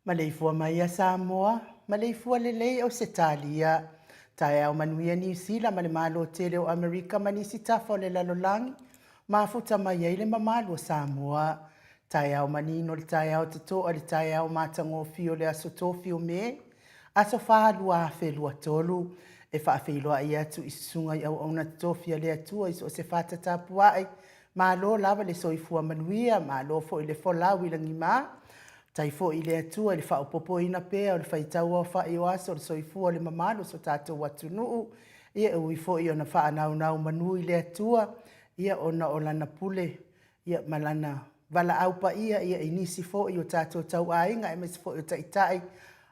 Maleifua mai ia Samoa, maleifua lelei Ausetalia, taeao manuia Niu Sila ma le Malo tele o Amerika ma nisi tafa o le lalolagi, mafuta mai ai le mamalu o Samoa. Taeao manino le taeao totoa le taeao matagofie o le aso tofi o Me, aso 4 2023, e faafeiloai atu i susuga i auauna totofi a le Atua i so o se fata tapuai, Malo lava le soifua manuia, malo foi le folau i lagima. Tai foi i le Atua i le faaopoopoina pea o le faitau aofai o aso o le soifua o le mamalu o so tatou atunuu. Ia e ui foi ona faanaunau manu i le Atua, ia ona o Lana pule, ia ma Lana valaau paia ia i nisi foi o tatou tauaiga aemaise foi o taitai,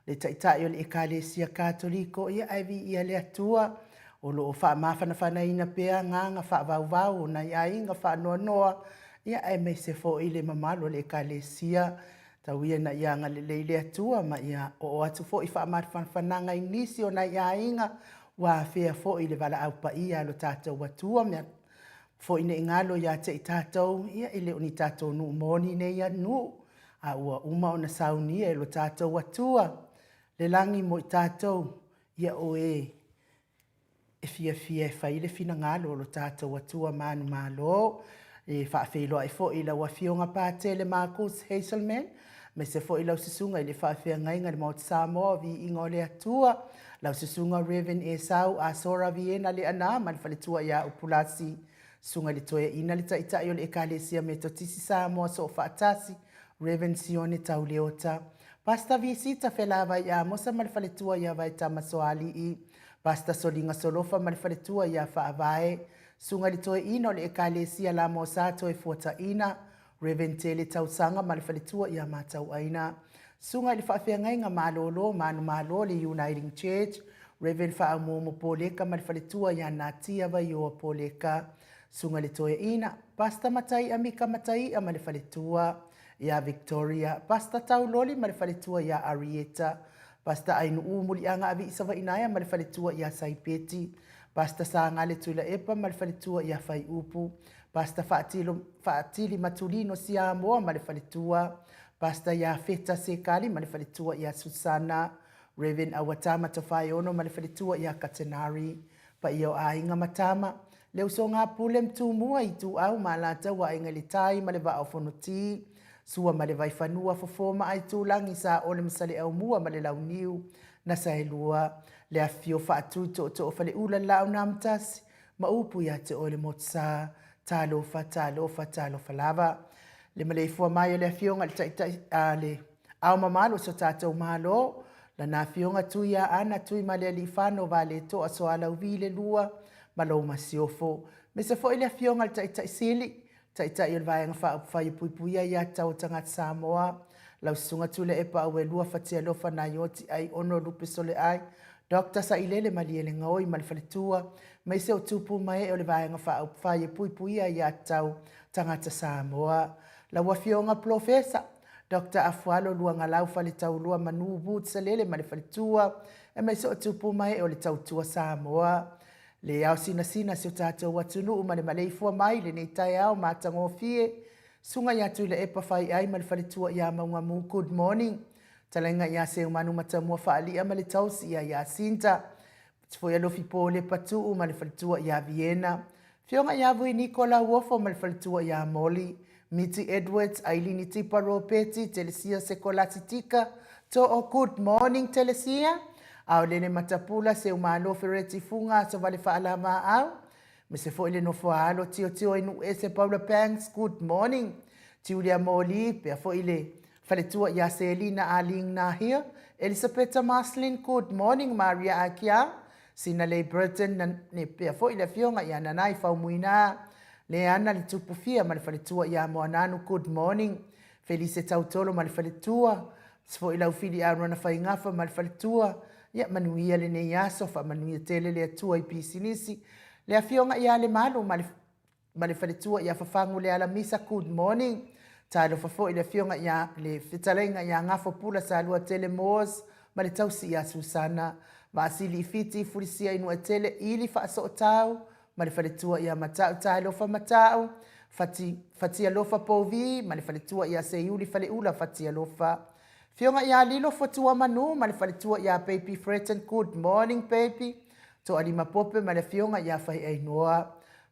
le Taitai o le Ekalesia Katoliko, ia ae viia le Atua, o lo o faamafanafanaina pea agaga faavauvau o nai aiga faanoanoa, ia aemaise foi le mamalu o le Ekalesia. Tau ia ina ia agalelei le Atua ma ia oo atu foi faamafanafanaga i nisi o nai aiga. Ua afea foi le valaau paia a lo tatou Atua mea foi ne i galo ia te i tatou, ia e le o ni tatou nuu moni nei nuu, a ua uma ona saunia e lo tatou Atua le lagi mo i tatou, ia o e e fiafia e fai le finagalo o lo tatou Atua manumalo. E faafeiloai foi i lau Afioga Patele Marcus Hazelman, aemaise foi lau Susuga i le Faafeagaiga i le Maota Samoa o Viiga o le Atua, lau Susuga Rev. Esau Asora Viena Leaana ma le faletua ia Upulasi, Susuga i le Toeaina le Taitai o le Ekalesia Metotisi Samoa Soofaatasi, Rev. Sione Tauleota, Pastor Visita Felavai Amosa ma le faletua ia Vaetama Soalii, Pastor Soliga Solofa ma le faletua ia Faavae, Susuga i le Toeaina o le Ekalesia Lamosa Toefuataina, Rev. Tele Tausaga ma le faletua ia Matauaina, Susuga i le Faafeagaiga Malolo Manumalo le Uniting Church, Rev. Faaumuumu Poleka ma le faletua ia Natia Vaioa Poleka, Susuga i le Toeaina, Pastor Mataia Mika Mataia ma le faletua ia Victoria, Pastor Tauloli ma le faletua ia Arieta, Pastor Ainuu Muliaga Avii Savainaea ma le faletua ia Saipeti, Pastor Sagale Tuilaepa ma le faletua ia Faiupu, Pastor Faatilo, Faatili Matulino Siamoa ma le faletua, Pastor Iafeta Sekali ma le faletua ia Susana, Rev. Auatama Tofaeono ma le faletua ia Katenari, Paia o aiga ma tama, le usoga a Pule ma Tumua, Ituau ma Alataua, Aiga i le Tai ma le Vaa o Fonoti, Sua ma le Vaifanua, Fofo ma Aitulagi, Saole ma Saleaaumua ma le Launiu, na Saelua, le afifio Faatui, Tootoo o Faleula, le Laau na Amotasi, ma upu ia te oe le Motusa. Talofa, talofa, talofa lava. Le maleifua mai o le Afioga i le Taitai, a le Ao mamalu o so tatou Malo, lana Afioga Tuiaana Tuimalealiifano Vaaletoa Soalauvi le Lua ma lou Masiofo. Aemaise foi le Afioga i le Taitai Sili, Taitai o le Vaega Faaupufai e Puipuia Aia Tatau a Tagata Samoa, lau Susuga Tuilaepa Auelua Fatialofa Naioti Aiono Lupe Soleai, Doctor Sailele Malielegaoi ma le Faletua, aemaise o tupu ma ee o le Vaega Faaupufai e Puipuia Aia Tatau Tagata Samoa. Lau Afioga Polofesa Doctor Afualo Luagalau Faletaulua Manu Woods Salele ma le Faletua, aemaise o tupu ma ee o le Tautua Samoa. Le ao sinasina si o tatou atunuu ma le maleifua mai i lenei taeao matagofie. Susuga ia Tuilaepa Faiai ma le Faletua ia Maugamu, good morning. Talaiga ia Seumanu Matamua Faalia ma le tausi ia Iasinta. Foi Alofi Polepa Tuu ma le faletua ia Viena. Afioga ia Vui Niko Lauofo ma le faletua ia Molly. Miti Edwards, Ailini Tipa Ropeti, Telesia Sekolasi Tika, Too Good morning Telesia. Aolele Matapula, Seumalo Fereti Fuga, Asovale Faalavaau. Aemaise foi le nofo a alo Tiotio i Nuuese Paula Banks, good morning. Tiulia Moli, pea foi le Faletua ia Selina Arlene Nahia, Elisapeta Marceline, good morning Maria Akia, Sinalei Burton, na, ne pea foi le afioga ia Nanai Faumuina, Leana le Tupufia ma le faletua ia Moananu, good morning Felise Tautolo ma le faletua, se foi Laufili Arona Faigafa ma le faletua, ia manuia lenei aso, faamanuia tele le Atua i pisinisi, le afioga ia Lemalu ma le ma le faletua ia Fafagu Lealamisa, good morning. Talofa foi le afioga ia le fetalaiga ia Gafo Pula Saluatele Moores ma le tausi ia Susana Vaasili i Fiti Fulisia i Nuatele Ili Faasootau ma le faletua ia Matau Talofa Matau Fati Fatialofa Pouvi ma le faletua ia Seiuli Faleula Fatialofa Afioga ia Lilo Fotua Manu ma le faletua ia Baby Freton, good morning baby. Toalima Pope ma le afioga ia Faiainoa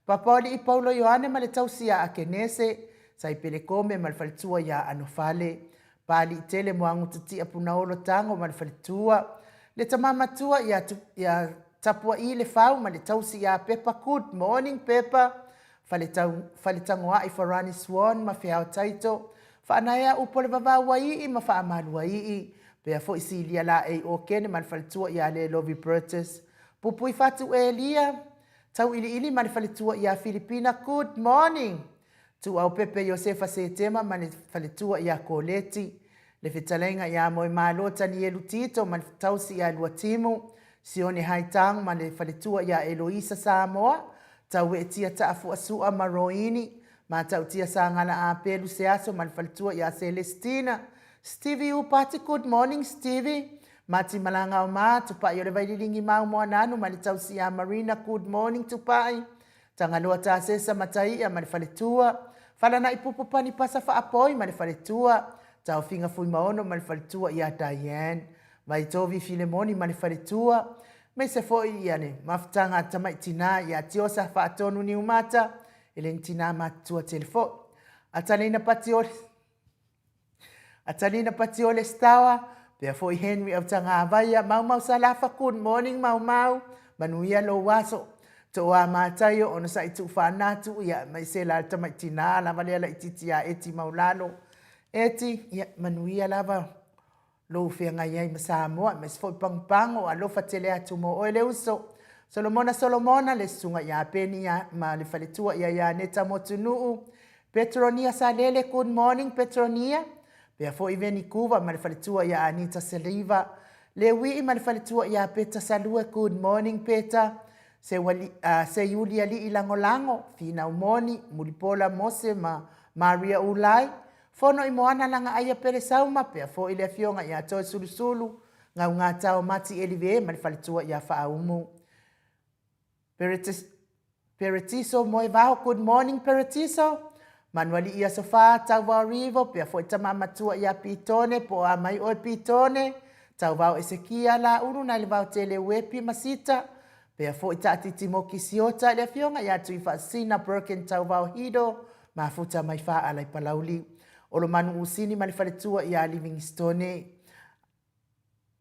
Papaoalii Paulo Ioane ma le tausi ia Akenese, Saipele Kome ma le faletua ia Anofale, Paaliitele Moagutatia Punaolo Tago ma le faletua, le tama matua ia, ia Tapuaii Lefau ma le tausi ia Pepa Good morning Pepa, Faletau, Faletagoai Farani Swan ma Feao Taito, Faanaea Upu o le Vavau Aii ma Faamaluaii, pea foi Silia Laei Okene ma le faletua ia Lelovi Burgess, Pupui Fatu Elia, Tauiliili ma le faletua ia Filipina Good morning! Tuuau Pepe Iosefa Setema ma le faletua ia Koleti, le fetalaiga ia Moemalo Tanielu Tito ma le tausi ia Luatimu, Sione Haitang ma le faletua ia Eloisa Samoa, Taueetia Taafuasua ma Roini, Matautia Sagala Apelu Seaso ma le faletua ia Celestina, Stevie Upati Good morning Stevie! Mati Malagaoma, Tupai o le Vaililigi Mau Moananu ma le tausi ia Marina Good morning Tupai, Tagaloa Tasesa Mataia ma le faletua, Falana'i Pupu Panipasa Faapoi ma le faletua, Taofiga Fuimaono ma le faletua ia Diane, Vaitovi Filemoni ma le faletua, aemaise foi ia le mafutaga a tamai tinā ia Tiosa Faatonu Niumata, e le ni tinā matutua tele foi. Atalina Patiole Atalina Patiole Stawa, pea foi Henry Autagavaia, Maumau Salafa, good morning Maumau, manuia lou aso. Tooa Mataio, onosai tuufaanatu, ia aemaise la le tamai tinā lava lea laitiiti ia Eti Maulalo. Eti, ia manuia lava lou feagai ai ma Samoa, aemaise foi Pagopago, alofa tele atu mo oe le uso. Solomona Solomona, le susuga ia Peni ma le faletua ia Ianeta Motunuu, Petronia Salele, good morning Petronia, pea foi Venikuva ma le faletua ia Anita Seliva, Lewii ma le faletua ia Peta Salue, good morning Peta, Seiulialii Lagolago, Finau Moni, Mulipola Mose ma Maria Ulai, Fono i Moana Lagaaia Pelesauma, pea foi le afioga ia Toesulusulu, Gaugatao Mati Elive ma le faletua ia Faaumu. Peretiso Moevao, good morning Peretiso. Manualii Aso Fa, Tauvao Rivo, pea foi tama matua ia Pitone, po o a mai oe Pitone. Tauvao Esekia, Laulu nai le Vaotele Uepi ma Sita, pea foi Taatiti Moki Siota, le afioga ia Tuifaasisina Birkin Tauvao Hido, Mafuta mai Faalai Palauli. Olomanu Usini ma le faletua ia Livingstone.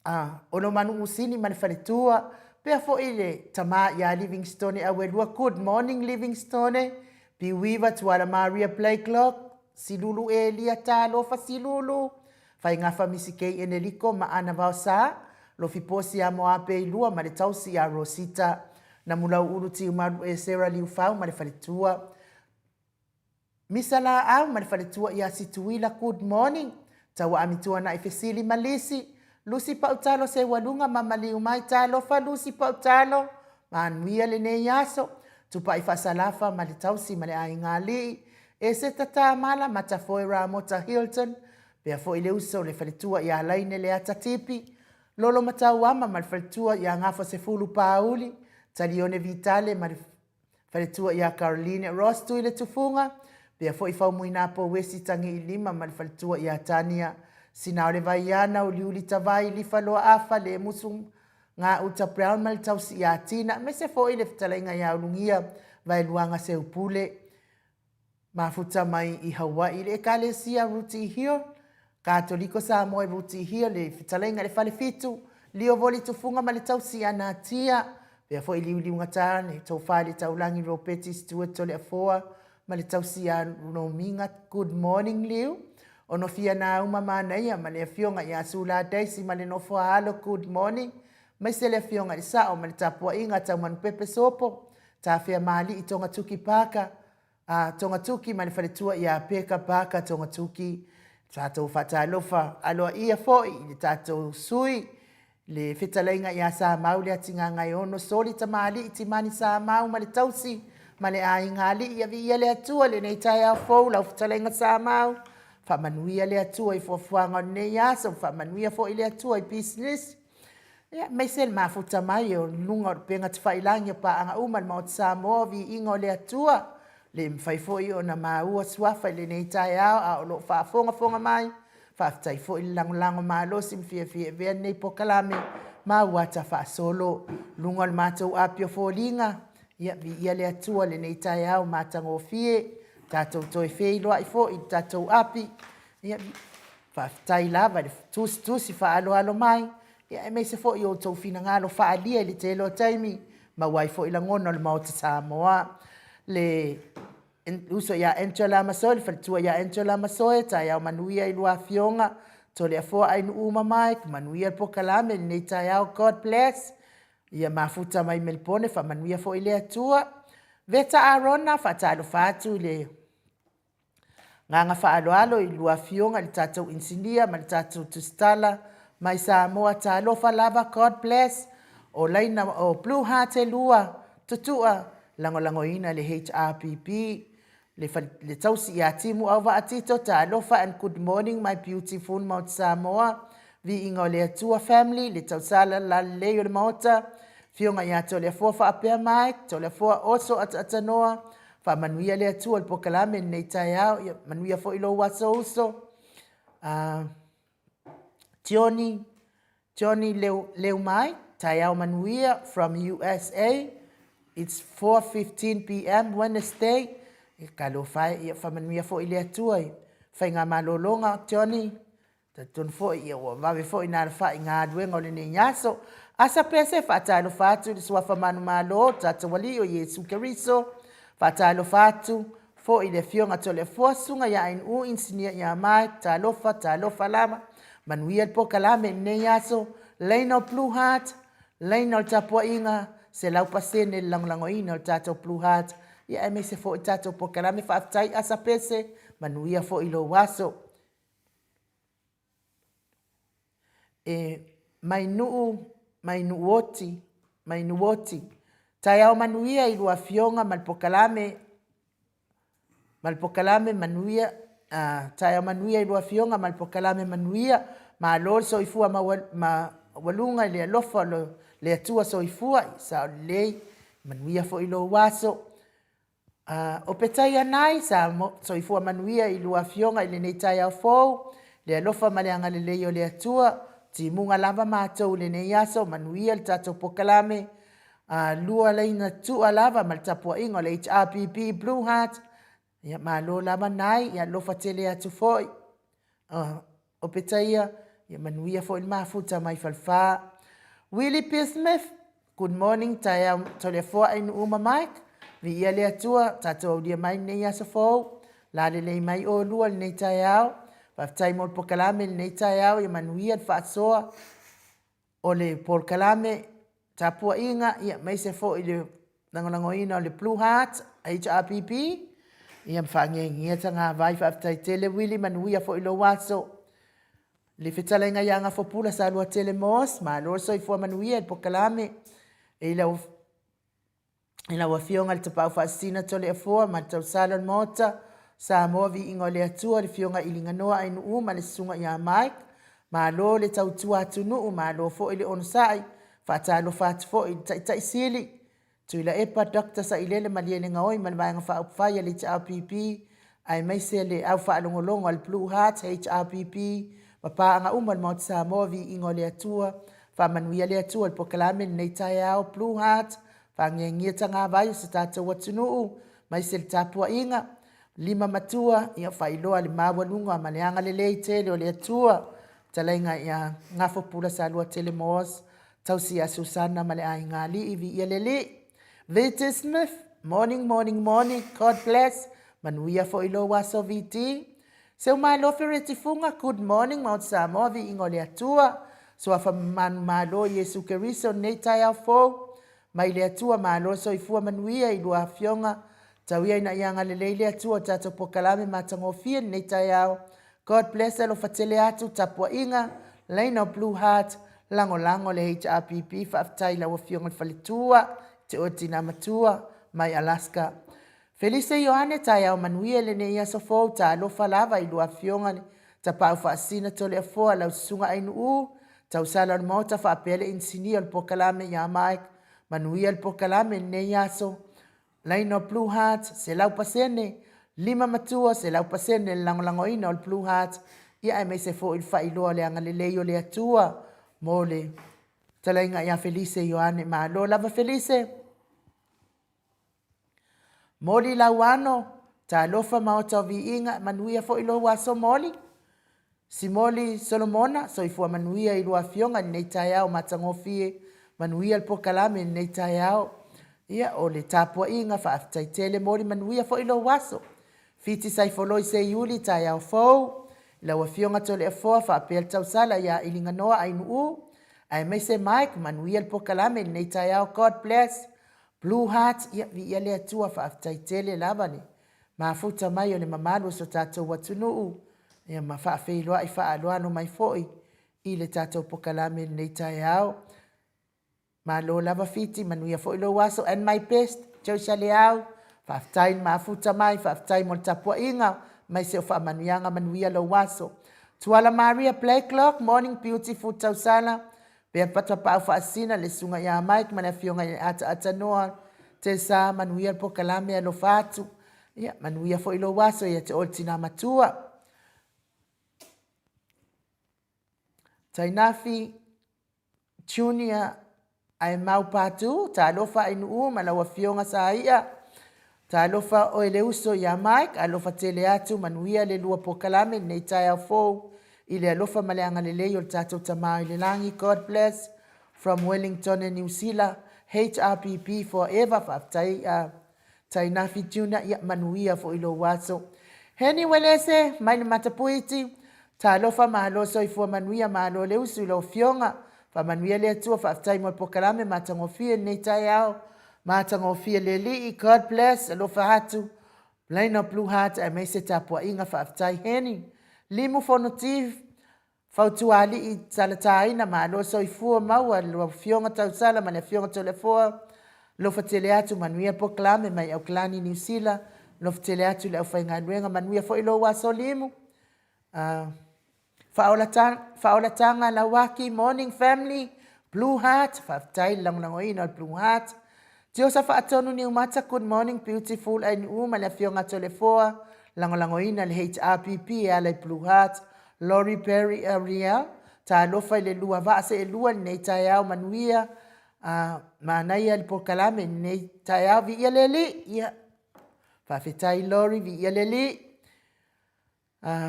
A, Olomanu Usini ma le faletua, pea foi le tama ia Livingstone Auelua, good morning Livingstone, Piuiva Tuala Maria Blakelock, Silulu Elia Talofa Silulu, Faigafa Misikei Eneliko ma Ana Vaosa, Lofi Posi ia Moape Ilua ma le tausi ia Rosita, Namulauulu Tiumalu Esera Liufau ma le faletua, Misa laau ma le faletua ia Situila good morning Tauaami Tuanai Fesili ma Lisi Lusi Pautalo Seualuga ma Maliu mai Talofa Lusi Pautalo Manuia lenei aso Tupai Faasalafa ma le tausi ma le aiga alii Eseta Tamala Matafoe Ramota Hilton Pea foi le uso le faletua ia Laine Leata Tipi Lolo Matauama ma le faletua ia Gafasefulu Pauli Talione Vitale ma le Faletua ia Caroline Ross Tui le Tufuga, pea foi Faumuina Pouesi Tagiilima ma le faletua ia Tania Sinaole Vaiana Uliuli Tavai Lifa Loaafa Lemusu Gauta Brown ma le tausi ia Tina aemaise foi le fetalaiga ia Ulugia Vaeluaga Seupule Mafuta mai i Hawaii le Ekalesia Ruti Hill, Katoliko Samoa i Ruti Hill, le Fetalaiga i le Falefitu, Lio Voli Tufuga ma le Tausi a Natia, pea foi Liuliugatā le Tofa i le Taulagi Ropeti Stuart Toleafoa ma le Tausi a Nomiga Good morning Liu, Onofia Nauma Manaia ma le Afioga ia Sula Daisy ma le Nofo a Alo Good morning, maise le Afioga i le Sao ma le Tapuaiga a Taumanupepe Sopo, Tafea Maali'i Togatuki Parker, a Togatuki ma le faletua ia Peka Parker Togatuki. Tatou faatalofa aloaia foi i le tatou sui le fetalaiga ia Samau le Atigagaeono Soli Tamalii Timani Samau ma le tausi ma le aiga alii. Ia viia le Atua lenei taeao fou lau fetalaiga Samau. Faamanuia le Atua i fuafuaga o lenei aso, faamanuia foi le Atua i pisinisi. Ia, aemaise le mafuta mai o luga o le upega tafailagi o paaga uma i le Maota Samoa, o viiga o le Atua. Le mafai foi ona maua suafa i lenei taeao a o lo o faafogafoga mai. Faafetai foi le lagolago malosi ma fiafia e avea lenei polokalame ma uata faasolo. Luga o le matou api o foliga, ia, viia le Atua i lenei taeao matagofie. Tatou toe feiloai foi i le tatou api. Ia, Faafetai lava i le tusitusi faaaloalo mai, ia aemaise foi o outou finagalo faaalia i le tele o taimi, maua ai foi lagona o le Maota Samoa. Le uso ia Angela Masoe, le faletua ia Angela Masoe, taeao manuia i lua afioga, Toleafoa Ainuu ma Mike, manuia le polokalame i lenei taeao, God bless. Ia mafuta mai Melebone, faamanuia foi le Atua. Veta Arona, faatalofa atu i le Agaga faaaloalo i lua afioga i le tatou inisinia ma le tatou tusitala mai Samoa talofa lava God bless o laina o Blue Heart e lua tutua lagolagoina le HRPP le, le tausi ia Timu Auvaa Tito talofa and good morning my beautiful Mount Samoa. Viiga o le Atua family, le tausala lalelei o le Maota, Afioga ia Toleafoa faapea Mike, Toleafoa Oso Ataatsanoa, faamanuia le Atua i le polokalame i lenei taeao, ia manuia foi lou aso uso. Johnny, Johnny Leu, Leumai, taeao manuia from USA. It's 4:15 p.m. Wednesday. E talofa e, ia faamanuia foi le Atua i faigamalologa Johnny. Talitonu foi ia ua vave foi na alafai i galuega o lenei aso. Asa pese faatalofa atu i le suafa manumalo o tatou Alii o Iesu Keriso. Faatalofa atu foi i le Afioga Toleafoa Susuga ia Ainuu Inisinia ia Mike. Talofa, talofa lava. Manuia le polokalame i lenei aso. Laina o Blue Heart, laina o le tapuaiga, 100% le lagolagoina o le tatou Blue Heart. Ia aemaise foi le tatou polokalame. Faafetai Asa Pese, manuia foi lou aso. E mai nuu, mai Nuuoti, mai Nuuoti. Taeao manuia i lua afioga ma le polokalame, ma le polokalame manuia, taeao manuia i lua afioga ma le polokalame manuia. Malo le soifua maualuga i le alofa o le Atua soifua, sao lelei, manuia foi lou aso. O Petaia Nai, sa soifua manuia i lua afioga i lenei taeao fou, le alofa ma le agalelei o le Atua, timuga lava matou i lenei aso, manuia le tatou polokalame, lua laina tua lava ma le tapuaiga o le HRPP Blue Heart, ia malo lava Nai, ia alofa tele atu foi. O Petaia, ia manuia foi le mafuta mai Falefa. Willie P. Smith, good morning, taeao Toleafoa Ainuu ma Mike. Viia le Atua, tatou aulia mai lenei aso fou. Lalelei mai olua lenei taeao. Faafetai mo le polokalame lenei taeao, ia manuia le faasoa o le polokalame tapuaiga, ia aemaise foi le lagolagoina o le Blue Heart HRPP, ia ma faagiegie tagavai. Faafetai tele Willie, manuia foi lou aso. Le fetalaiga ia Gafopula Saluatele Moss, malo le soifua manuia i le polokalame. E i I lau Afioga i le Tapaau Faasisina Toleafoa ma le tausala o le Maota, Samoa Viiga o le Atua, le Afioga i Liganoa Ainuu ma le Susuga ia Mike, malo le tautua atunuu, malo foi le onosai, faatalofa atu foi i le Taitai Sili, Tuilaepa Doctor Sailele Malielegaoi ma le Vaega Faaupufai a le HRPP, aemaise le au faalogologo a le Blue Heart HRPP ma paaga uma o le Maota Samoa, Viiga o le Atua, faamanuia le Atua i le polokalame i lenei taeao, Blue Heart, Faagiegie tagavai o so tatou atunuu, maise le tapuaiga, lima matua, ia faailoa le maualuga ma le agalelei tele o le Atua. Fetalaiga ia Gafopula Saluatele Moss, tausi ia Susana ma le aiga alii, viia le Alii. VT Smith, morning, morning, morning, God bless, manuia foi lou aso VT. Seumalo Fereti Fuga, good morning, Maota Samoa, viiga o le Atua. Suafa manumalo Iesu Keriso nei taeao fou. Mai le Atua malo soifua manuia i lua afioga. Tau ia ina ia agalelei le Atua o tatou polokalame matagofie lenei taeao. God bless alofa tele atu tapuaiga Laina o Blue Heart lagolago le HRPP faafetai lau afioga i le faletua te oe tina matua mai Alaska. Felise Ioane taeao manuia i lenei aso fou talofa lava i lua afioga le Tapaau Faasisina Toleafoa lau susuga Ainuu tausala o le Maota faapea le inisinia o le polokalame ia Mike manuia le polokalame i lenei aso Laina o Blue Heart, 100%, lima matua, 100% le lagolagoina o le Blue Heart, ia aemaise foi le faailoa o le agalelei o le Atua mo le fetalaiga ia Felise Ioane. Malo lava Felise. Moli Lauano, talofa Maota o Viiga, manuia foi lou aso Moli. Simoli Solomona, soifua manuia i lua afioga i lenei taeao matagofie, manuia le polokalame i lenei taeao. Ia, o le tapuaiga, faafetai tele Moli, manuia foi lou aso. Fiti Saifoloi Seiuli, taeao fou, i lau afioga Toleafoa faapea le tausala ia Iliganoa Ainuu, aemaise Mike, manuia le polokalame i lenei taeao. God bless. Blue Heart, ia, viia le Atua, faafetai tele lava le mafuta mai o le mamalu o so tatou atunuu, ia ma faafeiloai faaaloalo mai foi i le tatou polokalame i lenei taeao. Malo lava Fiti, manuia foi lou aso. And my best, Joyce Leau, faafetai le mafuta mai, faafetai mo le tapuaiga, aemaise o faamanuiaga, manuia lou aso. Tuala Maria Blacklock, Morning Beautiful Tausala, Bea Patapaau Faasina, le Susuga ia Mike ma le Afioga i le Ataata Noa, Tessa, manuia le polokalame, alofa atu. Ia, manuia foi lou aso ia te oe le tina matua. Tainafi Junior ae mau patu, talofa Ainuu ma lau afioga Saia, talofa oe le uso ia Mike, alofa tele atu, manuia le lua polokalame i lenei taeao fou i le alofa ma le agalelei o le tatou Tama i le Lagi. God bless from Wellington e Niu Sila, HRPP forever, faafetai uh, Tainafi Junior, ia manuia foi lou aso. Heni Welese, mai le Matapuiti, talofa malo soifua manuia malo le usu i lau afioga. Faamanuia le Atua, faafetai mo le polokalame matagofie i lenei taeao. Matagofie le Alii, God bless, alofa atu. Laina Blue Heart aemaise tapuaiga, faafetai Heni. Limu Fonoti, Fautuaalii Talataina, malo soifua maua lau Afioga Tausala ma le Afioga Toleafoa, alofa tele atu, manuia polokalame mai Aukalani Niu Sila, alofa tele atu i le aufaigaluega, manuia foi lou aso limu. Faaolataga Lauaki, morning family, Blue Heart, faafetai le lagolagoina o le Blue Heart. Tiosa Faatonu Niumata, good morning beautiful Ainuu ma le Afioga Toleafoa, lagolagoina le HRPP e ala i Blue Heart. Lori Perry Ariel, talofa i le lua vaa seelua i lenei taeao manuia, manaia le polokalame i lenei taeao, viia le Alii. Ia, faafetai Lori, viia le Alii.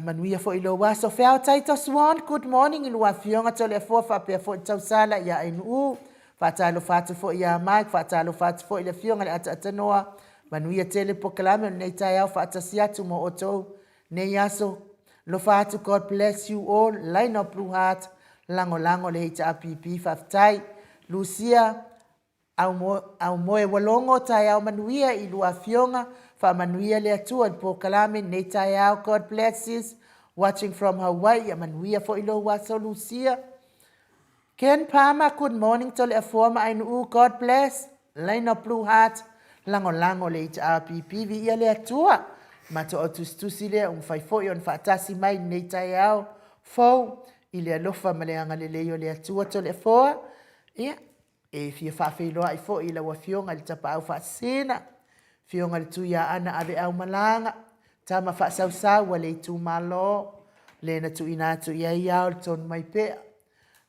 Manuia foi lou aso. Feao Titus Swan, good morning i lua afioga Toleafoa faapea foi le tausala ia Ainuu. Faatalofa atu foi ia Mike, faatalofa atu foi i le afioga i le Ataatanoa. Manuia tele polokalame o lenei taeao faatasi atu mo outou nei aso. Alofa atu, God bless you all. Laina o Blue Heart, lagolago le HRPP, faafetai. Lucia, Aumoewalogo, taeao manuia i lua afioga, faamanuia le Atua i le polokalame i lenei taeao, God bless sis, watching from Hawaii, ia manuia foi lou aso Lucia. Ken Palmer, good morning Toleafoa ma Ainuu, God bless, Laina Blue Heart, lagolago le HRPP, viia le Atua. Matou au tusitusi lea ua mafai foi ona faatasi mai i lenei taeao fou i le alofa ma le agalelei o le Atua Toleafoa. Ia, E fia faafeiloai foi i lau Afioga i le Tapaau Faasisina, Afioga i le Tuiaana Aveaumalaga, tama faasausau a le itumalo, le na tuuina atu i ai ao le tonu mai pea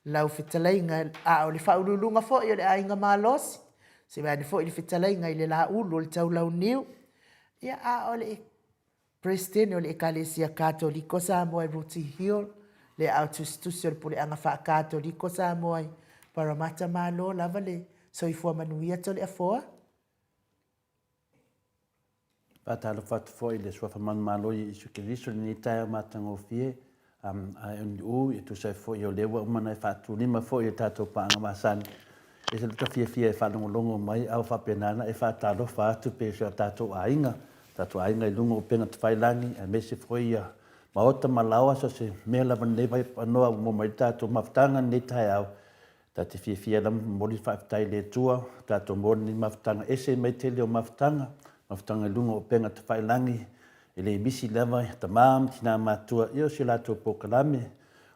lau fetalaiga, a o le faauluuluga foi o le aiga malosi, se vaeane foi le fetalaiga i le Laulu o le Taulauniu, ia a o le Peresetene o le Ekalesia Katoliko Samoa i Rooty Hill, le aao tusitusi o le Puleaga Faa-Katoliko Samoa i Parramatta Malo lava le soifua manuia Toleafoa. Faatalofa atu foi i le Suafa Manumalo i Iesu Keriso i lenei taeao matagofie a MU e tusa ai foi o lea ua uma ona e faatulima foi i le tatou paaga masani. E ese lota fiafia e faalogologo mai a ua faapena ona e faatalofa atu pei o si o tatou aiga, tatou aiga i luga o upega tafailagi aemaise foi ia maota ma laoa so o se mea lava i lenei vaipanoa ua maua mai ai le tatou mafutaga i lenei taeao. Ta te fiafia lava momoli le faafetai i le Atua, tatou maua lenei mafutaga ese mai tele o mafutaga, mafutaga i luga o upega tafailagi, e le misi lava i tama ma tina matutua ia o si o latou polokalame.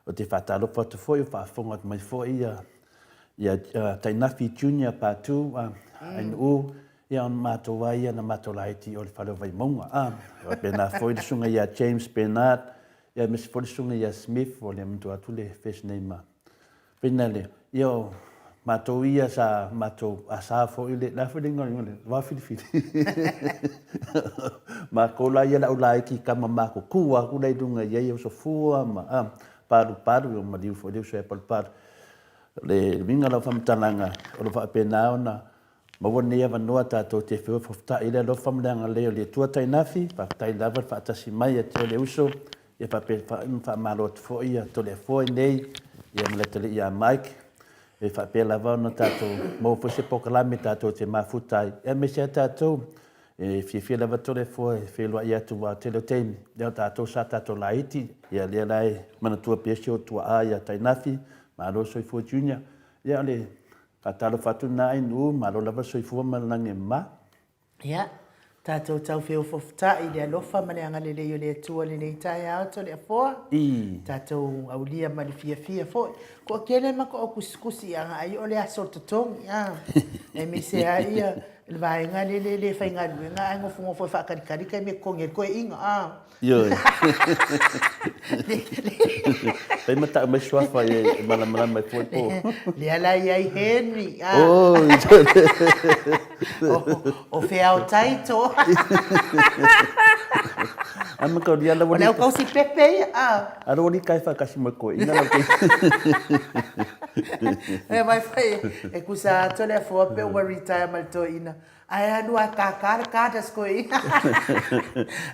Ou te faatalofa atu foi o faafofoga atu mai foi ia ia Tainafi Junior Patu Ainuu, ia ona matou lava ia na matou laiti o le fale o Vaimauga. E faapena foi le susuga ia James Bernard, ia aemaise foi le susuga ia Smith, ua le manatua atu le first name Finale, ia o matou ia sa matou asa foi le, la foi le ingoa le va filifili. Matou la ia le au laiti kama makuku aku la i luga i ai o sofua ma a palu palu o maliu foi le uso ia palu palu. Le uiga lau faamatalaga o lo faapena ona maua lenei avanoa tatou te feofoftai i le alofa ma le agalelei o le Atua Tainafi, faafetai lava le faatasi mai ia te oe le uso Ia faapea ma faamalo atu foi ia Toleafoa i nei, ia ma le atalii ia Mike. E faapea lava ona tatou maua foi se polokalame tatou te mafuta ai, aemaise lava tatou e fiafia lava Toleafoa e feiloai atu aua o le tele o taimi, ia o tatou sa tatou laiti, ia lea la e manatua pea si ou tuaa ia Tainafi, malo le soifua Junior. Ia o le faatalofa atu lena Ainuu, malo lava le soifua ma le lagi e mama. Ia. Tatou tau feofoftaʻi i le alofa ma le agalelei o le Atua i lenei taeao Toleafoa. Tatou aulia ma le fiafia foi. Toatele ma toakusikusi i agaai o le aso o le totogi a. Aemaise ai ia le vaega lele e le faigaluega ae nofonofo e faatalitali taimi e totogi ai le toeaina a. Ioe. Fai ma tau mai suafa e malamalama ai foi po. Lea la i ai Henry a. O fea o taito. A ma kau lia la O le au kausi pepe ia a. A ro li kai whakasi mo koe ina lau kei. E mai fai e kusa ato le afoa pe ua retire ma le toeaina. Ae alu a kākā le card a se toeaina.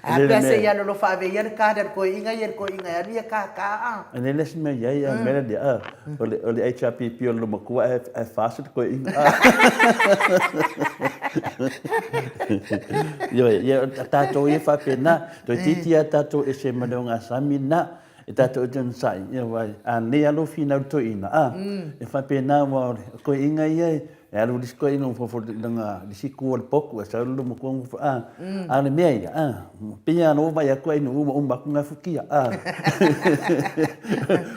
A pea se i alolofa ave ia le card a le toeaina ia le toeaina e alu ia kākā a. E le se mea iai a mea lea a o le HRPP o le matua e fast le toeaina. Ioe, ia tatou ia faapena, toeitiiti a tatou ese ma le ogasami na, e tatou te onosai, ia wai, a nei a lou finau toeaina, a, e faapena aua o le toeaina ia e alu i le isi toeaina ua fofo i lana isi itu o le potu, e sau le matua ma fofo, a, a o le mea ia, a, pei lava ua vaai atu Ainuu ua uma atu gafutia, a,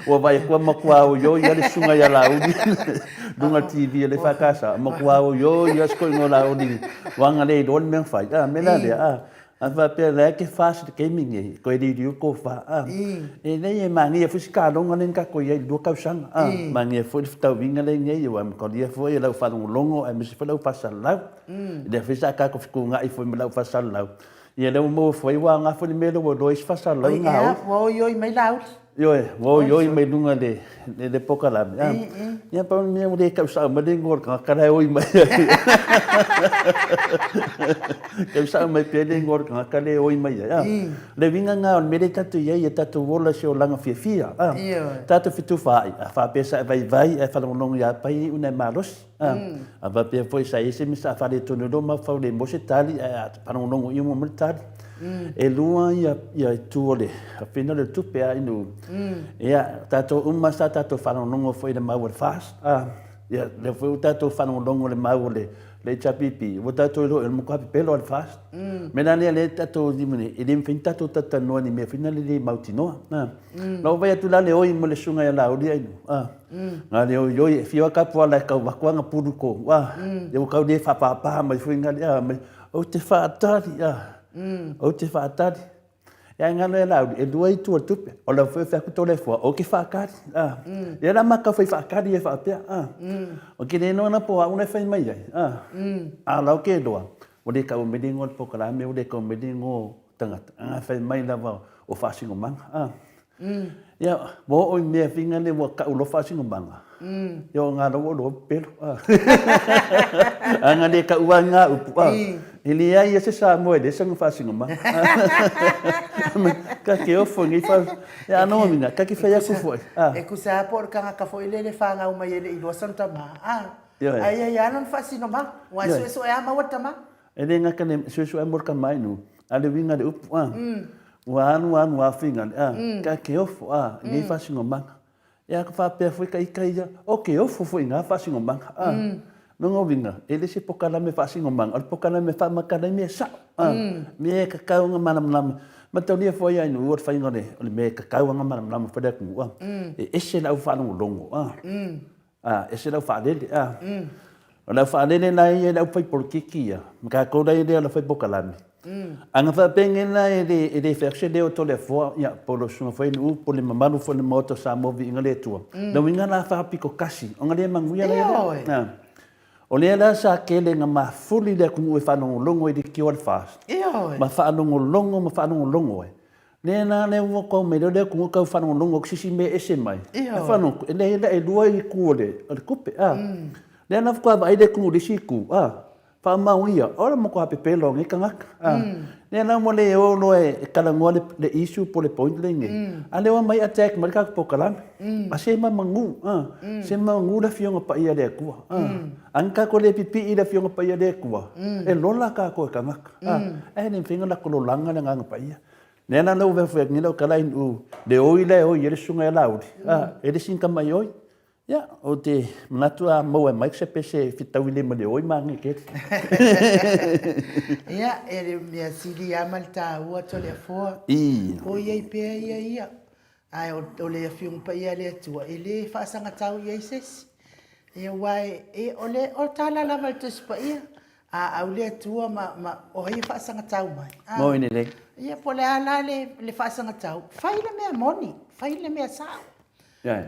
ua vaai atu ua matua oioi lava le susuga ia Laauli i luga o le TV a le EFKS, matua oioi lava si toeaina o Laauli ua agalelei loa le mea na fai, a, o le mea la lea, a. A faapea la e te fast i le taimi nei, toe liuliu le tofa, a. E leai e manaia foi si taloga lea na tatou i ai i le 2 tausaga, a. Manaia foi le fetauiga lea nei, aua e matalia foi e lau faalogologo aemaise foi lau faasalalau. Lea foi sa tatou fetuunai foi ma lau faasalalau, ia lea ua maua foi, ua aoga foi le mea lea ua iloa ai isi faasalalau i gaoi. Ua oioi mai Laauli. Ioe, ua oioi mai luga le le pokalame. A, ia pau le mea ua le tau sao mai le igoa o le tagata la e oi mai ai. Tau sao mai pea le igoa o le tagata lea e oi mai ai. A, le uiga lena o le mea lea tatou i ai, ia tatou ola i se olaga fiafia. A, tatou fetufaai, a faapea sa e vaivai ae faalogologo ia Pai e iu ina e malosi. A, a faapea foi sa i ai se mea sa faaletonu loa mafaufau le maua se tali ae faalogologo i uma mai le tali. E lua ia ia itu o le afina o le tupe a inu. Ia tatou uma sa tatou faalogologo foi i le mau a le FAST. A ia lea foi ua tatou faalogologo i le mau o le le HRPP, ua tatou iloa o le matua pepelo a le FAST. Mea la lea lea tatou lima nei, e le mafai ona tatou talatalanoa i ni mea foi na le mautinoa. A. Na ou vaai atu la le oi ma le susuga ia Laauli ainu. A. Na le oi oi e fia o tapuala e tau atu ana pulu kou. A. Ia ua tau le faapapa mai foi na le a mai. Ou te faatali, a. Ou te faatali. Ia e galo ia Laauli, e lua itu o le tupe. O lau foi fai atu Toleafoa, ou te faatali, a. Ia la ma tau fai faatali e faapea, a. O ke le iloa na po o au na e fai mai ai, a. A o la ou te iloa, ua le taua mai le igoa o le polokalame, ua le taua mai le igoa o tagata, a fai mai lava o faasinomaga, a. Ia, ua oo i mea finga le ua tau loa faasinomaga. Ia o ngā ua loa pepelo. A nga le tau ai ngā upu. E leai ia se Samoa e le sana faasinomaga. Ka ke ofo ngi fa. Ia ano mina, ka ke whai aku foi. E kusa a po o le tagata foi lele whanau mai e le i loa sana tama. Ai ai a lona faasinomaga. Ua suesuesue a maua le tama. E le gata le suesuea mo le tamainu, a le uiga le upu, a. Ua alu alu a finga le, a. Ka ke ofo, a, i nei faasinomaga. Ia ka faapea foi ka ika ia, o ke ofo foi i nga faasinomaga, a. Lona uiga, e le se pokalame faasinomaga, o le pokalame faamatala i mea sao, a. Mea e tatau ona malamalama. Mataulia foi ai nuu o le faiga o le, o le mea e tatau ona malamalama foi le atunuu, a. E ese le au faalogologo, a. A, ese le au faalele, a. O le au faalele la ia i le au fai polokiki ia, ma tatou la ia le fai pokalame. A na faapea la e le, e le fai atu se leo o Toleafoa, ia, po o le susuga foi Nu'u, po o le mamalu foi o le Maota o Samoa viiga le Atua. Le uiga la faapito tasi, ona le manuia la ia lea. O lea la sa tele na mafuli le atunuu e faalogologo i le tio a le FAST. Ma faalogologo ma faalogologo ai. Lea la lea ua tau mai lea le atunuu tau faalogologo atu se isi mea ese mai. E faalogologo, e leai la e lua itu o le, o le tupe, a. Lea la faatoa vaai le atunuu i le isi itu, a. Faamaonia, o le matua pepelo o nei tagata, a. Lea la ua le o loa e talanoa le, le issue po o le point lenei, a lea ua aumai attack mai le tatou polokalame. A se mamagu, a. Se mamagu le Afioga Paia a le Atua, a. A na tatou le pipii i le Afioga Paia a le Atua, e lola tatou e tagata, a. Ae le mafai ona latou lolaga le Agaga Paia. Lea la ua fai atu nei lau tala i Nu'u, le oi la e oi ai le susuga ia Laauli, a, e le isi ni tama i oi. Ia, ou te manatu a maua e Mike se pese e fetaui lelei ma le oi manaia tele. Ia, e le mea sili lava ma le taua Toleafoa. I. O i ai pea ia ia. Ae o le Afioga Paia a le Atua, e le faasagatau i ai se isi. Ia aua e, o le o tala lava a le Tusi Paia, a au le Atua ma, ma o ai e faasagatau mai? A. Moni lelei. Ia, po o le a la le, le faasagatau, fai le mea moni, fai le mea sao.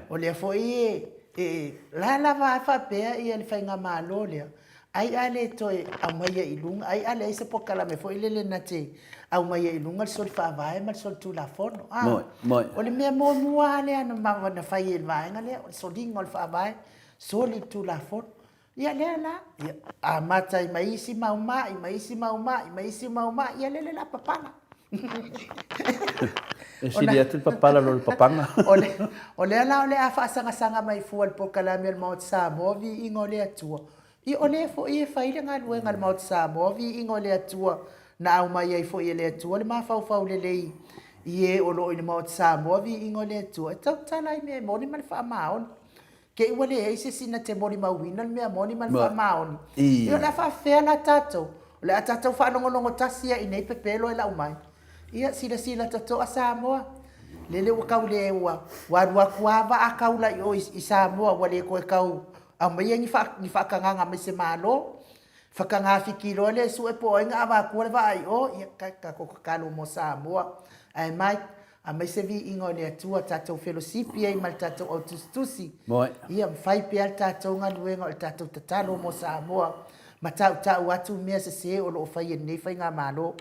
O lea foi e, e, la lava a faapea ia le faigamalo lea, ai a le toe aumaia i luga, ai a leai se polokalame foi lele na te aumaia i luga le soli faavae ma le soli tulafono. A, Moi, moi. o le mea muamua lava lea na, na fai e le vaega lea, o le soliga o le faavae, soli le tulafono. Ia lea la, ia, amata ai ma isi mau mai, ma isi mau mai, ma isi mau mai, ia lele la papala. E sili atu le papala lo le papaga. O le, o lea la o le a faasagasaga mai fua le polokalame a le Maota Samoa, viiga o le Atua. Ia o lea foi e fai le galuega a le Maota Samoa, viiga o le Atua, na aumai ai foi e le Atua le mafaufau lelei i e o lo o i le Maota Samoa, viiga o le Atua, e tautala ai mea e moni ma le faamaoni. Te i ua leai se isi na te molimauina le mea moni ma le faamaoni. Ia o le a faafefea la tatou? O le a tatou faalogologo tasi ai i nei pepelo e lau mai? Ia, silasila totoa Samoa. Lele ua tau le, ua, ua alu atu lava vaa taula i o i Samoa, ua le toe tau aumaia ni, faa, ni faatagaga mai se Malo. Whakangāwhiti loa lea e sue po o ai na avatua le vaa i o, ia, tatou tatalo mo Samoa. Ae Mike, aumai se viiga o le Atua, tatou felosipi ai ma le tatou au tusitusi. Moe. Ia, fai pea le tatou galuega o le tatou tatalo mo Samoa, ma tautau atu mea sese o lo o fai e lenei faigamalo.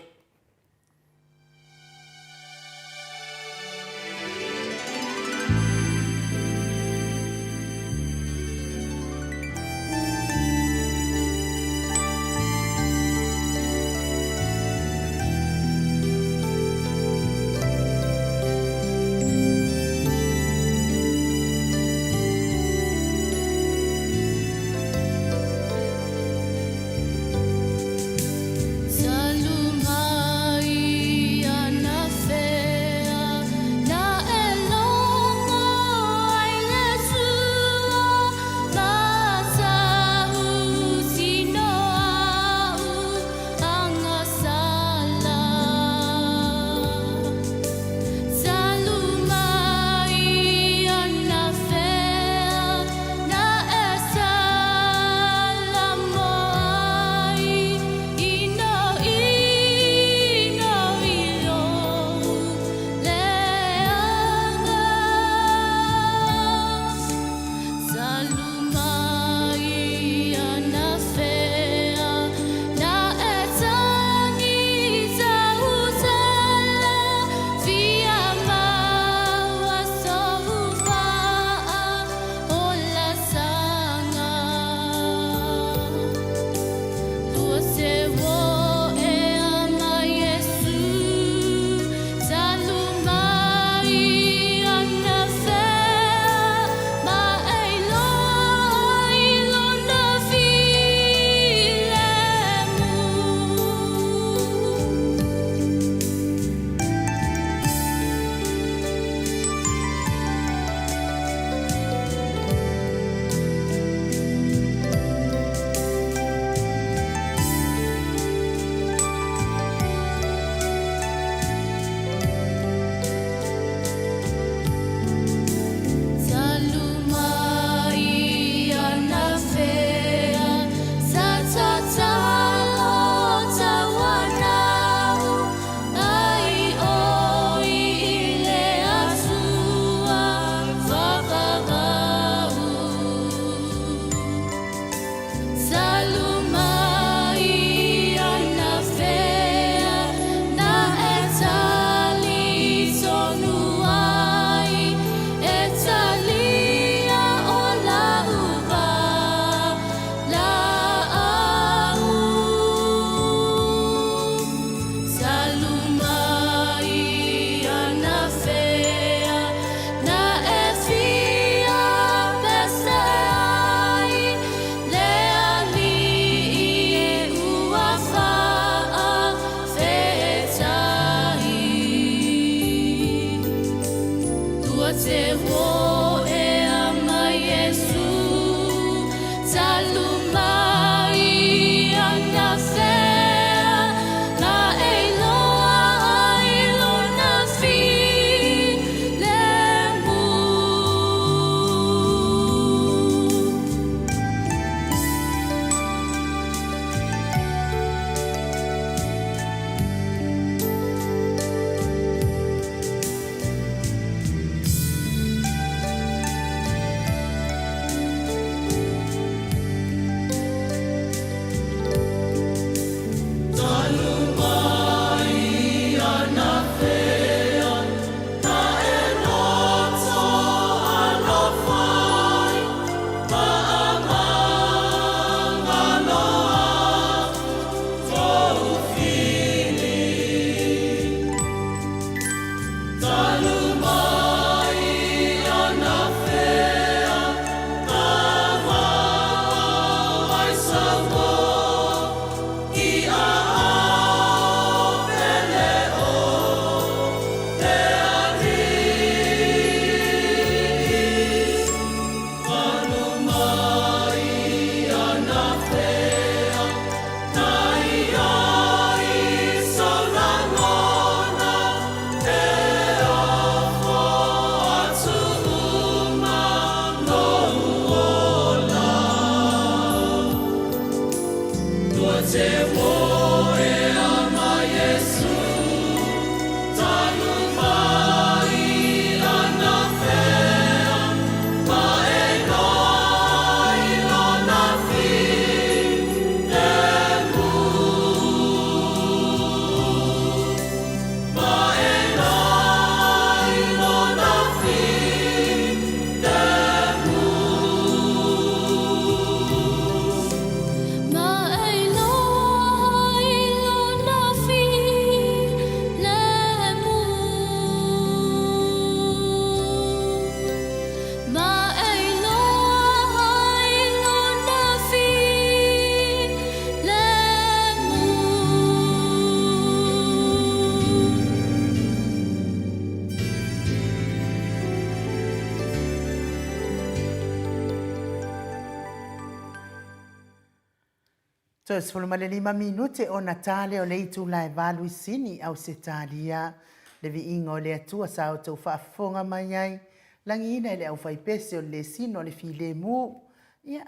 Toe 15 minute ona ta lea o le itula e 8 i Sini, Ausetalia. Le viiga o le Atua sa outou faafofoga mai ai, lagiina e le aufaipese o le lesina o le filemu. Ia,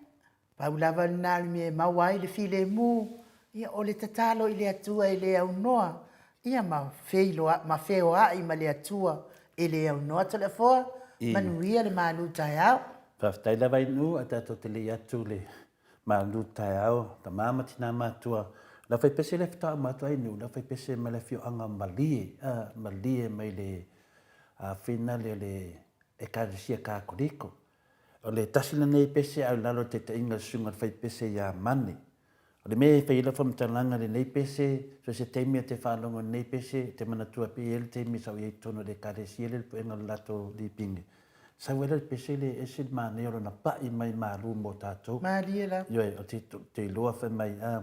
pau lava lena o le mea e maua ai le filemu, ia, o le tatalo i le Atua e le aunoa, ia, ma feiloa, ma feoai ma le Atua e le aunoa. Toleafoa, manuia le malu taeao. Faafetai lava i nuu, ae tatou te le i atu le Malu taeao, tama ma tina matua, le aufaipese lea faatoa uma atu ai nuu, le aufaipese mai le afioaga o Malie, a, Malie mai le finale o le Ekalesia Katoliko. O le tasi lenei pese a o i lalo o le taitaiga a le susuga i le faipese ia Mane. O le mea e fai ai lau faamatalaga i lenei pese, so o se taimi ou te faalogo i lenei pese, ou te manatua pea e i ai le taimi sa ou i ai i totonu o le Ekalesia lea i le puega o le latou lipine, Sau ai la le pese lea e ese le manaia o lona pai mai malu mo tatou. Malie lava. Ioe, ou te, te iloa fai mai, a,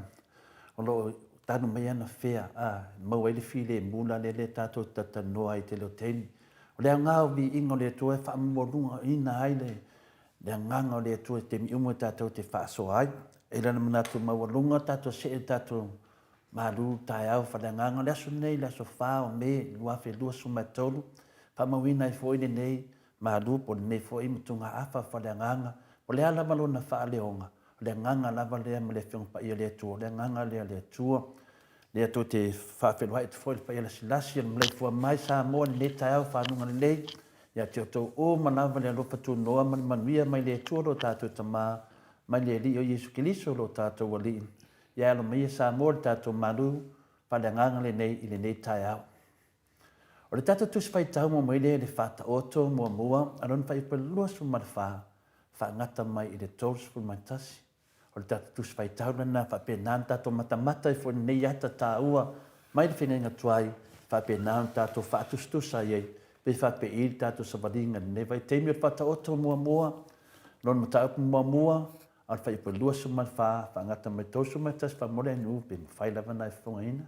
o lo o tanu mai ana fea, a, maua ai le filemu la lea lea tatou te talatalanoa ai i tele o taimi. O le aoga o viiga o le Atua e faamomolugaina ai le, le agaga o le Atua i taimi uma tatou te faasoa ai. E i lana manatu maualuga tatou see le tatou malu taeao faleagaga o le aso lenei, le aso 4 o Me 2023, faamauina ai foi lenei malu po o lenei foi matugaafa faleagaga, po o le a lava lona faaleoga, o le agaga lava lea ma le Afioga Paia o le Atua, o le agaga lea o le Atua. Lea tou te faafeiloai atu foi i le paia lasilasi o le maleifua mai Samoa i lenei taeao fanuga lelei, ia te outou uma lava le alofa tunoa ma le manuia mai le Atua lo tatou Tama, mai le Alii o Iesu Keriso lo tatou Alii. Ia alo maia Samoa le tatou malu faaleagaga lenei i lenei taeao. O le tatou Tusi Faitau muamua lea i le Faataoto muamua a lona fuaiupu e 24 faagata mai i le 31. O le tatou Tusi Faitau lena faapena ona tatou matamata ai foi i lenei ata taua mai le feagaiga tuai faapena ona tatou faatusatusa ai ai pe faapei le tatou savaliga i lenei vaitaimi. O le Faataoto muamua, lona mataupu muamua, A o le fuaiupu e 24, faagata mai 31 faamolemole ae nuu pe mafai lava ona e fofogaina.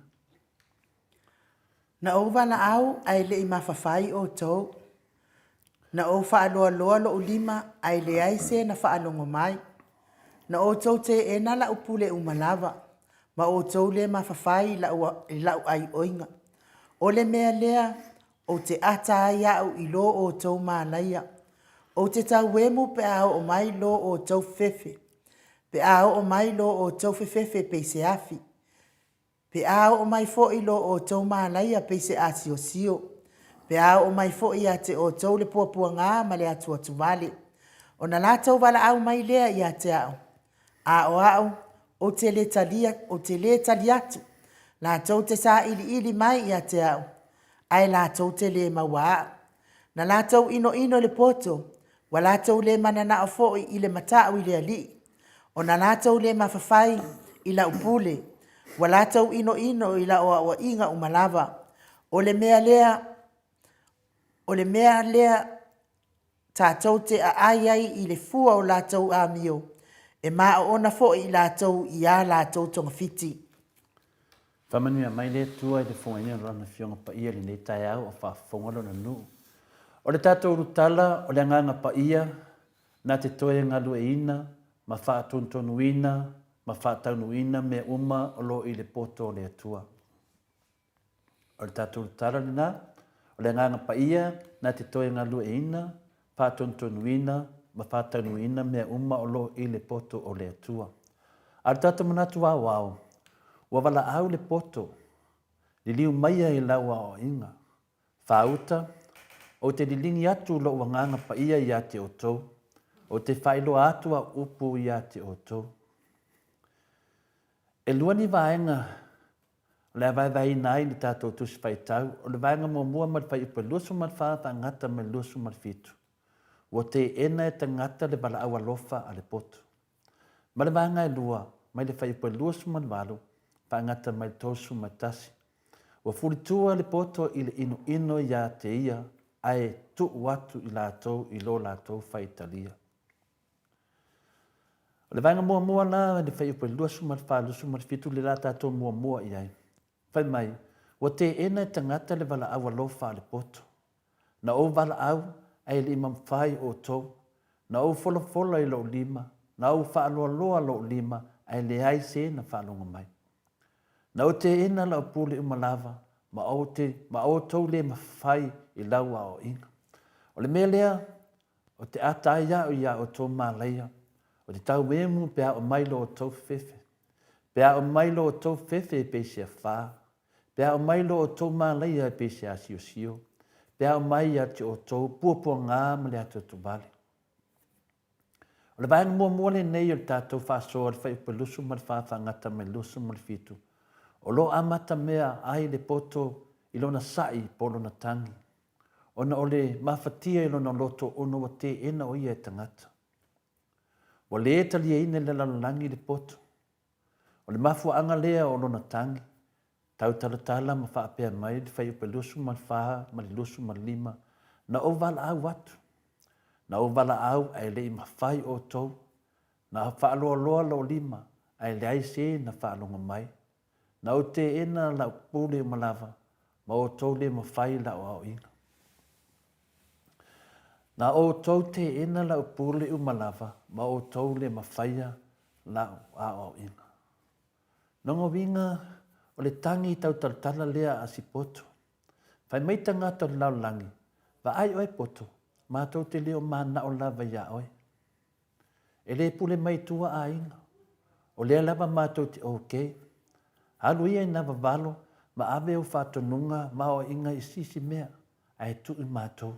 Na ou valaau ae le i mafafai outou, na ou faaloaloa lou lima ae leai se na faalogo mai. Na outou teena lau pule uma lava, ma outou le mafafai i lau, i lau aioiga. O le mea lea Ou te ata ai au i lo outou malaia. Ou te tauemu pe a oo mai lo outou fefefe. Pe a oo mai lo outou fefefe pei se afi. Pe a oo mai foi lo outou malaia pei se asiosio. Pe a oo mai foi ia te outou le puapuagā ma le atuatuvale. Ona latou valaau mai lea ia te au, A o au, ou te le talia, ou te lē tali atu, latou te sailiili mai ia te au, ae latou te lē maua aʻu. Na latou inoino i le poto, ua latou lē mananao foi i le mataʻu i le Alii. Ona latou lē mafafai i lau pule, ua latou inoino i lau aoaiga uma lava. O le mea lea, o le mea lea tatou te aai ai i le fua o latou amio, e maoona foi i latou i ā latou togafiti. Faamanuia mai le Atua i le fofogaina o Lana Afioga Paia i lenei taeao o faafofoga Lona nuu. O le tatou ulutala o le Agaga Paia na te toe galueina ma faatonutonuina ma faataunuuina mea uma o lo o i le poto o le Atua. O le tatou tala lena, o le Agaga Paia na te toe galueina, faatonutonuina ma faataunuuina mea uma o lo o i le poto o le Atua. A o le tatou manatu aoao, ua valaau le poto, liliu maia i lau aoaiga. Faauta, ou te liligi atu lou Agaga Paia ia te outou, ou te faailoa atu au upu ia te outou. E lua ni vaega O le a vaevaeina ai le tatou Tusi Faitau, o le vaega muamua mai le fuaiupu e 24 faagata mai le 27, ua teena e tagata le valaau alofa a le poto. Ma le vaega e lua, mai le fuaiupu e 28 faagata mai le 31, ua fulitua le poto i le inoino ia te ia ae tuu atu i latou i lo latou faitalia. O le vaega muamua la i le fuaiupu e 24 27 le la tatou muamua i ai. Fai mai, ua teena e tagata le valaau alofa a le poto. Na ou valaau ae le i mafai outou, na ou folafola i lou lima, na ou faaloaloa lou lima, ae leai se na faalogo mai. Na ou teena lau pule uma lava, ma ou te, ma outou le mafai i lau aoaiga. O le mea lea, o te ata ai au iā outou malaia, o te tauemu pe a oo mai lo outou fefe. Pe a oo mai lo outou fefe e pei se afa, pe a oo mai lo outou malaia e pei se asiosio, pe a oo mai ia te outou puapuaga ma le atoatovale. O le vaega muamua lenei o le tatou faasoa i le Fuaiupu 24 faagata mai le 27, o lo o amatamea ai le poto i lona sa'i po o lona tagi, ona o le mafatia i lona loto ona ua teena o ia e tagata. Ua le taliaina i le lalolagi le poto. O le mafuaaga lea o lona tagi, tautalatala ma faapea mai le Fuaiupu 24 ma le 25, Na ou valaau atu, na ou valaau ae le i mafai outou, na faaloaloa lou lima ae leai se na faalogo mai, na ou teena lau pule uma lava, ma outou le mafai lau aoaiga. Na outou teena lau pule uma lava, ma outou le mafaia lau aoaoina. Lona uiga, o le tagi tautalatala lea a Sipoto. Fai mai tagata o le lalolagi, Vaai oe poto, matou te le o mananao lava iā oe. E le pule mai tua aiga. O lea lava matou te ok. Alu ia i nā vavalo ma ave ou faatonuga ma aoaiga i se isi mea, ae tuu i matou.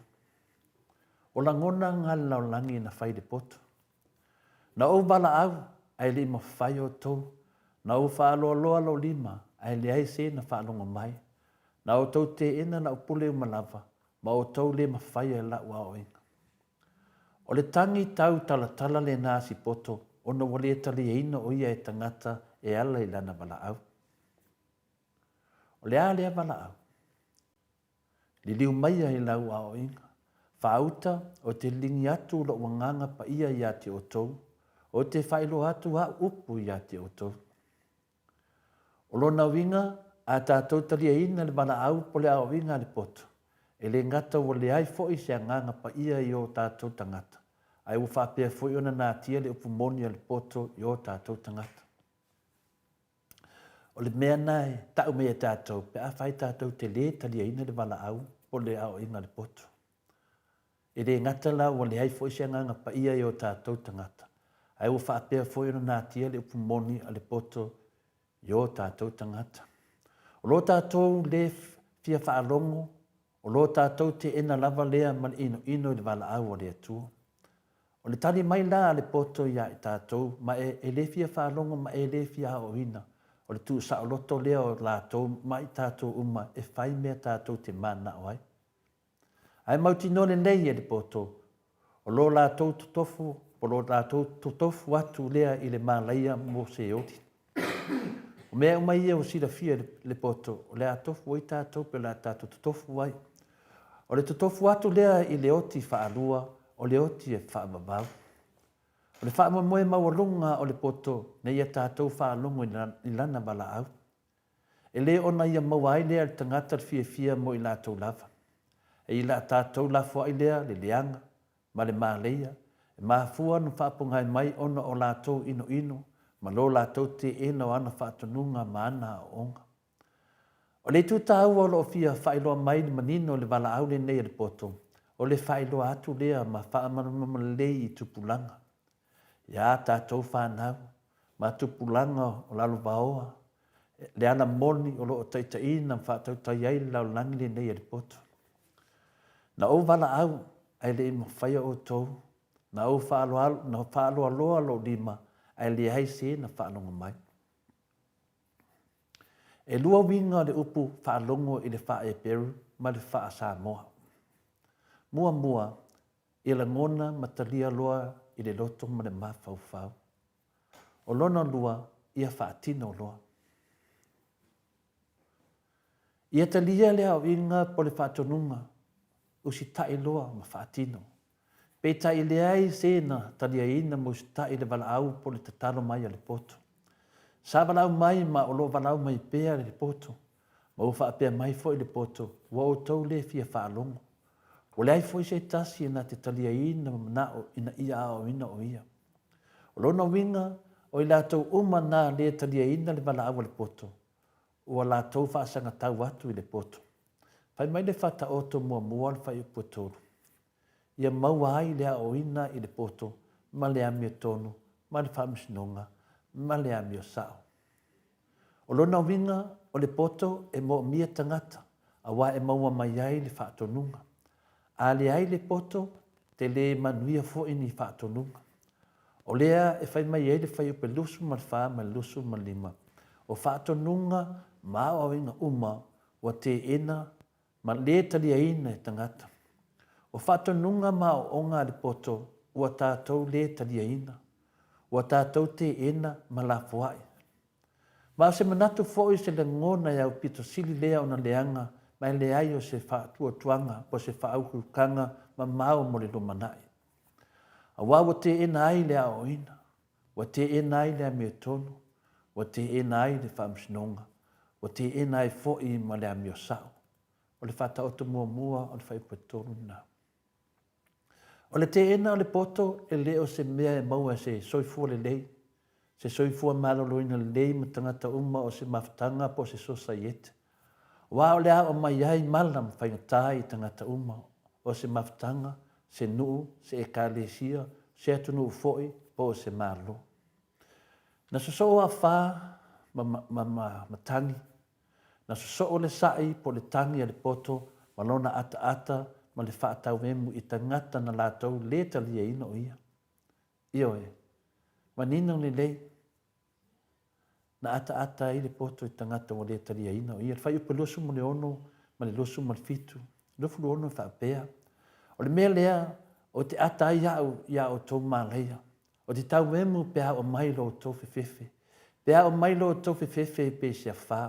O lagona nga le lalolagi na fai i le poto. Na ou valaau, ae le i mafai outou. Na ou faaloaloa lou lima, ae leai se na faalogo mai. Na outou teena lau pule uma lava, ma outou le mafaia lau aoaiga. O le tagi tau talatala lena a Sipoto ona ua le taliaina o ia e tagata e ala i lana valaau. O le a lea valaau? Liliu maia i lau aoaiga. Faauta, ou te liligi atu lou agaga paia iā te outou, ou te faailoa atu au upu iā te outou. O lona uiga, a tatou taliaina le valaau po le aoaiga a le poto, e le gata ua leai foi se agaga paia i o tatou tagata, ae ua faapea foi ona natia le upu moni a le poto i o tatou tagata. O le mea na e tau mai e tatou pe afai tatou te le taliaina le valaau po o le aoaiga a le poto. E le gata la ua leai foi se agaga paia i o tatou tagata, ae ua faapea foi ona natia le upu moni a le poto i o tatou tagata. O lo tatou le fia faalogo, o lo tatou teena lava lea ma le inoino i le valaau a le Atua. O le tali mai la a le poto iā i tatou ma e, e le fia faalogo ma e le fia aoaoina, o le tuusaoloto lea o latou ma i tatou uma e fai mea tatou te mananao ai. Ae mautinoa lelei e le poto, o lo latou totofu, o lo latou totofu atu lea i le malaia mo Seoli. O mea uma ia ua silafia e le poto, o le a tofu ai tatou pe o le a tatou totofu ai. O le totofu atu lea i le oti faalua, o le oti e faavavau. O le faamoemoe maualuga o le poto ina ia tatou faalogo i lana valaau. E le ona ia maua ai lea e le tagata le fiafia mo i latou lava. E i la tatou lafoai lea le leaga ma le maleia, e mafua ona faapogai mai ona o latou inoino ma lo latou teena o ana faatonuga ma ana aoaoga. O le itu taua o lo o fia faailoa mai le manino i le valaau lenei a le poto, o le faailoa atu lea ma faamalamalama lelei i tupulaga. Iā tatou fanau ma tupulaga o lalovaoa, le ala moni o lo o taitaiina ma faatautai ai le lalolagi lenei e le poto. Na ou valaau ae le i mafaia outou, na ou na faaloaloa lou lima ae leai se na faalogo mai. E lua uiga o le upu faalogo i le faa-Eperu ma le faa-Samoa. Muamua, Ia lagona ma talia loa i le loto ma le mafaufau. O lona lua, ia faatino loa. Ia talia le aoaiga po o le faatonuga, usitai loa ma faatino. Peitai leai se na taliaina ma usitai le valaau po o le tatalo mai a le poto. Sa valaau mai ma o lo o valaau mai pea le poto, ma ua faapea mai foi le poto, ua outou le fia faalogo. Ua leai foi se tasi na te taliaina ma manao ina ia aoaoina o ia. O lona uiga, O i latou uma na lē taliaina le valaau a le poto, ua latou faasagatau atu i le poto. Fai mai le Faataoto muamua o le fuaiupu e tolu, Ia maua ai le aoaoina i le poto ma le amiotonu ma le faamasinoga ma le amio sao. O lona uiga, o le poto e moomia tagata aua e maua mai ai le faatonuga. A leai le poto, te le manuia foi ni faatonuga. O lea e fai mai ai le fuaiupu 24 ma le 25, o faatonuga ma aoaoina uma ua teena ma le taliaina e tagata. O faatonuga ma aoaoga a le poto ua tatou le taliaina, ua tatou teena ma lafoai. Ma o se manatu foi o se lagona e aupito sili lea ona leaga ma e leai o se faatuatuaga po o se faaukiukaga mamao mo le lumanai. Aua ua teena ai le aoaoina, ua teena ai le amiotonu, ua teena ai le faamasinoga, ua teena ai foi ma le amio sao. O le faataoto muamua o le fuaiupu e tolu lena. O le teena o le poto e le o se mea e maua e se soifua lelei, se soifua maloloina lelei ma tagata uma o se mafutaga po o se sosaiete. Aua o le a oo mai ai mala ma faigata i tagata uma o se mafutaga, se nuu, se ekalesia, se atunuu foi po o se Malo. Na sosoo afa ma, ma, ma, ma tagi, na sosoo le sa'i po o le tagi a le poto ma lona ataata ma le faatauemu i tagata na latou le taliaina o ia. Ioe, manino lelei, na ataata ai le poto i tagata ua le taliaina o ia. Le fuaiupu 26 ma le 27, 26 e faapea, O le mea lea ou te ata ai au iā outou malaia, o te tauemu pe a oo mai lo outou fefefe, pe a oo mai lo outou fefefe e pei se afā,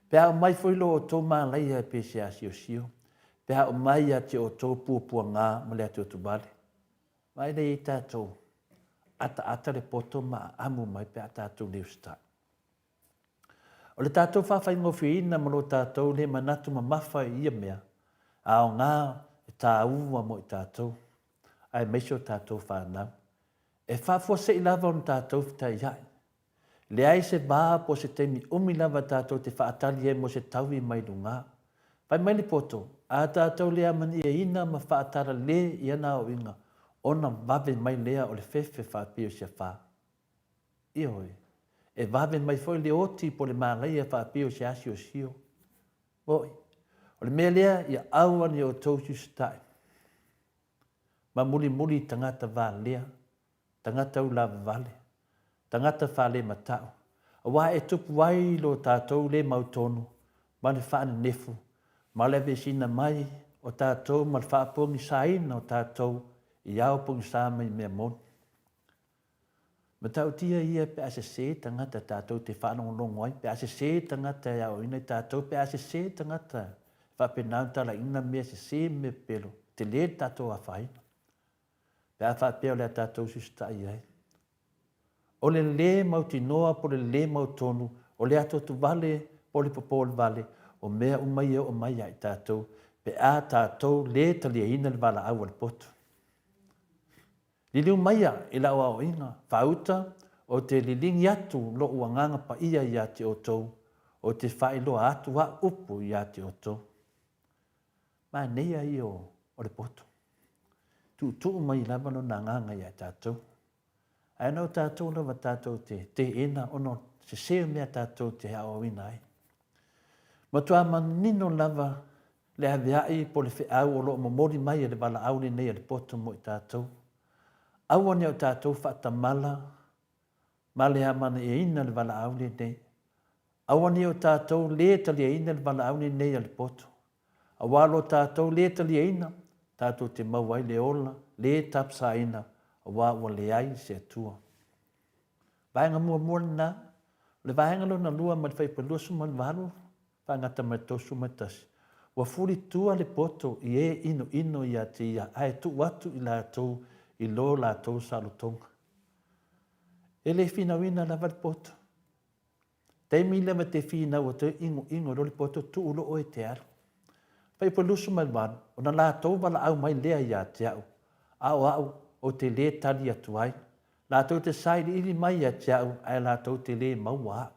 pe a oo mai foi lo outou malaia e pei se asiosio, pe a oo mai ia te outou puapuagā ma le atuatuvale. Vaai lea i ai tatou, ataata le poto ma aamu mai pe a tatou le usitai. O le tatou faafaigofieina ma lo tatou le manatu mamafa i ia mea, aoga e tāua mo i tatou, aemaise o tatou fanau. E faafuasei lava ona tatou fetaiai. Leai se va po o se taimi umi lava tatou te faatali ai mo se taui mai lugā. Fai mai le poto, a tatou le amaniaina ma faatalale i ana aoaiga, ona vave mai lea o le fefe faapei o se afā. Ioe, e vave mai foi le oti po o le malaia faapei o se asiosio. Oi, o le mea lea ia aua ne i outou siusitai ma mulimuli i tagata valea, tagata ulavavale, tagata faalemata'u, aua e tupu ai lo tatou le mautonu ma le faanenefu ma le aveesina mai o tatou ma le faapogisaina o tatou i ao pogisa mai mea moni. Matautia ia pe a sesē tagata tatou te faalogologo ai, pe a sesē tagata e aoaoina i tatou, pe a sesē tagata e faapena ona talaiina mea sesē ma mea pepelo, tele le tatou afaina. Pe a faapea o le a tatou siusitai i ai. O le lē mautinoa po o le lē mautonu, o le atuatuvale po o le popolevale, o mea uma ia e oo mai ia i tatou pe a tatou lē taliaina le valaau a le poto. Liliu maia i lau aoaiga, faauta, ou te liligi atu loʻu Agaga Paia iā te outou, ou te faailoa atu au upu iā te outou. Manaia ia o le poto. Tuutuu mai lava lona agaga iā tatou. Ae na o tatou lava tatou te teena ona o sese o mea tatou te aoaoina ai. Matua manino lava le avea'i po o le feau o lo o momoli mai e le valaau lenei a le poto mo i tatou. Aua ne o tatou faatamala ma le amana'iaina le valaau lenei. Aua ne o tatou lē taliaina le valaau lenei a le poto. Aua lo tatou lē taliaina, tatou te maua ai le ola lē tapasaina aua ua leai se Atua. Vaega muamua lena, o le vaega lona lua mai le fuaiupu 28 faagata mai le 31, ua fulitua le poto i e inoino ia te ia ae tuu atu i latou i lo latou saolotoga. E le finauina lava le poto. Taimi lava te finau atu ai inoino loa le poto tuu loa oe e te alu. Fuaiupu 28, ona latou valaau mai lea ia te au, a o au ou te le tali atu ai. Latou te sailiili mai ia te au ae latou te lē maua au.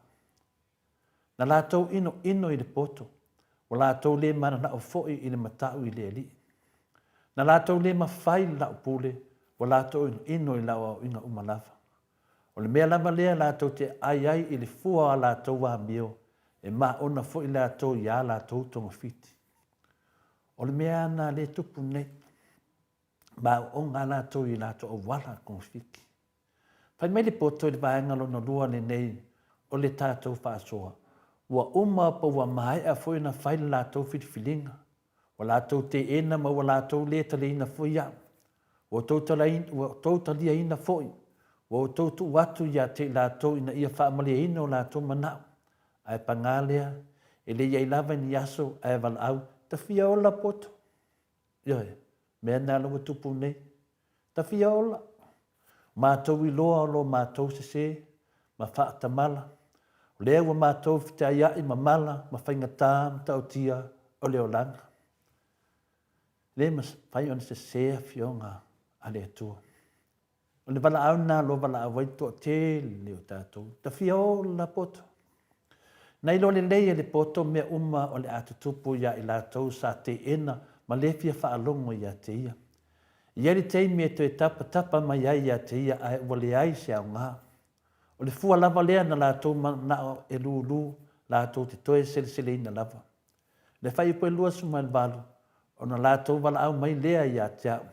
Na latou inoino i le poto, ua latou lē mananao foi i le mataʻu i le Alii. Na latou lē mafai i lau pule, ua latou inoino i lau aoaiga uma lava. O le mea lava lea latou te ʻai ai i le fua o a latou amio, e maona foi latou i a latou togafiti. O le mea lava lena lea e tupu nei. Maoona lava latou i latou auala togafiti. Fai mai le poto i le vaega lona lua lenei o le tatou faasoa, ua uma po ua maea foi ona fai le latou filifiliga. Ua latou teena ma ua latou lē taliaina foi au. Ua outou ua outou taliaina foi, ua outou tuu atu ia te i latou ina ia faamalieina o latou manaʻo. Ae pagā lea, e le i ai lava ni aso ae valaau, Tafia ola poto! Ioe, mea na la ua tupu nei. Tafia ola! Matou iloa o lo matou sesē ma faatamala, o lea ua matou feteaiaʻi ma mala ma faigata ma taotia o le olaga. Le mafai ona sesē afioga a le Atua. O le valaau lena o lo o valaau ai le toatele o tatou. Tafia ola poto. Na iloa lelei e le poto mea uma o le a tutupu iā i latou sa teena ma le fia faalogo ia te ia. E i ai le taimi e toe tapatapa mai ai ia te ia ae ua leai se aoga. O le fua lava lea na latou manao e lūlū latou te toe seleseleina lava. Le fuaiupu e 28, ona latou valaau mai lea ia te au,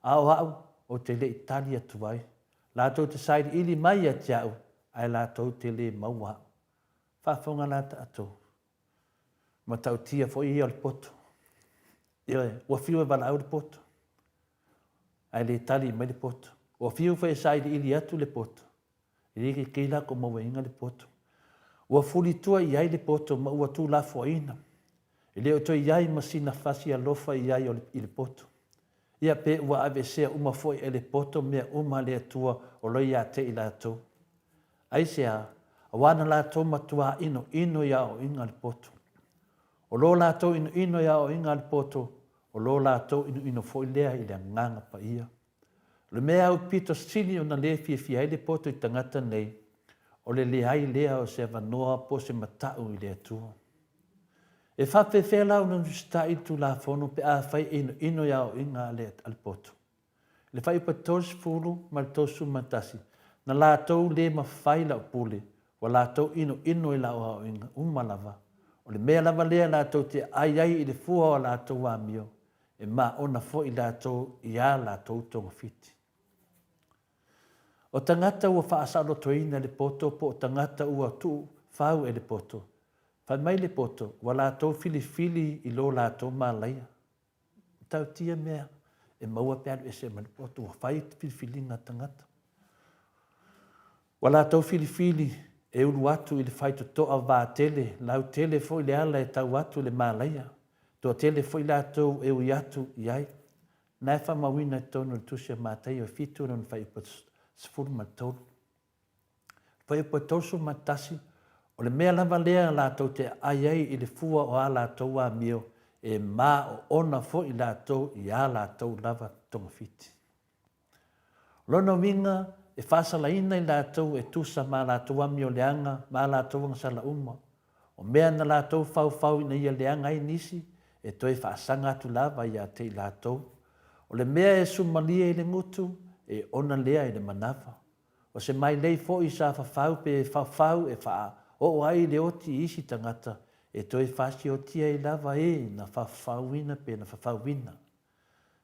a o au ou te le i tali atu ai. Latou te sailiili mai ia te au, ae latou te lē maua au. Faafofoga la tatou. Matautia foi ia o le poto. Ioe, ua fiu e valaau le poto, ae le tali mai le poto. Ua fiu foi e sailiili atu le poto, E le kekei la ko mauaiga le poto. Ua fulitua i ai le poto ma ua tuulafoaiina. E le o toe i ai ma sina fasi alofa i ai i le poto. Ia pe ua aveesea uma foi e le poto mea uma a le Atua o lo ia te i latou. Aisea? Auā na latou matuā inoino i aoaiga a le poto. O lo latou inoino i aoaiga a le poto, o lo latou inoino foi lea i le Agaga Paia. O le mea aupito sili ona lē fiafia ai le poto i tagata nei, o le leai lea o se avanoa po o se mataʻu i le Atua. E faapefea la ona usitai i le Tulafono pe afai e inoino i aoaiga a le, a le poto? I le fuaiupu 30 ma le 31, na latou lē mafai lau pule, ua latou inoino i lau aoaiga uma lava. O le mea lava lea latou te ʻai ai i le fua o a latou amio, e maona foi latou i ā latou togafiti. O tagata ua faasaolotoina e le poto po o tagata ua tuufau e le poto, fai mai le poto ua latou filifili i lo latou malaia. Matautia mea e maua pe alu ese mai le poto, ua fai filifiliga a tagata. Ua latou filifili e ulu atu i le faitotoa vatele, lautele foi le ala e tau atu i le malaia. Toatele foi latou e ui atu i ai. Na e faamauina i totonu o le Tusi a Mataio e 7 lona fuaiupu 13. Fuaiupu 31, O le mea lava lea latou te aai ai i le fua o a latou amio, e maoona foi latou i a latou lava togafiti. O lona uiga, e faasalaina i latou e tusa ma a latou amio leaga ma a latou agasala uma. O mea na latou faufau ina ia leaga ai nisi, e toe faasaga atu lava ia te i latou. O le mea e sumalie i le gutu, e ona lea i le manava. O se mailei foi sa fafau pe faufau e faaoo ai le oti i isi tagata, e toe fasiotia ai lava e na fafauina pe na fafauina.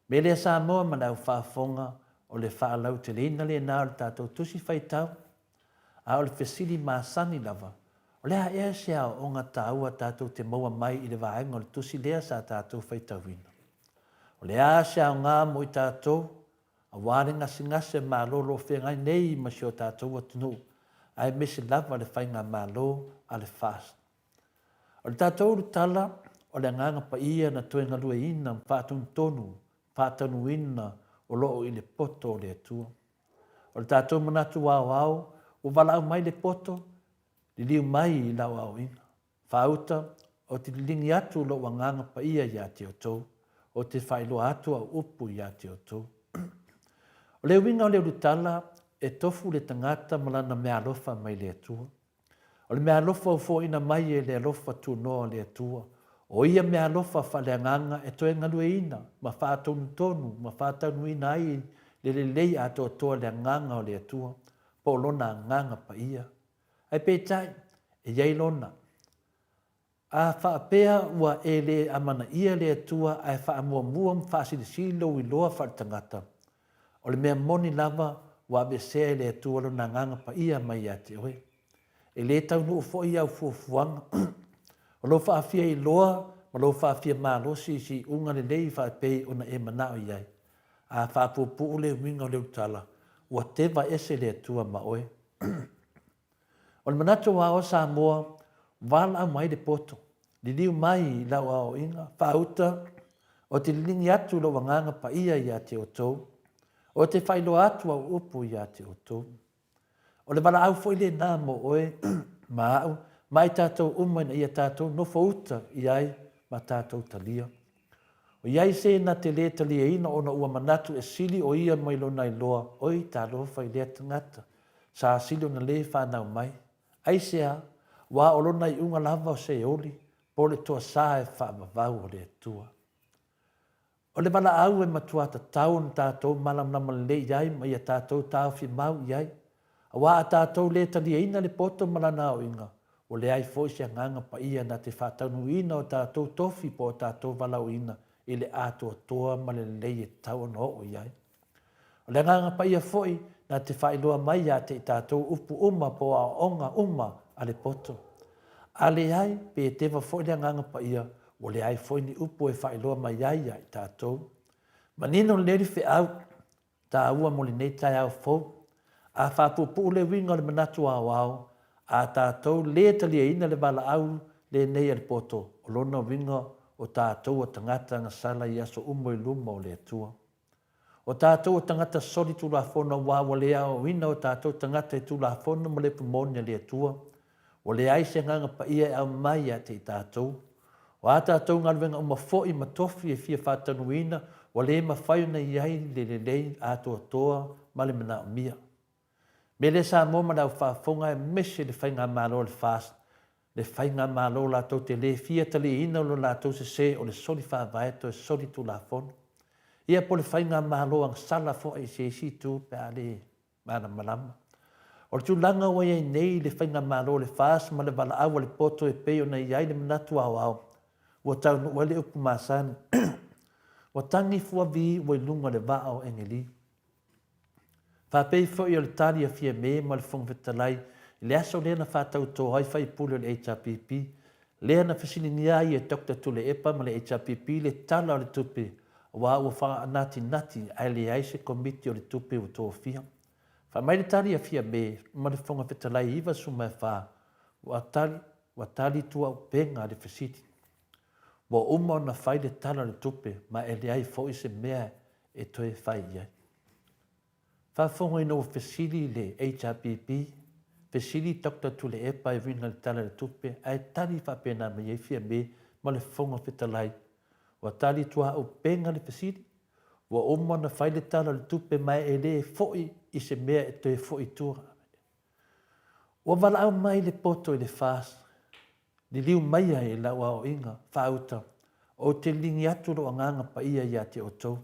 Me lea Samoa ma le au faafofoga o le faalauteleina lena o le tatou tusi faitau. A o le fesili masani lava, o le a ea se aoaoga taua tatou te maua mai i le vaega o le tusi lea sa tatou faitauina? O le a se aoga mo i tatou aua le gasegase malolo o feagai nei ma si o tatou atunuu aemaise lava le faigamalo a le FAST? O le tatou ulutala, o le Agaga Paia na toe galueina ma faatonutonu, faatanuina o lo o i le poto o le Atua. O le tatou manatu aoao, ua valaau mai le poto, liliu mai i lau aoaiga. Faauta, ou te liligi atu lou Agaga Paia ia te outou, ou te faailoa atu au upu ia te outou. O le uiga o le ulutala, E tofu le tagata ma lana meaalofa mai le Atua. O le meaalofa ua foaiina mai e le alofa tunoa o le Atua, o ia meaalofa faaleagaga e toe galueina ma faatonutonu ma faataunuuina ai le lelei atoatoa le agaga o le Atua, po o Lona Agaga Paia. Ae peitai, e i ai lona. A faapea ua e le amanaia le Atua ae faamuamua ma faasilisili lou iloa faaletagata, o le mea moni lava ua aveesea e le Atua Lona Agaga Paia mai ia te oe. E le taunuu foi au fuafuaga. O lou faafia iloa ma lou faafia malosi i se iuga lelei faapei ona e manao i ai. A faapuupuu le uiga o le ulutala, ua teva ese le Atua ma oe. O le manatu o aoa Samoa, valaau mai le poto, liliu mai i lau aoaoina, faauta, ou te liligi atu lou agaga paia ia te outou, ou te faailoa atu au upu ia te outou. O le valaau foi lena mo oe ma au ma i tatou uma ina ia tatou nofouta i ai ma tatou talia. O i ai se na te lē taliaina ona ua manatu e sili o ia mai lona iloa, oi talofa i lea tagata, sa sili ona lē fanau mai. Aisea? Aua o lona iuga lava o Seoli, po o le toasā e faavavau o le Atua. O le valaau e matua tatau ona tatou malamalama lelei i ai ma ia tatou taofi mau i ai, aua a tatou lē taliaina le poto ma lana aoaiga, ua leai foi se agaga paia na te faataunuuina o tatou tofi po o tatou valaauina i le atoatoa ma le lelei e tatau ona oo i ai. O le Agaga Paia foi na te faailoa mai ia te i tatou upu uma po o aoaoga uma a le poto. A leai, pe teva foi le Agaga Paia, ua leai foi ni upu e faailoa mai ai ia i tatou. Manino lelei le feau taua mo lenei taeao fou. A faapuupuu le uiga o le manatu aoao, a tatou lē taliaina le valaau lenei a le poto, o lona uiga o tatou o tagata agasala i aso uma i luma o le Atua. O tatou o tagata soli Tulafono aua ua le aoaoina o tatou tagata i Tulafono ma le upu moni a le Atua. Ua leai se Agaga Paia e aumai ia te i tatou. O a tatou galuega uma foi ma tofi e fia faataunuuina, ua le mafai ona i ai le lelei atoatoa ma le manaomia. Mele Samoa ma le au faafofoga aemaise le faigamalo a le FAST, le faigamalo latou te le fia taliaina lo latou sese o le soli faavae toe soli tulafono. Ia po o le faigamalo agasala foi i se isi itu pe a le malamalama. O le tulaga ua i ai nei le faigamalo a le FAST ma le valaau a le poto e pei ona i ai le manatu aoao, ua taunuu ai le upu masani, ua tagi fuavi ua i luga o le vaa o Egeli. Faapei foi o le tali a Fiame ma le Fofoga Fetalai i le aso lea na faatautō ai faipule o le HRPP, lea na fesiligia ai e Doctor Tuilaepa ma le HRPP le Tala o le Tupe aua ua faanatinati ae leai se Komiti o le Tupe ua tofia. Fai mai le tali a Fiame ma le Fofoga Fetalai 94, ua tali, ua tali tuaupega le fesili. Ua uma ona fai le Tala o le Tupe ma e leai foi se mea e toe fai i ai. Faafofoga ina ua fesili le HRPP, fesili Doctor Tuilaepa e uiga i le Tala o le Tupe ae tali faapena mai ai Fiame ma le Fofoga Fetalai. Ua tali tuaupega le fesili, ua uma ona fai le Tala o le Tupe ma e le foi i se mea e toe foi i tua. Ua valaau mai le poto i le FAST, Liliu maia i lau aoaiga, faauta, ou te ligi atu lou Agaga Paia ia te outou.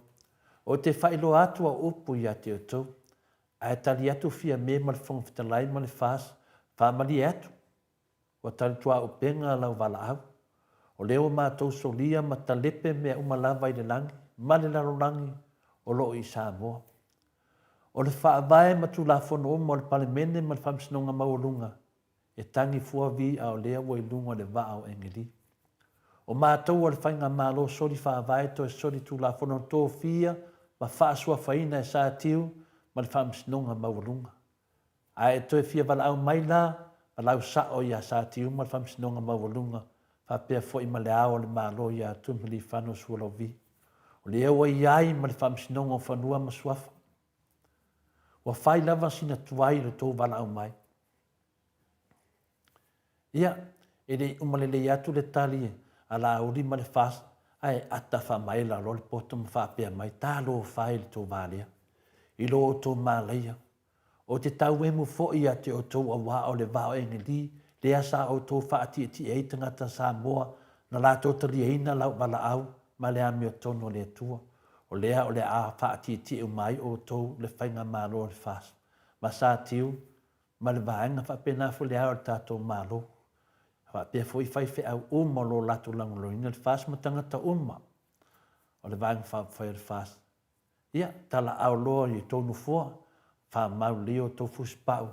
Ou te faailoa atu au upu ia te outou. Ae tali atu Fiame ma le Fofoga Fetalai ma le FAST, Faamalie atu, ua talituaupega lau valaau. O lea ua matou solia ma talepe mea uma lava i le lagi ma le lalolagi o lo o i Samoa. O le Faavae ma Tulafono uma o le Palemene ma le Faamasinoga Maualuga e tagi fua vi a o lea ua i luga o le vaa o Egeli. O matou o le Faigamalo soli Faavae toe soli Tulafono tofia ma faasuafaina e Satiu ma le Faamasinoga Maualuga. A e toe fia valaau mai la, valaau sao iā Satiu ma le Faamasinoga Maualuga faapea foi ma Le Ao o le Malo iā Tuimalealiifano Sualauvi. O lea ua i ai ma le Faamasinoga o Fanua ma Suafa. Ua fai lava sina tuai i lo tou valaau mai. Ia, e le i uma lelei atu le tali a Laauli ma le FAST, ae ata faamaela loa le poto ma faapea mai, Talofa e i le tou valea, i lo outou malaia. Ou te tauemu foi ia te outou auā o le vā o Engelī, lea sa outou faatietie ai tagata Samoa na latou taliaina lau valaau ma le amiotonu a le Atua, o lea o le a faatietie uma ai outou le Faigamalo a le FAST, ma Satiu, ma le vaega faapena foi le ao o le tatou Malo, faapea foi faifeau uma o lo o latou lagolagoina le FAST ma tagata uma o le Vaega Faaupufai a le FAST. Ia, talaau loa i tou nofoa, faamau lelei outou fusipau,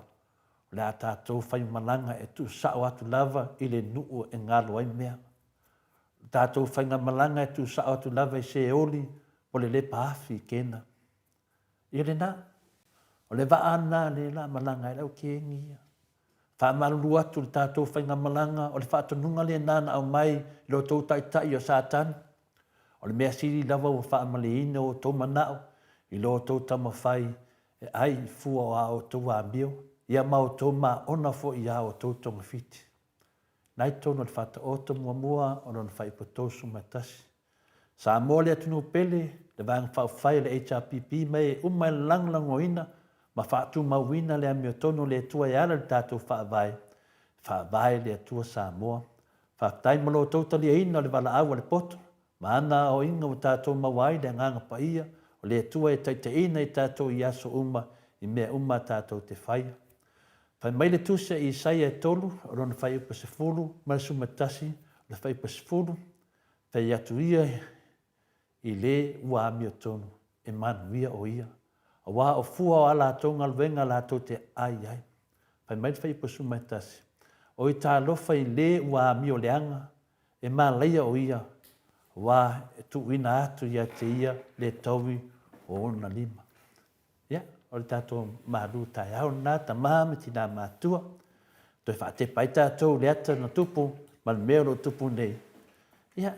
o le a tatou faimalaga e tuusao atu lava i le nuu e galo ai mea. O le tatou faigamalaga e tuusao atu lava i Seoli po o le Lepa Afi i Kena. Ia lena, o le vaa lena lea la malaga ai le au kegi ia. Faamalulu atu i le tatou faigamalaga, o le faatonuga lena na aumai i lo outou taitai o Satani. O le mea sili lava ua faamalieina outou manao i lo outou taumafai e ai i fua o a outou amio, ia ma outou maona foi i a outou togafiti. Na i totonu o le Faataoto muamua o lona faaiupu 31. Samoa le atunuu pele, le Vaega Faaupufai a le HRPP ma e uma e lagolagoina ma faatumauina le amiotonu o le Atua e ala i le tatou Faavae, Faavae le Atua Samoa. Faafetai mo lo outou taliaina o le valaau a le poto ma ana aoaiga ua tatou maua ai le Agaga Paia o le Atua e taitaiina i tatou i aso uma i mea uma a tatou te faia. Fai mai le Tusi a Isaia e 3, o lona fuaiupu 11, o le fuaiupu 10, Fai atu ia i le ua amiotonu, e manuia o ia, aua o fua o a latou galuega latou te ai ai. Fai mai le Faiupu 11, Oi talofa i le ua amio leaga, e malaia o ia, aua e tuuina atu ia te ia le taui o ona lima. Ia, o le tatou malu taeao lena, tama ma tina matua. Toe faatepa ai tatou i le ata na tupu ma le mea o lo o tupu nei. Ia,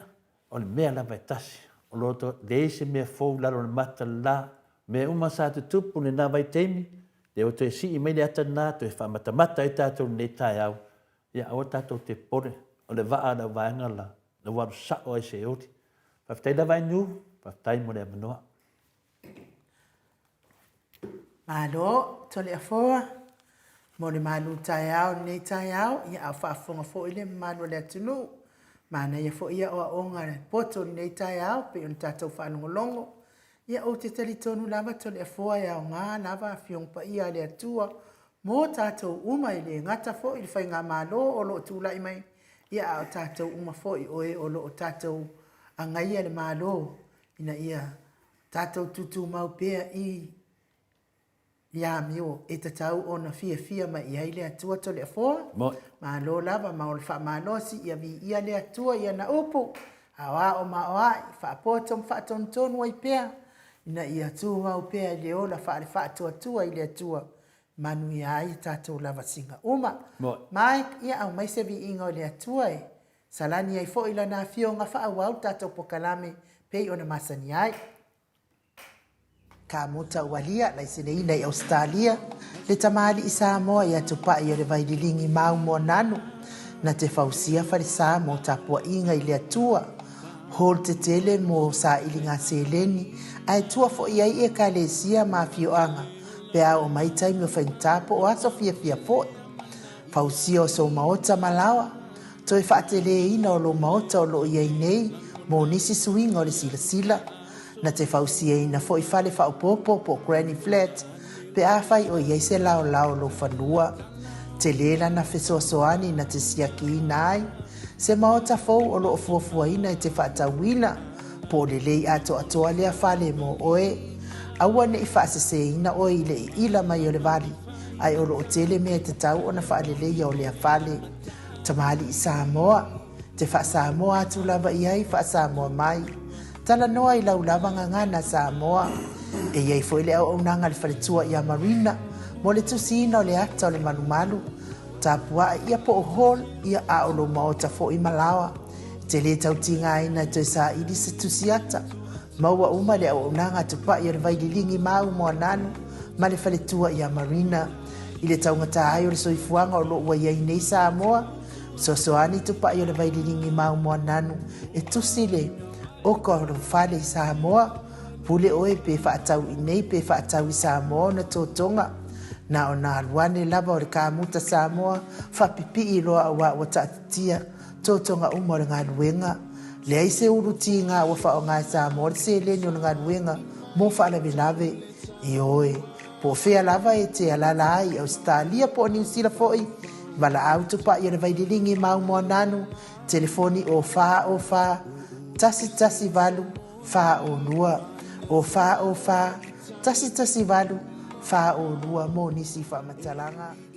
o le mea lava e tasi. O lo o leai se mea fou i lalo o le mata le la. Mea uma sa tutupu i lena vaitaimi, lea ua toe sii mai le ata lena, toe faamatamata ai tatou i lenei taeao. Ia, aua tatou te popole, o le vaa a le auvaega la, na ua alu sao lava i Seoli. Faafetai lava Ainuu, faafetai mo le avanoa. Malo Toleafoa mo le malu taeao i lenei taeao, ia a o faafofoga foi le mamalu o le atunuu. Manaia foi aoaoga poto i lenei taeao pei ona tatou faalogologo. Ia ou te talitonu lava Toleafoa e aoga lava Afioga Paia a le Atua mo tatou uma e le gata foi i le Faigamalo o lo o tulai mai, ia a o tatou uma foi o e o lo o tatou agaia le Malo ina ia tatou tutumau pea i amio e tatau ona fiafia mai i ai le Atua Toleafoa. Malo lava ma o le faamalosi ia viia le Atua i ana upu, aoao ma aoai, faapoto ma faatonutonu ai pea, ina ia tumau pea i le ola faale-faatuatua i le Atua, manuia ai tatou lavasiga uma. Mike, ia aumai se viiga o le Atua e Salani ai foi lana afioga faaauau le tatou pokalame pei ona masani ai. Ka muta ualia laiseneina i Ausetalia le tamalii Samoa ia Tupai o le Vaililigi mau Moananu na te fausia falesa mo tapuaiga i le Atua hall tetele mo sailiga seleni ae tua foi ai Ekalesia ma afioaga pe a oo mai taimi o faigata po o aso fiafia foi. Fausia o sou maota ma laoa, toe faateleina o lou maota o lo o i ai nei mo nisi suiga o le silasila, na te fausiaina foi fale faaopoopo po o granny flat pe afai o i ai se laolao o lou fanua. Tele lana fesoasoani na te siakiina ai se maota fou o lo o fuafuaina e te faatauina po o lelei atoatoa lea fale mo oe. Aua ne i faaseseina oe i le iila mai o le vali. Ae o lo o tele mea e tatau ona faaleleia o lea fale. Tamalii Samoa, te faa-Samoa atu lava i ai faa-Samoa mai. Talanoa i lau lava gagana Samoa. E i ai foi le auaunaga a le faletua ia Marina mo le tusiina o le ata o le malumalu. Tapuai ia po o hall ia a o lou maota foi ma laoa. E te le tau tigaina e toe saili se tusi ata. Maua uma le auaunaga a Tupai o le Vaililigi Mau Moananu ma le faletua ia Marina. I le taugata ai o le soifuaga o lo o ua i ai nei Samoa, fesoasoani Tupai o le Vaililigi Mau Moananu e tusi le oka o lou fale i Samoa. Pule oe pe faatau i nei pe faatau i Samoa ona totoga. Na ona alu ane lava o le kamuta Samoa faapipii loa auā ua taatitia totoga uma o le galuega. Leai se ulu tiga ua faaaoga e Samoa le seleni o le galuega mo faalavelave. Ioe, po o fea lava e te alaala ai i Ausetalia po o Niu Sila foi, valaau tupai o le Vaililigi ma Moananu, telefoni o 4 o 4 118 402 o 4 o 4 118 402 mo nisi faamatalaga.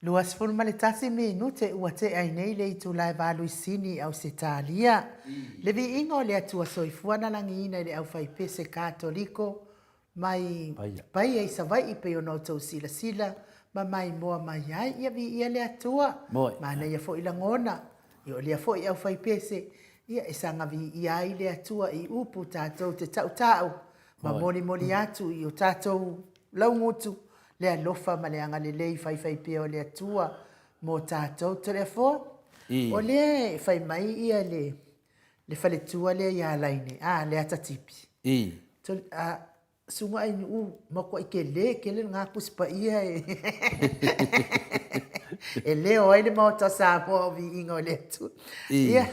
21 minute ua tea ai nei le itula e valuisini i Ausetalia. Le viiga o le Atua Soifua na lagiina i le aufaipese Katoliko mai Paia i Savaii pei ona outou silasila ma maimoa mai ai. Ia viia le Atua. Manaia foi lagona. Ia o lea foi aufaipese, ia e saga viia ai le Atua i upu tatou te tautau ma molimoli atu i o tatou laugutu le alofa ma le agalelei faifaipea o le Atua mo tatou. Toleafoa, o lea e fai mai ia le le faletua lea ia Laine, a, le atatipi. A, suga ai nuu matuai tele tele lena Tusi Paia e e leo ai le Maota o Samoa o viiga o le Atua. Ia,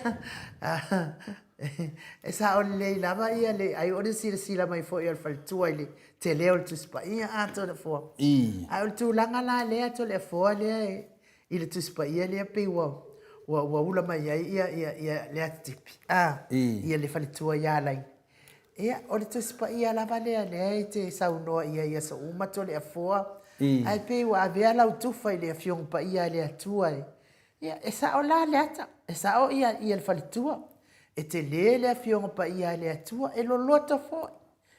e sao lelei lava ia le, ai o le silasila mai foi o le faletua i le tele o le Tusi Paia, a Toleafoa. Ae o le tulaga la lea Toleafoa lea e, i le Tusi Paia lea pei ua, ua, ua ula mai ai ia, ia, ia le atitipi, a, ia le faletua ia Laine. Ia, o le Tusi Paia lava lea lea e te saunoa i ai i aso uma Toleafoa, ae pei ua avea lau tufa i le Afioga Paia a le Atua e, ia, e sao la le ata, e sao ia, ia le faletua. E tele le Afioga Paia a le Atua, e loloto foi.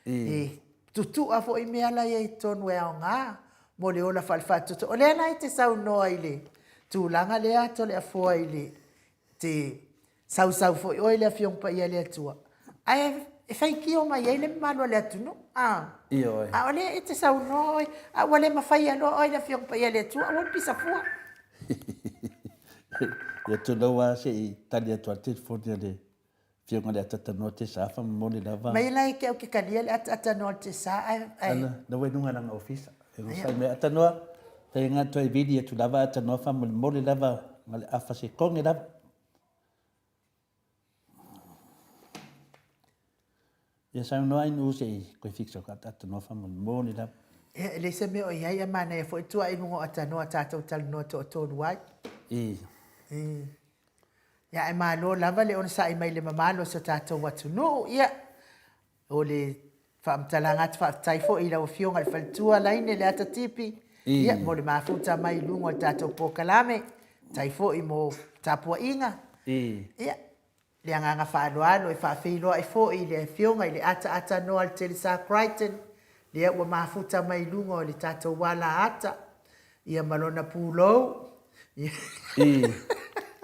E tutua foi mea la i ai i totonu e aoga mo le ola faalefaatoto. O lea la e te saunoa i le tulaga lea Toleafoa i le te sausau foi oe i le Afioga Paia a le Atua, ae e faitio mai ai le mamalu o le atunuu. A, Ioe. a o lea e te saunoa oe, a ua le mafaia loa oe i le Afioga Paia a le Atua, aua le pisa fua. Ia tulou lava se i tali atu a le telefoni a le Afioga i le Atatanoa Tesa faamolemole lava. Mai la e ke au ke kalia le Atatanoa Tesa ae ae. Ana, na ua i luga lana ofisa. E onosai mai Atanoa, tai nga toe vili atu lava Atanoa faamolemole lava ma le afa sekoge lava. Ia saunoa ai nuu se i koe fix o ka Atanoa faamolemole lava. Ia, e leai se mea o i ai, a manaia foi tua i luga o Atanoa tatou talanoa toatolu ai. I. I. Ia, ae malo lava le onosai mai i le mamalu o si o tatou atunuu. Ia, o le faamatalaga atu faafetai foi i lau Afioga i le Faletua Laine Leata Tipi, ia, mo le mafuta mai i luga o le tatou polokalame. Faafetai foi mo tapuaiga. Ia, le agaga faaaloalo e faafeiloai foi i le Afioga i le Ataatanoa Letelesa Crichton, lea ua mafuta mai i luga o le tatou alaata, ia ma lona pulou. I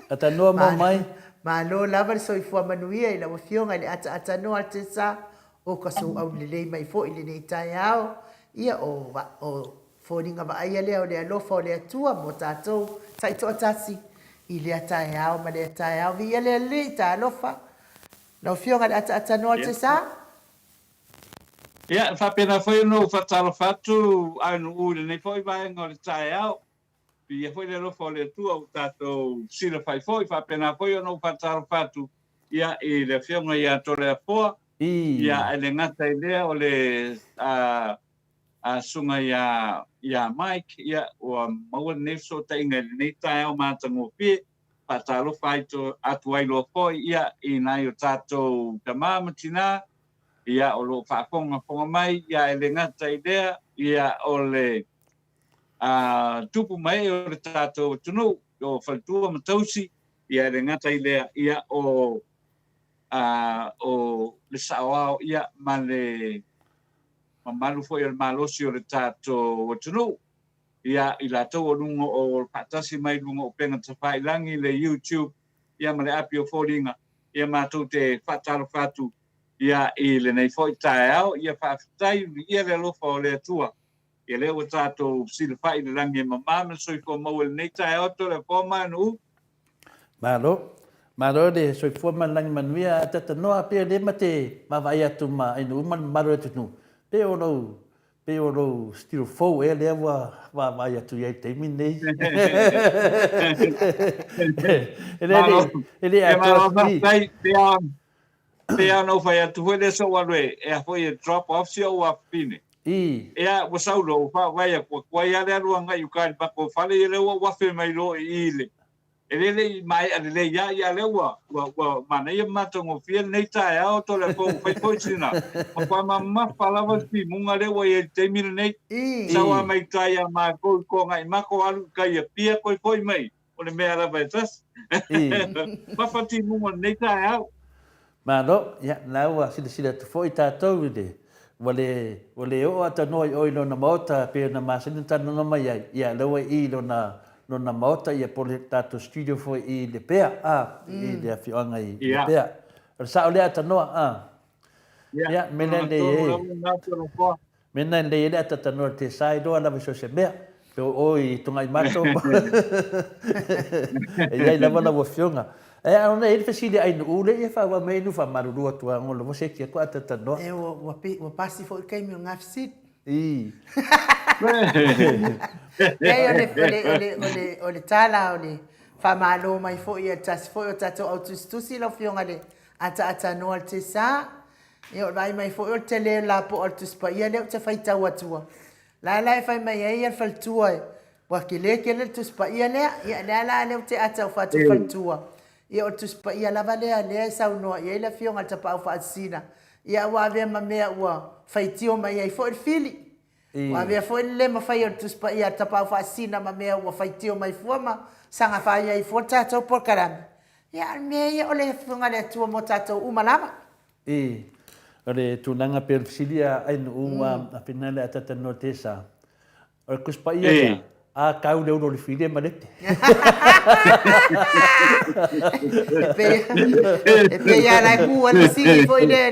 atanoa mo mai. Malo lava le soifua manuia i lau Afioga i le Ataatanoa Altesa, o ka sou aulelei mai foi i lenei taeao, ia o, o foliga vaaia lea o le alofa o le Atua mo tatou taitoatasi i lea taeao ma lea taeao. Viia le Alii, talofa lau Afioga i le Ataatanoa Altesa. Ia, e faapena foi ona ou faatalofa atu Aunuu i lenei foi vaega o le taeao. Viia foi le alofa o le Atua ua tatou silafai foi. Faapena foi ona ou faatalofa atu ia, i le Afioga ia Toleafoa, ia, ae le gata i lea o le a, a susuga ia, ia Mike, ia, ua maua lenei fesootaiga i lenei taeao matagofie. Faatalofa ai to, atu ai loa foi ia, i nai o tatou tama ma tina, ia, o lo o faafogafoga mai, ia, e le gata i lea, ia, o le a, tupu mai o le tatou atunuu, o faletua ma tausi, ia, e le gata i lea, ia, o, a, o le saoao, ia, ma le mamalu foi o le malosi o le tatou atunuu, ia, i latou o luga o faatasi mai luga o upega tafailagi, le YouTube, ia, ma le api o foliga, ia, matou te faatalofa atu ia, i lenei foi taeao. Ia faafetai, viia le alofa o le Atua, ia lea ua tatou silafai i le lagi e mama ma le soifua maua i lenei taeao. Toleafoa ma Anu'u. Malo. Malo le soifua ma le lagi manuia. A tatanoa pei o lea ma te vaavaai atu ma Anu'u ma le mamalu o le atunuu, pei o lou Pei o lou stilo fou ea lea ua vaavaai atu i ai i le taimi lenei. E le, e le atoa. Faafetai, pei lava ona ou fai atu foi lea sa ou alu e a foi e drop off si ou afafine. Ea, ua sau loa, ua vaai atu, ua tuai lava le alu agai i uka i le matou fale, ia lea ua ou afe mai loa i i le. E le le i maea lelei lava, ia lea ua, ua, ua manaia ma matagofie lenei taeao, Toleafoa, ua fai foi sina matua mamafa lava le timuga lea ua i ai i le taimi lenei. Sau lava mai tai ia matou i Tuanaimato alu i tai i Apia toe foi mai, o le mea lava e tasi. Mafa timuga o lenei taeao. Malo, ia, la ua silasila atu foi tatou i le, ua le, ua le oo atanoa i o i lona maota pei ona masani ona talanoa mai ai, ia, lea ua i i lona, lona maota, ia, po o le tatou studio foi i Lepea, a, i le afioaga i Lepea. O le sao lea atanoa, a. Ia, mea lea nei e. Mena e lelei ai le atatanoa i le tesa iloa lava i so o se mea. Pe o oe i Togaimato ma e i ai lava lau afioga. Ae a ona e i ai le fesili a Ainuu lea ia faaauau mai Ainuu faamalulu atu lava ngo lava se tia ko atatanoa. E ua ua ua pasi foi le taimi o lena fesili. I. Leai o le o le o le o le o le tala o le faamalo mai foi a le tasi foi o tatou au tusitusi lau afioga i le ataatanoa le tesa. Ia o le vaai mai foi o le tele o le lapoa o le Tusi Paia lea ou te faitau atua. La la e fai mai ai le faletua ua tele tele le Tusi Paia lea. Ia lea la lea ou te ata ofa atu faletua. Ia o le Tusi Paia lava lea lea e saunoa i ai le Afioga i le Tapaau Faasisina. Ia ua avea ma mea ua faitio mai ai foi le fili. Ua avea foi le le mafai o le Tusi Paia a le Tapaau Faasisina ma mea ua faitio mai fua ma saga fai ai fua le tatou polokalame. Ia o le mea ia o le Afioga i le Atua mo tatou uma lava. I, o le tulaga pei o le fesili a Ainuu a Fina le Atatanoa Tesa. O le Tusi Paia lea, a tau le ulu o le fili e malete. E pei lava la e ku ai le fesili foi lea.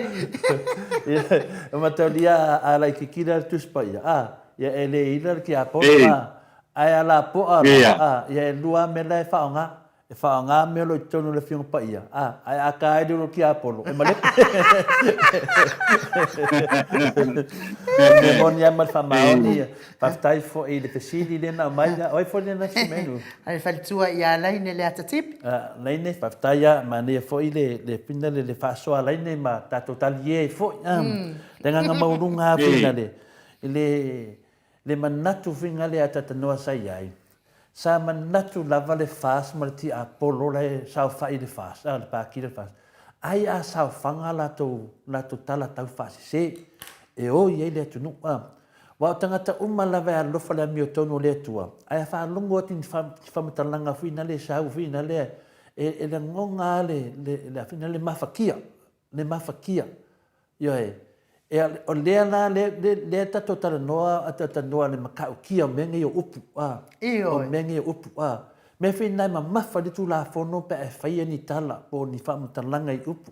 E mataulia a laitiiti la le Tusi Paia, a, ia e le ila le tiakono, a, ae a lapoa la, a, ia e lua lava mea la e faaaoga. E faaaoga mea o lo o i totonu o le Afioga Paia, a, ae a ta ai le ulu o le tiapolo, e malepe. E moni lava ma le faamaoni, faafetai foi i le fesili lea na aumai, o ai foi lea na Simenu? A le faletua ia Laine Leatatipi. Laine, faafetai lava, manaia foi le, le fina le, le faasoa a Laine ma tatou talie ai foi. Le agaga maualuga lava fina le, le, Le manatu fina lea a Tatanoa sa i ai, sa manatu lava le FAST ma le tiapolo la e saofai i le FAST, a, le Pati lea o le FAST, ai a saofaga a latou, latou tala tau faasese e o i ai le atunuu, a. Aua o tagata uma lava e alolofa le amiotonu o le Atua, ae a faalogo atu i ni faamatalaga fina lea e sau fina lea, e, e lagona lava le, le, le, fina le mafatia, le mafatia. Ioe. E, o lea la, lea, lea, lea tatou talanoa, a talanoa le matautia o mea nei o upu, a. Ioe. O mea nei o upu, a. Mea foi na e mamafa i le Tulafono pe a e faia ni tala po o ni faamatalaga i upu.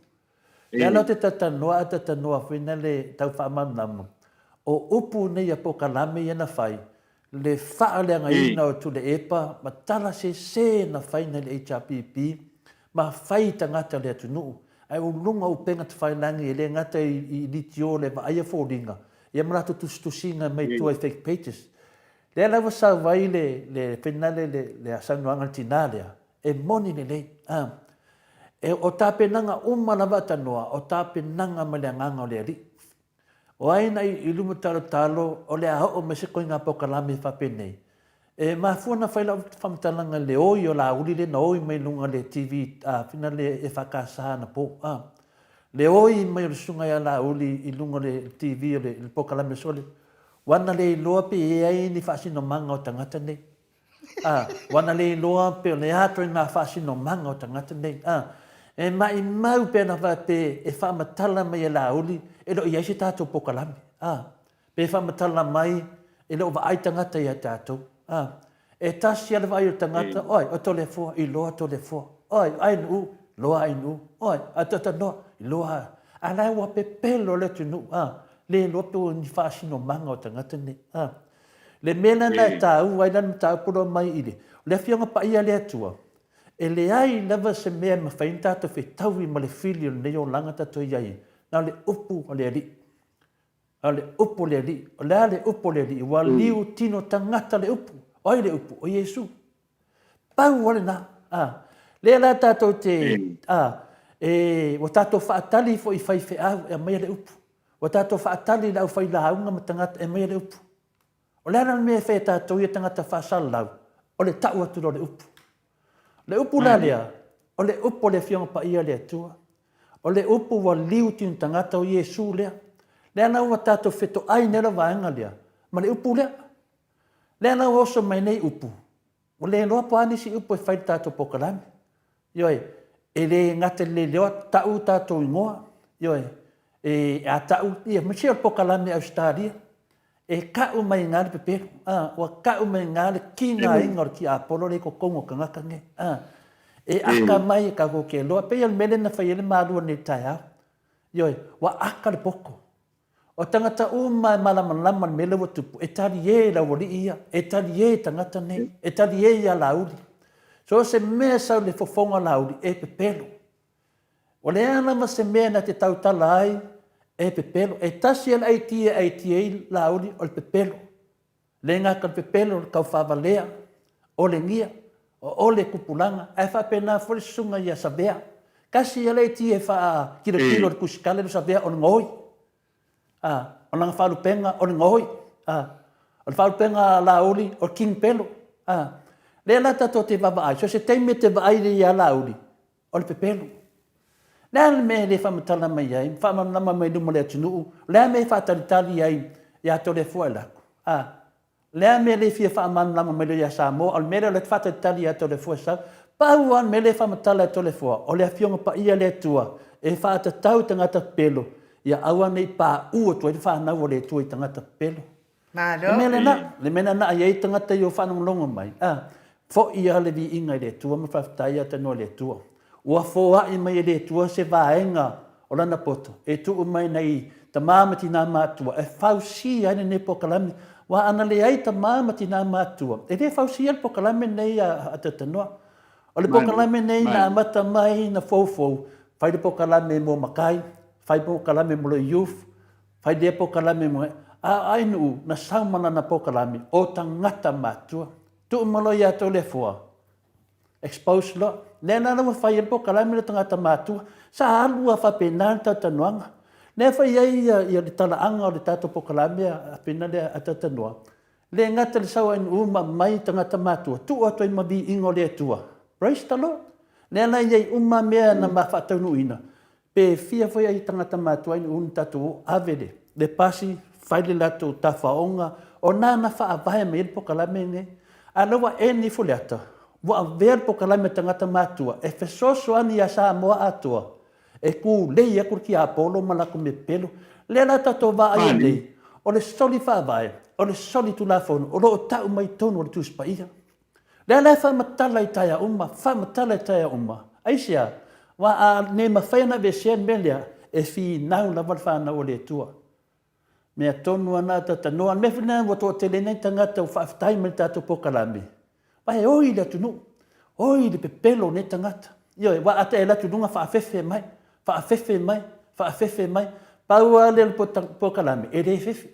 Lea la ou te talanoa a talanoa foi na le tau faamalamalama, o upu nei a polokalame ia na fai, le faaleagaina o Tuleepa ma tala sese na fai nai le HRPP ma fai i tagata o le atunuu, ae o luga o upega tafailagi e le gata i litio le vaaia foliga ia ma latou tusitusiga mai tua i fake pages. Lea la ua sau ai le le finale le le saunoaga a le tina lea, e moni lelei. A e o tapenaga uma lava a Tanoa, o tapenaga mai le agaga o le Alii. O ai na i luma talotalo o le a oo mai se koiga polokalame faapenei? E mafua ona fai lau faamatalaga i le oi o Laauli lea na oi mai luga le TV a fina le EFKS anapo a. Le oi mai o le susuga ia Laauli i luga o le TV o le polokalame sole, ua na le iloa pe i ai ni faasinomaga o tagata nei. A, ua na le iloa pe o le a toe ngā faasinomaga o tagata nei. A, e maʻimau pe ana faapea e faamatala mai e Laauli e le o i ai se tatou pokalame. A, pe faamatala mai e le o vaai tagata ia tatou. A, e tasi a le vaai o le tagata, oi, o Toleafoa, iloa Toleafoa. Oi, o Ainuu, iloa Ainuu. Oi, a Totanoa, iloa. A la ua pepelo le atunuu, a, le iloa pe o ni faasinomaga o tagata nei. A, Le mea lena e tāua ai lana mataupu loa mai i le, o le Afioga Paia a le Atua, e leai lava se mea e mafai ona tatou fetaui ma le fili o lenei olaga tatou i ai, na o le upu a le Alii. Na o le upu a le Alii. O le a le upu a le Alii? Ua liu tino tagata le upu. O ai le upu? O Iesu. Pau lava lena. A, lea la tatou te, a, e, ua tatou faatali foi i faifeau e aumaia le upu. Ua tatou faatali i le aufailauga ma tagata e aumaia le upu. O le a la le mea e fai e tatou ia tagata faasalalau? O le tau atu loa o le upu. Le upu la lea, o le upu a le Afioga Paia a le Atua. O le upu ua liu tino tagata o Iesu lea. Lea la ua tatou fetoai nei le vaega lea ma le upu lea. Lea la ua oso mai nei upu, ua le iloa po o a nisi upu e fai i le tatou polokalame. Ioe, e le gata i le le iloa tau tatou igoa, ioe, e, a tau, ia, ma o le polokalame a Ausetalia, e ka'u mai iga le pepelo, a, ua ka'u mai iga le kigaina o le tiapolo lea i totonu o tagata nei, a, e aka mai e tatou te iloa, pei o le mea lea na fai ai le malua nei i le taeao, ioe, ua aka le poto. O tagata uma e malamalama i le mea lea ua tupu, e talie i le aualii ia, e talie i tagata nei, e talie ia Laauli. So o se mea e sau i le fofoga o Laauli, e pepelo. Ua leai lava se mea na te tautala ai e pepelo. E tasi lava le aitia e aitia ai Laauli, o le pepelo. Le gata o le pepelo, o le taufaavalea, o le gia, o le tupulaga, ae faapena foi le susuga ia Savea. Tasi lava le aitia e faatilotilo i le tusitala lea o Savea, o le gaoi. A, o lana faalupega o le gaoi. A, o le faalupega a Laauli, o le king pelo. A, lea la tatou te vaavaai, so o se taimi e te vaai lelei ia Laauli, o le pepelo. Le a le mea e le faamatala mai ai, faamalamalama mai i luma o le atunuu, o le a le mea e faatalitali ai ia Toleafoa e alu atu? A, le a le mea e le fia faamalamalama mai loa ia Samoa, o le mea lea o lea e faatalitali ia Toleafoa e sau? Pau lava le mea lea e faamatala e Toleafoa, o le Afioga Paia a le Atua e faatatau i tagata pepelo, ia aua ne i paú atu ai le fanau a le Atua i tagata pepelo. Malo. Le mea lena, le mea lena e i ai tagata i o faalogologo mai, a, foi lava le viiga i le Atua ma faafetai ia tanoa i le Atua. Ua foai mai e le Atua se vaega o lana poto e tuu mai nai tama ma tina matutua e fausia ai lenei polokalame. Aua ana leai tama ma tina matutua, e le fausia le polokalame lenei a Tanoa. O le polokalame lenei na amata mai na foufou, fai le polokalame mo matai, fai polokalame mo le youth, Fai lea polokalame mo a ai nuu na sau ma lana polokalame o tagata matua. Tuu ma loa ia Toleafoa, expose loa. Lea la ua fai ai le polokalame lea o tagata matua. Sa alu lava faapena le talatalanoaga. Lea fai ai ia le talaaga o le tatou polokalame a pena lea a talatalanoa. Le gata i le sau a nuu ma aumai tagata matua, tuu atu ai ma viiga o le Atua. Praise the Lord. Lea la e i ai uma mea na ma faataunuuina. Pe fia foi ai tagata matua ai unu tatou ave le le pasi fai le latou tafaoga o na na faavae mai ai le pokalame lenei. A lea ua end ifo le ata ua avea le pokalame a tagata matua e fesoasoani ia Samoa atoa e tulei atu le tiapolo ma latou mea pepelo. Lea la tatou vaai ai nei o le soli faavae o le soli tulafono o lo o tau mai totonu o le Tusi Paia. Lea la e faamatala i taeao uma, faamatala i taeao uma. Aisea? Aua a ne mafai ona aveesea le mea lea, e finau lava le fanau a le Atua. Mea tonu lava na talatalanoa. O le mea foi lena ua toatele ai nai tagata ua faafetai mai i le tatou polokalame, aua e oi le atunuu, oi le pepelo o nei tagata. Ioe, aua a ta e alu atu i luga faafefe mai, faafefe mai, faafefe mai. Pau lava lea o le polokalame, e le fefe.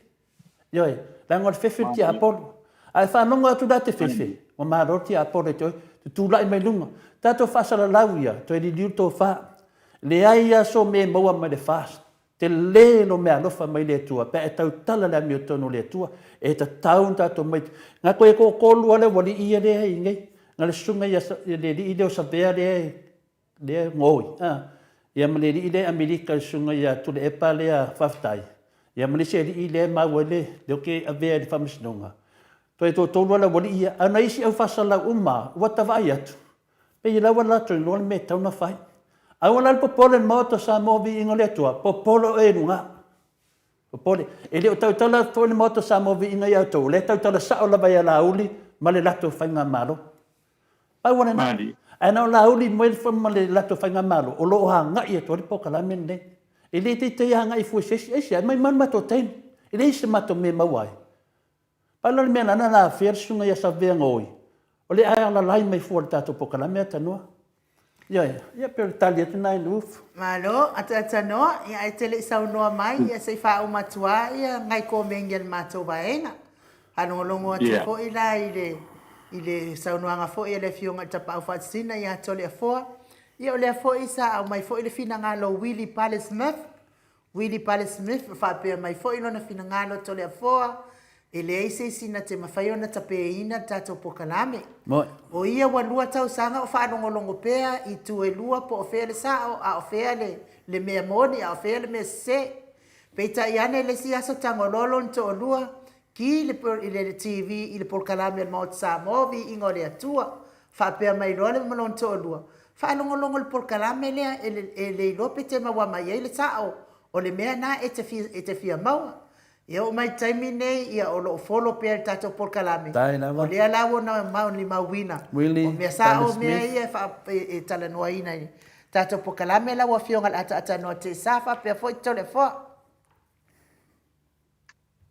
Ioe, leaga o le fefe le tiapolo. A e faalogo atu la te fefe, ua malo le tiapolo e te oe, tutulai mai luga. Tatou faasalalau ia, toe liliu le tofa. Leai lava so mea e maua mai le fast. Tele lo meaalofa mai le Atua pe a e tautala le amiotonu o le Atua. E tatau ona tatou mai. Na toe toatolu lava le aualii ia lea e i nei. Na le susuga ia le alii lea o Savea lea e lea gaoi, a, ia ma le alii lea Amerika le susuga ia Tuilaepa lea faafetai, ia ma le isi alii lea e maua ai le, lea ou te avea i le faamasinoga. Toe toatolu lava le aualii ia, a o nai isi au faasalalau uma lava, ua ta vaai atu, pei o la ua latou iloa le mea e tatau ona fai. Aua la le popole i le Maota o Samoa Viiga o le Atua, popole oe i luga. Popole. E le o tautala atu foi le Maota o Samoa Viiga ia outou, o lea e tautala sao lava ia Laauli ma le latou faigamalo. Pau lava lena. Ae na o Laauli ma le latou faigamalo o lo o agai atu ai le polokalame lenei. E le teitei agai fua i se isi, aisea? E maumau le matou taimi. E leai se matou mea e maua ai. Pau la le mea na na afea le susuga ia Savea Gaoi, o le alalai mai fua i le tatou polokalame Atanoa. Ioe, ia pei o le tali atu lena i Ruth. Malo, Atanoa, ia ae te le i saunoa mai, ia se i faauma atu lava ia nai komeni a le matou vaega. Faalogologo atu foi la i le i le saunoaga foi a le Afioga i le Tapaau Faasisina ia Toleafoa. Ia o lea foi sa aumai foi le finagalo o Willie Pale Smith, Willie Pale Smith, faapea mai foi lona finagalo Toleafoa. E leai se isi na te mafai ona tapeina le tatou polokalame. O ia ua lua tausaga o faalogologo pea i itu e lua po o fea le sao a o fea le le mea moni a o fea le mea sese. Peitai ane le isi aso tago loa lona toalua, ki le i le TV i le polokalame a le Maota Samoa, Viiga o le Atua. Faapea mai loa le ma lona toalua, Faalogologo i le polokalame lea e e le iloa pe te maua mai ai le sao o le mea na e te fia e te fia maua. Ia oo mai i le taimi nei, ia o lo o follow pea i le tatou polokalame. Faafetai lava. O lea la ua na maumauina. Willie O mea sao Tane mea Smith. ia e faa, e, e talanoaina i tatou polokalame lau Afioga i le Ataatanoa Tesa faapea foi Toleafoa.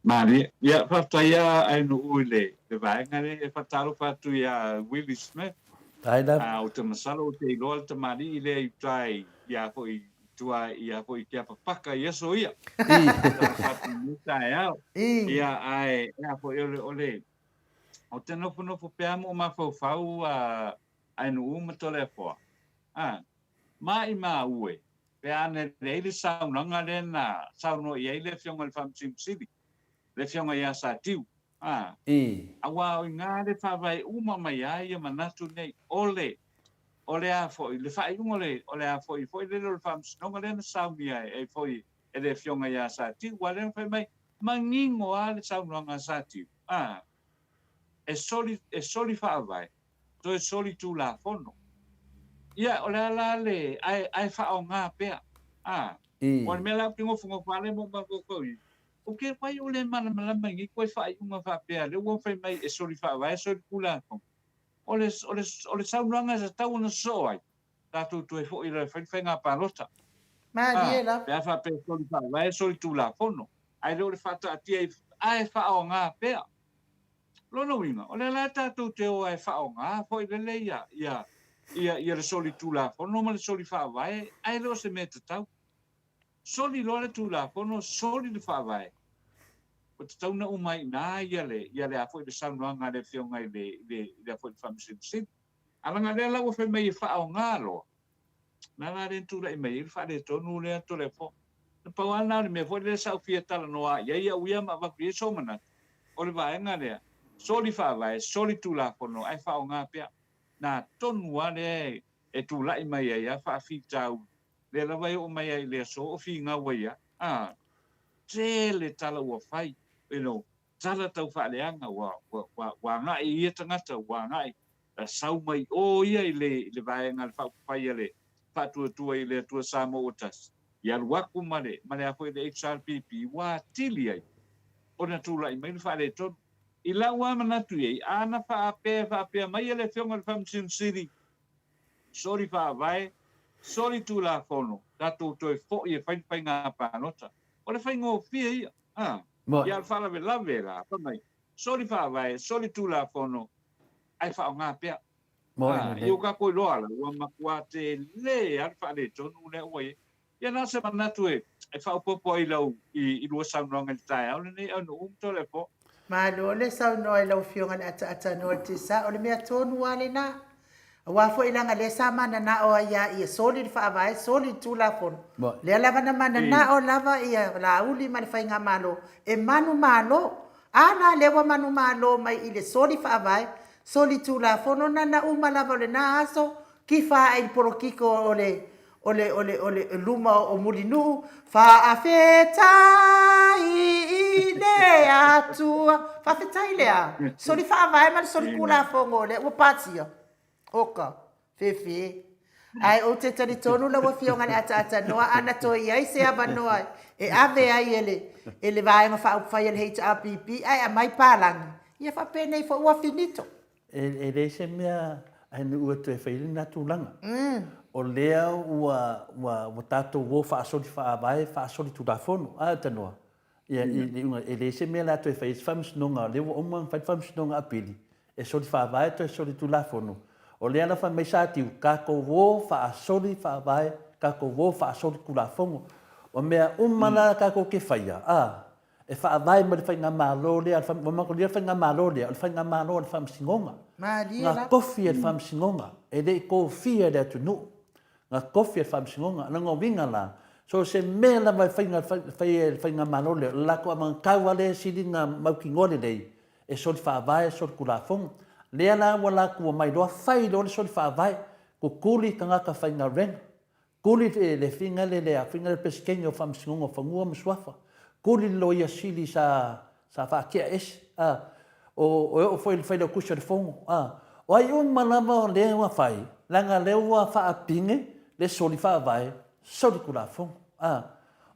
Malie. Ia, faafetai lava Ainuu i le, le vaega lea. E faatalofa atu iā Willie Smith. Faafetai lava. Ou te masalo ou te iloa le tamalii lea i uta i, ia foi, i tua ia foi i Keapa Paka i aso ia. Faatalofa atu i lenei taeao. Ia, ae, ea foi, o le, o le, ou te nofonofo pea ma ou mafaufau Ainuu ma Toleafoa. A, maimau e, pe a na leai le saunoaga lea na saunoa i ai le Afioga i le Faamasino Sili, le Afioga ia Satiu, a, aua o i ina le faavae uma mai ai ia manatu nei, o le, o le a foi, le faaiuga o le, o le a foi foi lele o le Faamasinoga lea na saunia ai foi e le Afioga ia Satiu, aua o lea na fai mai, manino lava le saunoaga a Satiu, a, e soli, e soli faavae, toe solitulafono. Ia, o le a la le, ae, ae faaaoga pea. A, o le mea la ou te nofonofo lava lea ma ou mafaufau i ai, o ke wai o le malamalama i nei toe faaiuga faapea, lea ua fai mai e soli faavae, solitulafono. O le, o le, o le saunoaga e tatau ona sosoo ai, tatou toe foi loa e fai le faiga palota. Malie lava. Pe a faapea e soli faavae, solitulafono, ae le o le faataatia i, ae faaaoga pea. Lona uiga, o lea la tatou te o e faaaoga foi lele ia, ia, ia, ia le soli Tulafono ma le soli Faavae, ae le o se mea tatau. Soli loa le Tulafono, soli le Faavae, ua tatau ona uma ai i ina ia le, ia le a foi le saunoaga a le Afioga i le, i le, i le a foi le Faamasino Sili. A leaga o lea la ua fai mai e faaaoga loa, Na la lea na tulai mai ai le faaletonu lea Toleafoa. Na pau lava lena o le mea foi lea sa ou fia talanoa i ai au ia ma avatu i ai sou manatu, o le vaega lea, soli faavae, soli tulafono ae faaaoga pea. Na tonu lava lea e tulai mai ai a faafitauli, lea lava e oo mai ai i le aso o finau ai lava, a tele tala ua fai, you know, tala tau faaleaga ua, ua, ua, ua agai i ia tagata, ua agai, sau mai o ia i le, i le vaega a le faaupufai a le Faatuatua i le Atua Samoa ua tasi, i alu aku ma le, ma le a foi le HRPP, ua atili ai ona tulai mai le faaletonu. I lau lava manatu i ai, a na faapea, faapea mai e le Afioga i le Faamasino Sili, soli faavae, soli tulafono, tatou toe foi e fai le faiga palota. O le faigofie ia. A, ia o le faalavelave la, fai mai, soli faavae, soli tulafono, ae faaaoga pea. A, ia ua tatou iloa la, ua matua tele lava le faaletonu lea ua i ai. Ia na o se manatu e faaopoopo ai i lau, i lua saunoaga i le taeao lenei, Aunuu ma Toleafoa. Malo le saunoa i lau Afioga i le Ataatanoa i le Tesa, o le mea tonu lava lena. Aua foi leaga lea sa mananao ai ia ia soli le Faavae, soli le Tulafono. Lea lava na mananao lava ia Laauli ma le Faigamalo e manumalo. A la lea ua manumalo mai i le soli Faavae, soli Tulafono, na na uma lava o lena aso, kifa ae i le polokiko o le o le o le o le luma o Mulinuu, Faafetai i le Atua. Faafetai le a? Soli faavae ma le soli Tulafono lea ua pasia. Oka, fefe. Ae ou te talitonu lau Afioga i le Ataatanoa, a na toe i ai se avanoa e ave ai e le, e le Vaega Faaupufai a le HRPP ae aumai palagi, ia faapenei foi ua finito. E leai se mea a nuu e toe fai ai lena tulaga. O lea ua, ua, ua tatou o faasoli faavae, faasoli tulafono. A tanoa, ia, i le iuga, e leai se mea o le a toe fai ai se faamasinoga, o lea ua uma ona fai le faamasinoga apili, e soli faavae toe soli tulafono. O lea la fai mai Satiu, tatou o faasoli faavae, tatou o faasoli tulafono. O mea uma la tatou te faia, a, E faavae mai le faigamalo lea, ua matou le faigamalo lea, o le faigamalo a le Faamasinoga. Malie la. Na tofi e le Faamasinoga, e le i tofia e le atunuu. Na tofi e le Faamasinoga. O lona uiga la, So se mea lava e faiga fai e le faigamalo lea, o le latou amagatau lava lea e sili ona mautinoa lelei, e soli faavae, soli tulafono. Lea la ua latou omai loa fai loa le soli faavae, tutuli tagata faigaluega, tuli le faiga lea le faiga lea le Peresetene o Faamasinoga o Fanua ma Suafa, tuli le Loia Sili sa sa faatea ese, a, o, e oo foi i le Failautusi o le Fono, a. O ai uma lava o lea ua fai, leaga o lea ua faapine le soli faavae, soli tulafono, a.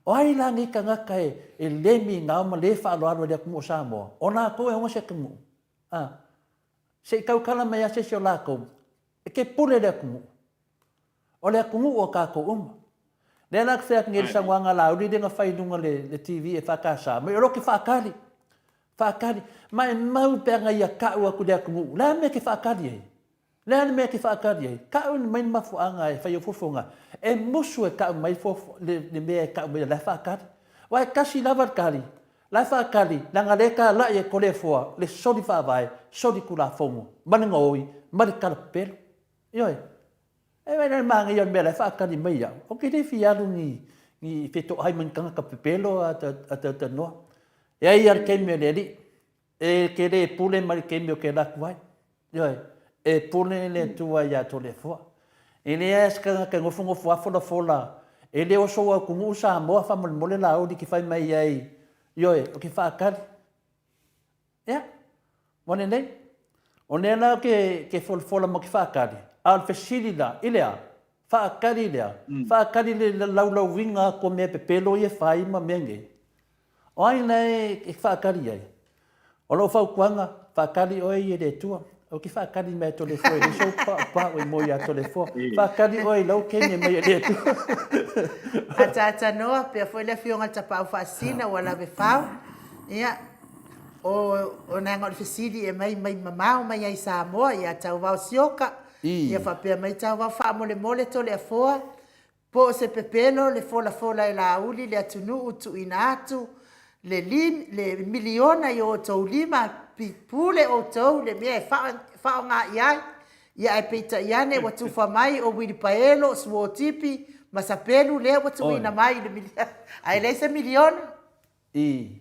O ai la nei tagata e, e le migao ma le faaaloalo i le atunuu o Samoa? O latou e ona se atunuu, a. Se i tautala mai lava se isi o latou, e te pule i le atunuu. O le atunuu o tatou uma. Lea la ou te fai atu nei i le saunoaga a Laauli lea na fai i luga o le TV EFKS, mai o lo te faatali, faatali. Ma e mau pe ana ia tau atu i le atunuu, o le a le mea e te faatali ai? O le a le mea e te faatali ai? Tau mai le mafuaaga e fai ai fuafuaga. E musu e tau mai le mea e tau mai o la e faatali. Aua e tasi lava le tali, la e faatali, leaga o lea e talai e Toleafoa le soli faavae, soli tulafono, ma le gaoi, ma le talapepelo. Ioe. E vaai la i le manaia o le mea la e faatali mai ia au. Ou te le fia alu ni, ni fetoai ma ni tagata pepelo a talatalanoa. E ai lava le taimi o le Alii. E te le pule mai le taimi ou te alu atu ai. Ioe. E pule le Atua ia Toleafoa. E leai lava se tagata e nofonofo lava folafola, e le o sou atunuu Samoa faamolemole Laauli ke fai mai ai, ioe, ou te faatali. Ia, ua lelei. O lea la ke, ke folafola ma ke faatali, a o le fesili la, i le a? Faatali i le a? Faatali i le laulauina atu o mea pepelo ia e fai ma mea nei. O ai la e faatali i ai? O lou fautuaga, faatali oe i le Atua. Ou te faatali mai ia Toleafoa e leai sou paupau e moe ia Toleafoa. Faatali oe i lau kene mai e le Atua. Ataatanoa pea foi le afioga i le Tapaau Faasisina ua lave fao. Ia, o, o naga o le fesili e mai mai mamao mai ai Samoa ia Tauvao Sioka. Ia faapea mai Tauvao faamolemole Toleafoa Po o se pepelo le folafola e Laauli le atunuu tuuina atu le le miliona i o outou lima, pule outou i le mea e faaaoga i ai. Ia ae peitai ane ua tufa mai o uilipaelo, o suotipi ma sapelu lea ua tuuina mai i le miliona, ae leai se miliona. I.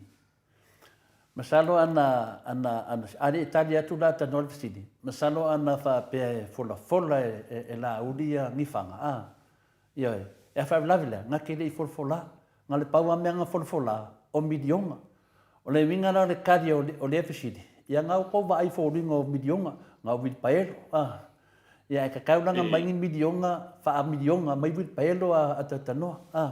Masalo ana, ana, ana, a le i tali atu la tanoa le fesili, masalo ana faapea e folafola e, e, e Laauli ia Nifaga, a? Ioe. E a faalavelave lea, na te le i folafola. Na o le pau lava mea na folafola, o miliona. O le uiga la o le tali o, o lea fesili, ia na outou vaai i foliga o miliona, na o uilipaelo, a? Ia ae tatau la ona mai ni miliona, faa-miliona mai uilipaelo a, a talatalanoa, a.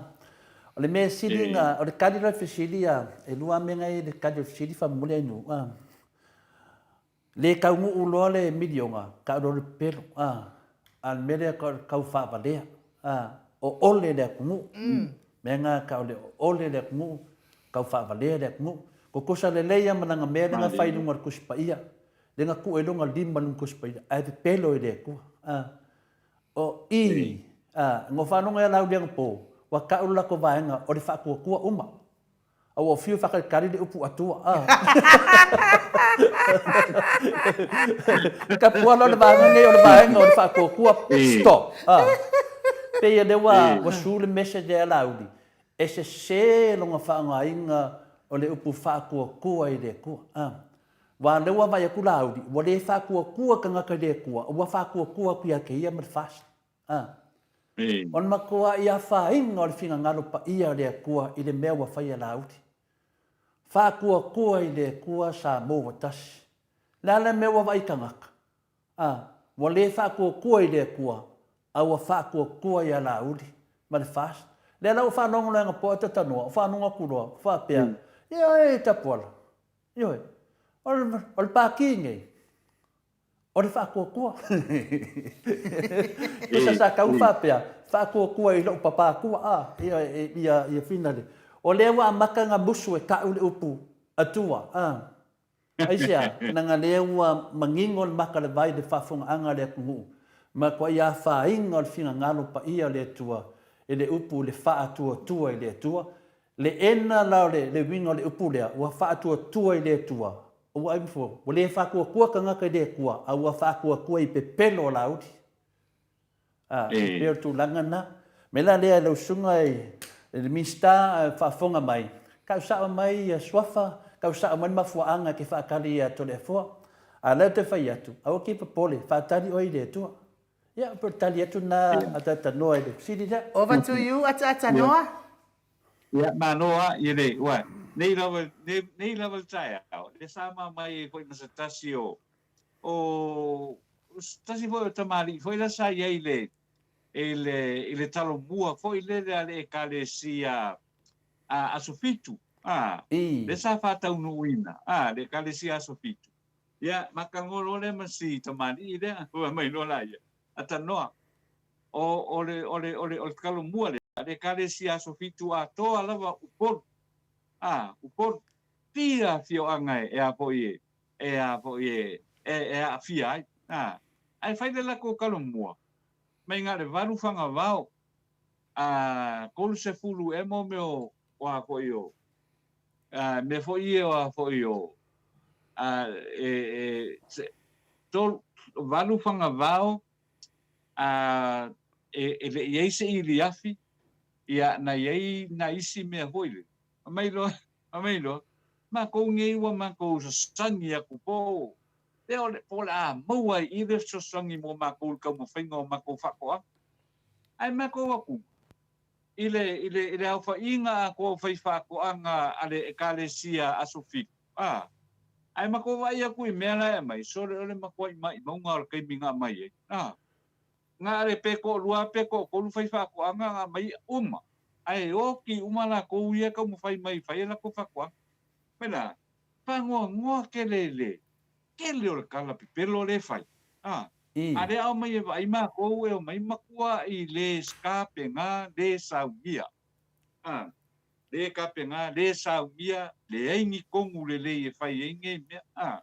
O le mea sili na, o le tali la o le fesili a, e lua lava mea na i le tali o le fesili faamolemole Ainuu, a. Le taunuu loa le miliona, tau loa le pepelo, a. A o le mea lea tau o le tau faavalea, a. O ole le atunuu. Mea na tau o le ole le atunuu, tau faavalea le atunuu. Tutusa lelei lava ma lana mea lea na fai i luga o le Tusi Paia. Lea na tuu ai lona lima i luga o le Tusi Paia, ae pepelo i le Atua. A. O i, a, na ou faalogo ia Laauli anapo, ua tau le latou vaega o le faatuatua uma. A ua fiu e faatalitali le upu Atua. A. Tapuala o le vaega nei o le vaega o le faatuatua, stop. A. Pei o lea ua, ua su le message ia Laauli, e sese lona faaaogaina o le upu faatuatua i le Atua. A. Aua o lea ua vaai atu Laauli, ua le faatuatua tagata i le Atua, ua faatuatua atu ia te ia ma le FAST. A. O le matuai afaina o le finagalo paia o le Atua i le mea ua faia e Laauli. Faatuatua i le Atua Samoa ua tasi. O le a le mea ua vaai tagata? A. Ua le faatuatua i le Atua, a ua faatuatua ia Laauli ma le FAST. Lea la ua faalogo loa e ana poa tatanoa, ua faalogo atu loa, ua faapea, Ioe Tapuala, Ioe. O le, o le Pāti nei, o le faatuatua. Tusa sa tau faapea, faatuatua i lou papa atua, a, ia, ia, ia finale. O lea ua amata ona musu e tau le upu Atua, a. Aisea? Leaga lea ua manino le maka o le vai i le faafofogaaga a le atunuu, ma matuai afaina o le finagalo paia o le Atua i le upu le faatuatua i le Atua, Le ena la o le uiga o le upu lea, ua faatuatua i le Atua, ua ai mafua, ua le faatuatua tagata i le Atua, a ua faatuatua i pepelo o Laauli. A, e pei o le tulaga lena. O le mea la lea lau susuga e Le Minisita a faafofoga mai, kau sao mai ia suafa, kau sao mai le mafuaaga e te faatali ia Toleafoa. A o lea ou te fai atu, aua te popole, faatali oe i le Atua. Ia, pei o le tali atu lena a Tatanoa i le fesili lea. Over to you Ataatanoa. Ia, malo lava i le, ua, nei lava, nei, nei lava le taeao, lea sa ma mai ai foi ma se tasi o, o, se tasi foi o tamalii foi la sa i ai i le, i le, i le Talomua foi lele a le Ekalesia a Aso Fitu, a, lea sa faataunuuina, a, le Ekalesia Aso Fitu. Ia, ma talanoa loa lea ma si tamalii lea, fai mai loa laia, a talanoa, o, o le, o le, o le, o le Talomua lea a le Ekalesia Aso Fitu atoa lava Upolu, a, Upolu, fia afioaga e, e a foi e, e a foi e, e, e aafia ai, a, ae fai le latou Talomua, mai na o le valu fagavao, a, 30 ea mo mea o, o a foi o, a, mea foi ia o a foi o, a, e, e, se, tolu, valu fagavao, a, e, e le i ai se iliafi, ia, na i ai nai isi mea foi lele. Fai mai loa, fai mai loa, makou nei ua makou sasagi atu po lea o le, po o le a maua ai i le fesoasoani mo makou i le taumafaiga o makou faatoaga. Ae matou atu i le, i le, i le aofaiga atoa o faifaatoaga a le Ekalesia Aso Fitu, a, ae matou vaai atu i mea la e aumai, sole o le matuai maimauga o le taimi na aumai ai, a. Na o le pe toalua pe toatolu faifaatoaga na aumai uma, ae oti uma latou ia e taumafai mai e fai a latou faatoaga. Mai la, faanoanoa tele i le tele o le tala pepelo lea e fai, a, a lea a omai e vaai matou e omai matuai le tapena le saunia, a, le tapena le saunia, leai ni tonu lelei e fai ai nei mea, a.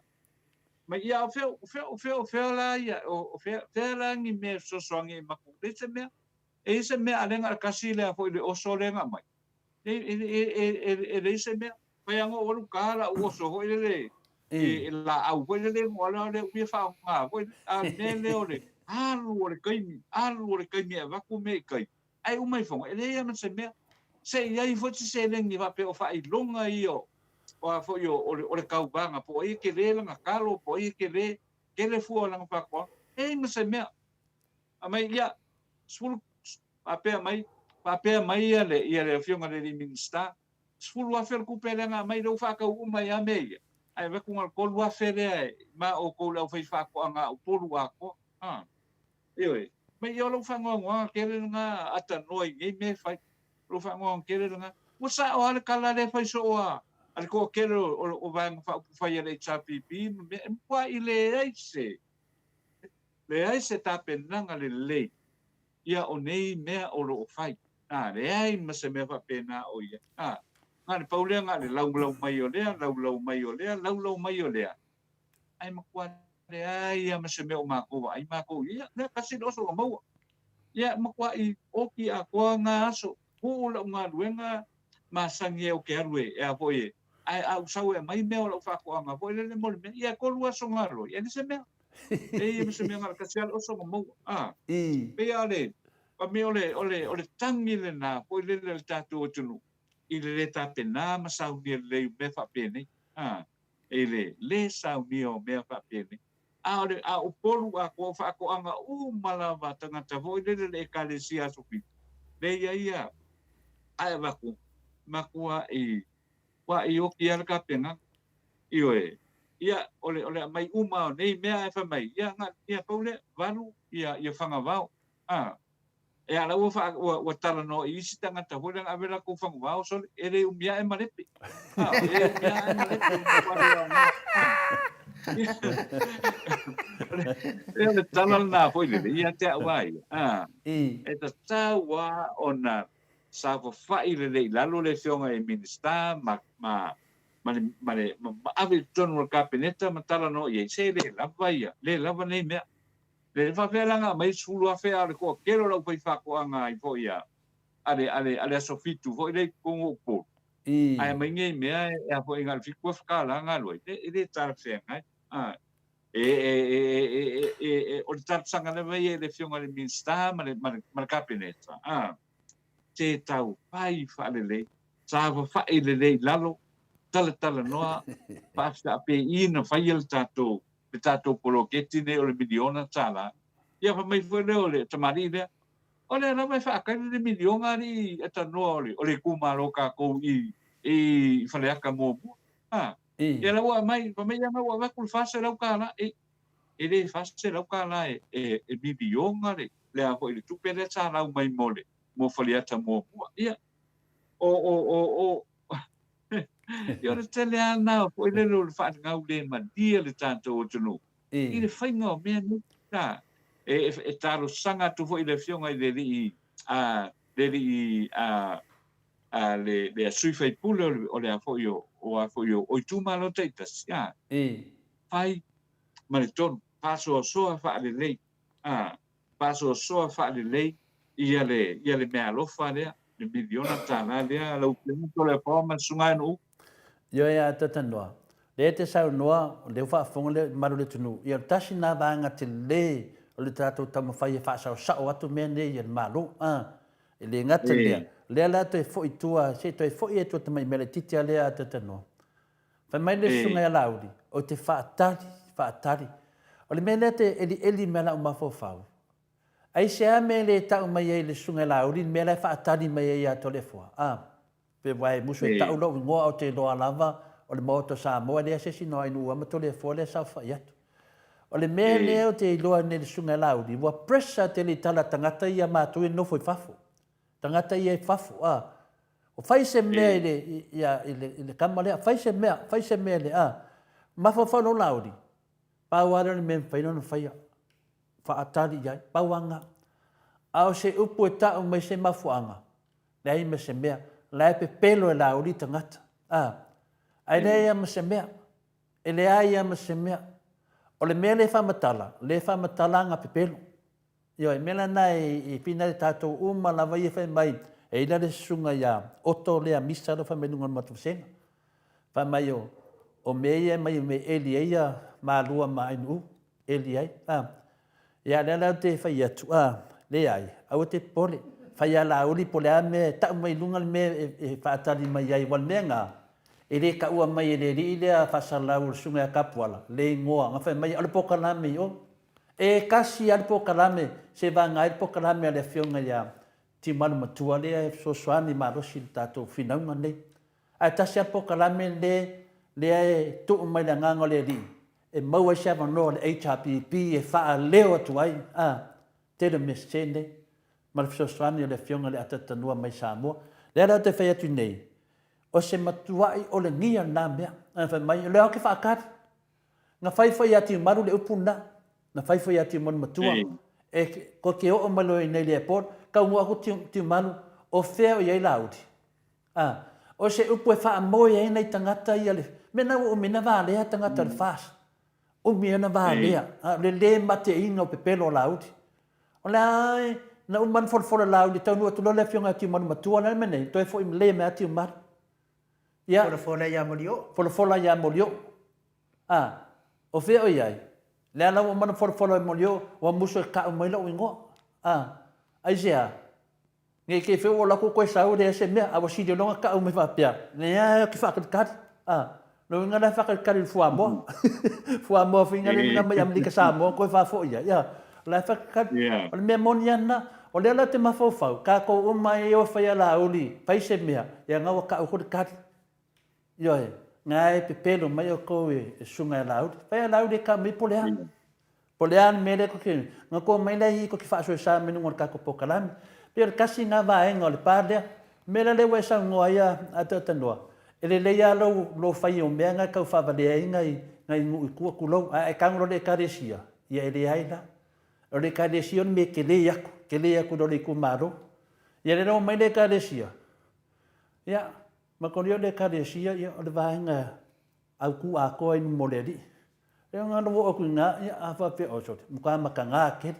Mai ia, o fea, o fea, o fea, o fea la ia, o fea, fea la ni mea e fesoasoani ai matou, leai se mea. E i ai se mea a lea na o le tasi lea foi le oso lea na aumai. E, e, e, e, e, e leai se mea. Fai lava na ou alu ta lau oso foi lele, e, e laau foi lele, na ou alu lea umia faaaoga foi lele. A o le mea lea o le alu o le taimi, alu o le taimi e avatu mea i tai, ae uma ifoga, e leai lava ma se mea. Se i ai foi se seleni faapea o faailoga ia o, o a foi o, o le, o le tauvaga, po o ai e tele lana talo, po o ai e tele, tele fua o lana faatoaga. E leai ma se mea. Aumai, ia, 10, faapea mai, faapea mai ia le, ia le Afioga i le alii Minisita, $10,000 le tupe lea na aumai, lea ua faatau uma ai lava mea ia, ae avatu na o le $3,000 lea ma outou le aufaifaatoaga a Upolu atoa. A, ioe, mai ia o lou faanoanoaga tele lena atanoa i nei mea e fai. O lou faanoanoaga tele lena. Ua sao lava le tala lea e fai soo a a le toatele o, o, o Vaega Faaupufai a le HRPP ma mea, e matuai leai se, leai se tapenaga lelei ia o nei mea o lo o fai. A, leai ma se mea faapena o ia. A, na o le pau lea, na o le laulau mai o lea, laulau mai o lea, laulau mai o lea. Ae matua leai lava ma se mea o matou vaai matou i ai. Ia, lea tasi le oso ua maua. Ia, matuai oki atoa na aso. Tuu lau galuega masani ai ou te alu e, e a foi e, ae a ou sau e aumai mea o lau faatoaga foi lele mo le mea, ia e tolu aso galue, ia e leai se mea. Leai ma se mea na o le tasi lava le oso na maua. A, pei lava o le, a mea o le, o le, o le tagi lena foi lele a le tatou atunuu i le le tapena ma saunia lelei o mea faapenei. A, i le le saunia o mea faapenei. A o le, a Upolu atoa o faatoaga uma lava a tagata foi lele le Ekalesia Aso Fitu, lea i ai ia, ae avatu, matuai, matua oti lava le tapenaga. Ioe. Ia, o le, o le aumai uma o nei mea ae fai mai, ia, na, ia pau lea, valu, ia, ia fagavao. A, e a la ua, faa, ua, ua talanoa i isi tagata foi lea na ave latou fagavao, sole, e le umi ae malepe. A, e le umi ae malepe. E o le tala lena foi lele, ia te au a ia. A, e tatau lava ona saofafai lelei i lalo le Afioga i le Minisita ma, ma, ma le, ma le, ma, ma ave i totonu o le Kapeneta ma talanoa i ai, se le lava ia, le lava nei mea. Le faapea la na aumai 10,000 a o le toatele o le aufaifaatoaga ai foi a, a le, a le, a le aso Fitu foi lea i totonu o Upolu. Ae aumai nei mea e a foi na o le $7,000 na alu ai, e le talafeagai. A, e, e, e, e, e, e, o le talosaga lava ia i le Afioga i le Minisita ma le, ma le, ma le Kapeneta. A. tē tau fai faalelei, saofafai lelei i lalo, talatalanoa, faafitapeii na faia le tatou le tatou poloketi nei o le miliona tala. Ia fai mai foi lea o le tamalii lea, o lea lava e faatali le miliona alii e tanoa o le o le itumalo tatou i i Faleata muamua. A, ia la ua aumai, fai mai ia ua avatu le $400, e e le $400 e e e miliona le le a foi le tupe lea sa lau mai mo le mo Faleata muamua. Ia o o o o ia o le tele lava lena foi lele o le faaligau le malie le tatou atunuu i le faiga o mea nei. A, e, e talosaga atu foi i le afioga i le alii a le alii a a le le sui faipule o le o le a foi o o a foi o, o itumalo taitasi a fai ma le tonu faasoasoa faalelei a faasoasoa faalelei ia le ia le meaalofa lea, le miliona tala lea lau Afioga Toleafoa ma le Susuga Aenu'u. Ioe a Tatanoa, lea e te saunoa, o lea ua faafofoga le mamalu o le atunuu, ia o le tasi lena vaega tele o le tatou taumafai e faasaosao atu mea nei a le Malo. A, e le gata i lea, o lea la toe foi i tua, se i toe foi atu tamai mea laitiiti lava lea a Tatanoa. Fai mai le Susuga ia Laauli, ou te faatali, faatali. O le mea lea te elieli mai lau mafaufau, aisea mea e le tau mai ai e le Susuga ia Laauli le mea la e faatali mai ai ia Toleafoa? A, pe aua e musu e tau lou igoa ae ou te iloa lava o le Maota o Samoa e leai se isi na o Ainuu lava ma Toleafoa lea e saofai atu. O le mea lea ou te iloa nei i le Susuga ia Laauli, ua pressure tele i tala a tagata ia matou ia e nofo i fafo. Tagata ia i fafo, a. O fai se mea i le, i, i le, i le kama lea, fai se mea, fai se mea i le, a. Mafaufau loa Laauli, pau lava lea o le mea e mafai ona faia, faatali i ai, pau lava lena. A o se upu e tau mai se mafuaaga, leai ma se mea. La e pepelo e Laauli tagata, a. Ae leai lava ma se mea. E leai lava ma se mea. O le mea lea e faamatala, lea e faamatala aga pepelo. Ioe, mea la na e pina le tatou uma lava ia fai mai, e i la le susuga ia Otto lea Misa lea fai mai luga o le matou vasega. Fai mai o, o mea ia e mai me eli ai ia Malua ma Ainuu, eli ai. A, ia lea la ou te fai atu, a, leai, aua te popole. Fai a Laauli po o le a mea e tau mai luga le mea e, e faatali mai ai, aua o le mea na, e le taua mai e le alii lea faasalau o le susuga ia Tapuala, le igoa, na fai mai, o le polokalame i o. E tasi lava le polokalame, se vagana ai le polokalame a le Afioga ia Tiumalu Matua lea e fesoasoani malosi i le tatou finauga lenei. Ae tasi lava le polokalame le lea e tuu mai le Agaga o le Alii e maua ai se avanoa o le HRPP e faaleo atu ai a tele o mea sese nei ma le fesoasoani o le Afioga i le Atatanua mai Samoa. Lea la ou te fai atu nei, o se matuai olegia lena mea. Ae fai mai, o lea ou te faatali. Na fai foi ia Tiumalu le upu lena. Na fai foi ia Tiumalu matua. E ko te oo mai loa i nei le airport, taunuu atu Tiumalu, o fea o i ai Laauli? A, o se upu e faamoe ai nai tagata ia le, mea na ua umi na valea tagata o le FAST. Umi ai ona valea, a o le le mateina o pepelo o Laauli. O le a e, na uma ona folafola Laauli, taunuu atu loa le afioga ia Tiumalu matua, o le a le mea nei, toe foi le mai a Tiumalu. Ia. Folafola ia Molioo. Folafola ia Molioo. A, o fea o i ai? Lea la ua uma ona folafola e Molioo, ua musu e ka'u mai lo'u igoa. A, aisea? Ne i te i fea ua alu atu toe sau e leai se mea, a ua sili loa ona ka'u mai faapea, leai ou te faatalitali. A, lona uiga la e faatalitali i le fuamoa. Fuamoa foi lea na aumai Amerika Samoa toe faafoi ai. A, o la e faatalitali. O le mea moni lava lena. O lea la ou te mafaufau, tatou uma e o e fai alauli, fai se mea, ia na ua ka'u foi le tali. Ioe, na e pepelo mai outou e susuga ia Laauli. Fai a Laauli e kau mai po o le a. Po o le a le mea lea tou te... Na tou omai lea i i tou te faasoesa mai luga o le tatou polokalame. Pei o le tasi lena vaega o le pa lea. O le mea la lea ua e saunoa ai a Tauatanoa, e lelei lava lou, lou fai o mea na e tau faavalea ai nai, nai nuu i tua, tulou. Ae a e tago loa i le Ekalesia, ia e leai la. O le Ekalesia o le mea e tele atu, tele atu i lo le itumalo. Ia lea la ua omai le Ekalesia, ia, Makolia o le Ekalesia, ia, o le vaega autu atoa i luma o le Alii. Ia, na ona oo atu i ina, ia, a faapea, oh, sorry, matua mataga tele.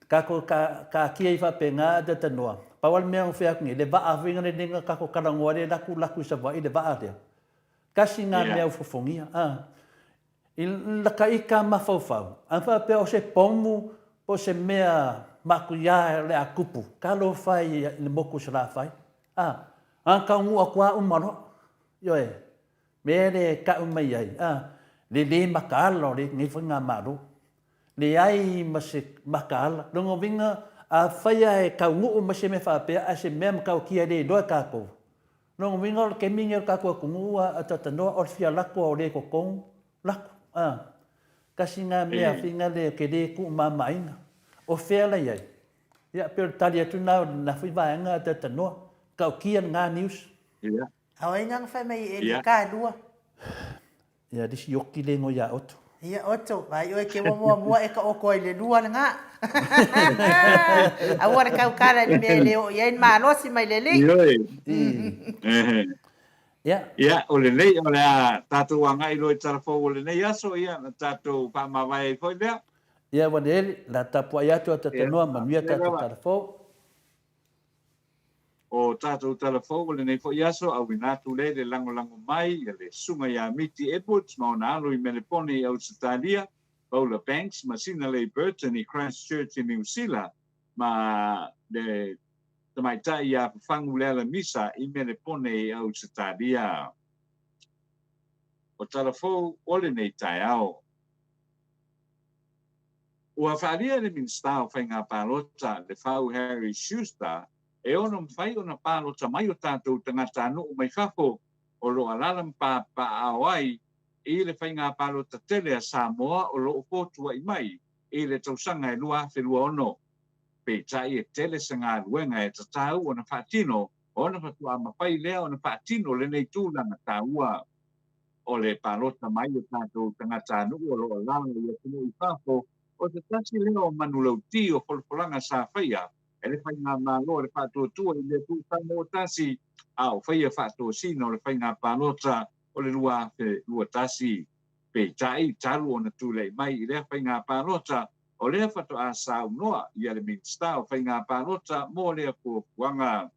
Tatou taatia ai faapena ae talanoa. Pau lava le mea o fai atu nei, le vaa foi lenei na tatou talanoa ai lea e alu atu latou i Savaii le vaa lea. Tasi lena mea ua fofogia. I lata ita mafaufau, a faapea o se pomu po o se mea. Makuia o le a kupu, talofa e i le moku o Salafai. A, a taunuu atu lava uma loa. Ioe, mea lea e tau mai ai, a, le le mataala o lenei faigamalo. Leai ma se mataala. Lona uiga, afai lava e taunuu mai se mea faapea ae se mea matautia e le iloa e tatou, lona uiga o le taimi lenei o le tatou atunuu a talanoa o le fia lako o le totonu, lako. A, tasi lena mea fina lea ou te le tuumamaina. O fea la i ai? Ia, pei o le tali atu lena o lena foi vaega a talanoa. Matautia lena news. Ia. A o ai na fai mai e le kalua? Ia lisi ioki le igoa ia Otto. Ia Otto, vaai oe ke ua muamua e ka oko ai le lua lena. Aua le kaukala i le mea e le oo i ai le malosi mai le alii. Ioe. Ia. Ia, o lenei, o le a tatou agai loa i tala fou o lenei aso, ia, na tatou faamavae ai foi lea. Ia, ua le, la tapuai atu a tatanoa, manuia tatou tala fou. O tatou tala fou o lenei foi aso, auina atu lea i le lagolago mai a le Susuga ia Miti Edwards ma ona alo i Melepone i Ausetalia, Paula Banks ma Sinalei Burton i Christchurch i Niu Sila, ma le tamaitai ia Fafangu Leala Misa i Melepone i Ausetalia. O tala fou o lenei taeao. Ua faaalia e le Minisita o Faiga Palota, Lefau Harry Schuster, e ono mafai ona palota mai o tatou tagatanuu mai fafo o lo o alaala ma papaaao ai i le faiga palota tele a Samoa o lo o fotuai mai i le tausaga e 2026. Peitai e tele se galuega e tatau ona faatino ona faatoa mafai lea ona faatino lenei tulaga taua. O le palota mai o tatou tagatanuu o lo o alaala i atunuu i fafo, o se tasi lea o manulauti o folafolaga sa faia e le Faigamalo a le Faatuatua i le Atua Samoa Tasi, a o faia faatosina o le faiga palota o le 2021. Peitai, talu ona tulai mai i lea faiga palota, o lea faatoa saunoa ia le Minisita o Faiga Palota mo lea fuafuaga.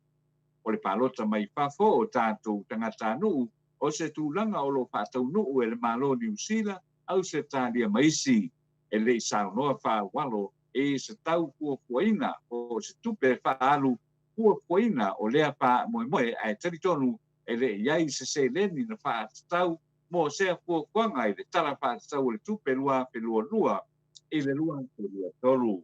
O le palota mai fafo o tatou tagatanuu o se tulaga o lo o faataunuu e le Malo o Niu Sila, Ausetalia ma isi. E le i saunoa faaaualo i se tau fuafuaina po o se tupe faaalu fuafuaina o lea faamoemoe ae talitonu e le i ai se seleni na faatatau mo sea fuafuaga i le Tala Faatatau o le Tupe 2022 i le 2023.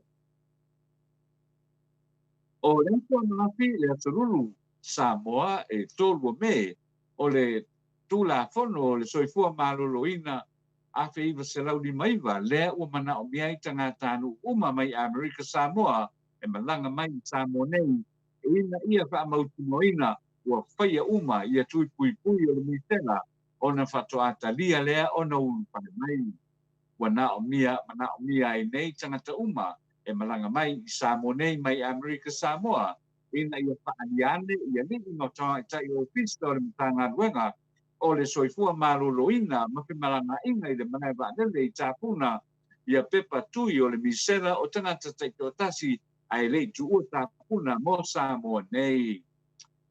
O le aso ananafi, le Aso Lulu, Samoa, e 3 o Me, o le Tulafono o le Soifua Maloloina 1959, lea ua manaomia ai tagatanuu uma mai Amerika Samoa e malaga mai i Samoa nei, ina ia faamautinoaina ua faia uma ia tui puipui o le misela ona faatoa talia lea ona ulufale mai. Ua naomia manaomia ai nei tagata uma e malaga mai i Samoa nei mai Amerika Samoa ina ia faaalia ane i alii ma tamaitai ofisa o le Matagaluega o le Soifua Maloloina ma Femalagaaiga i le malae vaalele i Tāpuna ia pepa tui o le misela o tagata taitoatasi ae le i tuua Tāpuna mo Samoa nei.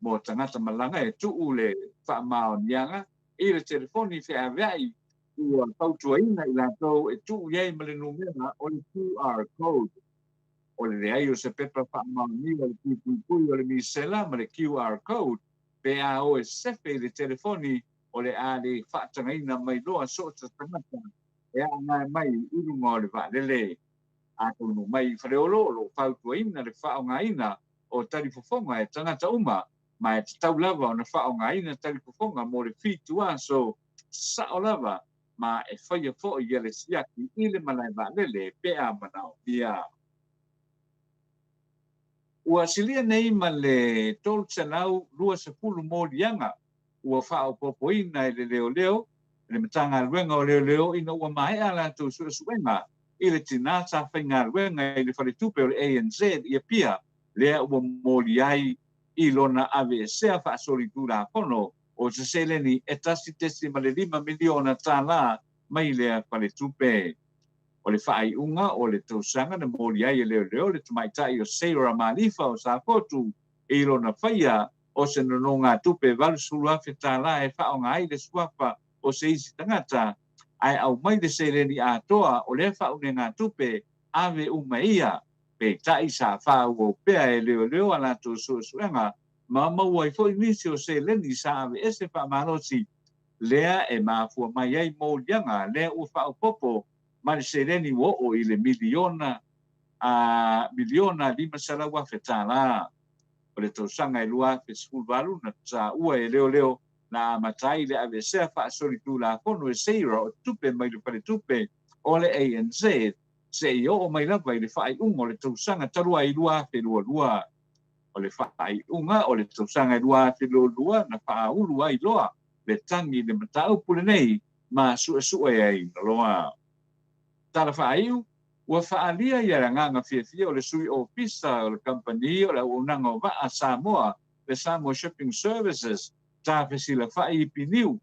Mo tagata malaga e tuu le faamaoniaga i le telefoni feaveai ua fautuaina i latou e tuu i ai ma le numera o le QR code. O le leai o se pepa faamaonia o le puipuipui o le misela ma le QR code pe a o e sefe i le telefoni o le a le faatagaina mai loa so o se tagata e aagae mai i luga o le vaalele. Atonu mai i Faleolo o lo o fautuaina le faaaogaina o talifofoga e tagata uma ma e tatau lava ona faaaogaina talifofoga mo le 7 aso sao lava ma e faia foi ia le siaki i le malae vaalele pe a manaomia. Ua silia nei ma le 320 moliaga ua faaopoopoina e le leoleo e le Matagaluega o Leoleo ina ua maea a latou suesuega i le tina sa faigaluega i le faletupe o le ANZ i Apia, lea ua moli ai i lona aveesea faasolitulafono o se seleni e $1.5 miliona tala mai lea faletupe. O le faaiuga o le tausaga na moli ai e leoleo le tamaitai o Sarah Malifa o Safotu i lona faia o se nonogatupe $80,000 e faaaoga ai le suafa o se isi tagata, ae aumai le seleni atoa o lea faaunegatupe ave uma e ia. Peitai sa faaauau pea e leoleo a latou suesuega ma maua ai foi nisi o seleni sa aveese faamalosi lea e mafua mai ai moliaga lea ua faaopoopo ma le seleni ua oo i le miliona a miliona 500,000 tala. O le tausaga e 2018 na taua e leoleo na amata ai le aveesea faasolitulafono e seila o tupe mai le faletupe o le ANZ seia oo mai lava i le faaiuga o le tausaga talu ai 2022. O le faaiuga o le tausaga 2022 na faaulu ai loa le tagi i le mataupu lenei ma suesue ai loa. Tala faaiu, ua faaalia ia le agaga fiafia o le sui ofisa o le kamupani o le auaunaga o vaa Samoa, le Samoa Shipping Services, Tafesilafai i Piniu,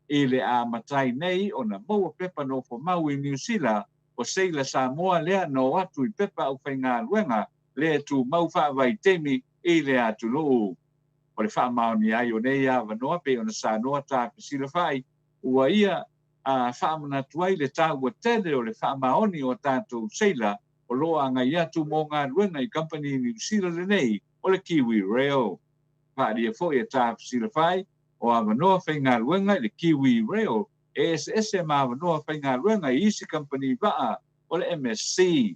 i le amata ai nei ona maua pepa nofomau i Niu Sila o seila Samoa lea na o atu i pepa aufaigaluega le tumau faavaitaimi i le atunuu. O le faamaonia ai o nei avanoa pei ona saunoa Tafesilafai, ua ia a faamanatu ai le taua tele o le faamaoni o tatou seila o lo o agai atu mo galuega i kamupani Niu Sila lenei o le Kiwi Rail. Faaalia foi e Tafesilafai o avanoa faigaluega i le Kiwi Rail e eseese ma avanoa faigaluega i isi kamupani vaa o le MSC.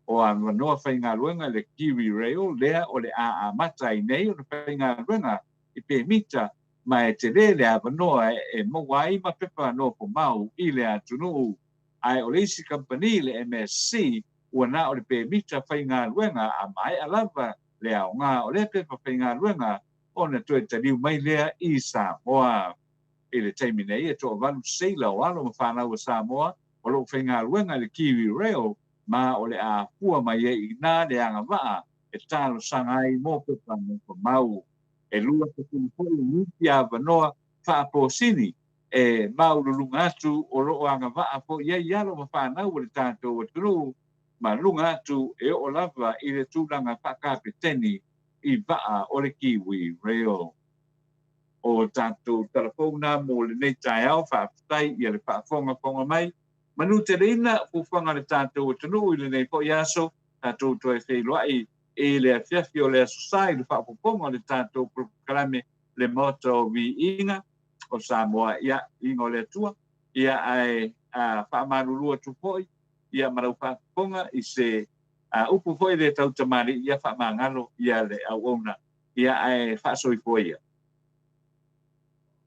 O avanoa faigaluega i le Kiwi Rail lea o le a amata ai nei ona faigaluega i pemita ma e tele le avanoa e maua ai ma pepa nofomau i le atunuu. Ae o le isi kamupani le MSC ua na o le pemita faigaluega a maea lava le aoga o lea pepa faigaluega ona toe taliu mai lea i Samoa. I le taimi nei e toavalu seila o alo ma fanau a Samoa o lo o faigaluega i le Kiwi Rail ma o le a afua mai ai i ina le agavaa e talosaga ai mo pepa nofomau. E 20 foi nisi avanoa faaposini e maualuluga atu o lo o agavaa foi ai alo ma fanau o le tatou atunuu ma luga atu e oo lava i le tulaga faakapeteni i vaa o le Kiwi Rail. O tatou talafou na mo lenei taeao, faafetai ia le faafogafoga mai. Manuteleina fuafuaga a le tatou atunuu i lenei foi aso, tatou toe feiloai i le afiafi o le Aso Sa i le faaopoopoga o le tatou polokalame le Maota o Viiga o Samoa, ia viiga o le Atua, ia ae faamalulu atu foi ia ma lau faafofoga i se upu foi le tautamalii, ia faamagalo ia le auauna, ia ae faasoifua ia.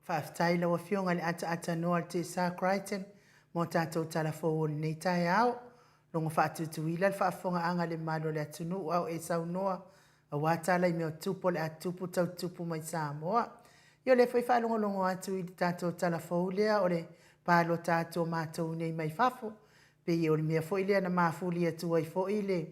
Faafetai i lau Afioga i le ataatanoa le Tessa Crichton mo tatou tala fou o lenei taeao. Logo faatutuila le faafofogaaga a le mamalu o le atunuu a o e saunoa aua tala i mea o tupu o le a tupu tau tupu mai Samoa. Ia o lea foi faalogologo atu i le tatou tala fou lea o le palota atu o matou nei mai fafo. Pei o le mea foi lea na mafuli atu ai foi le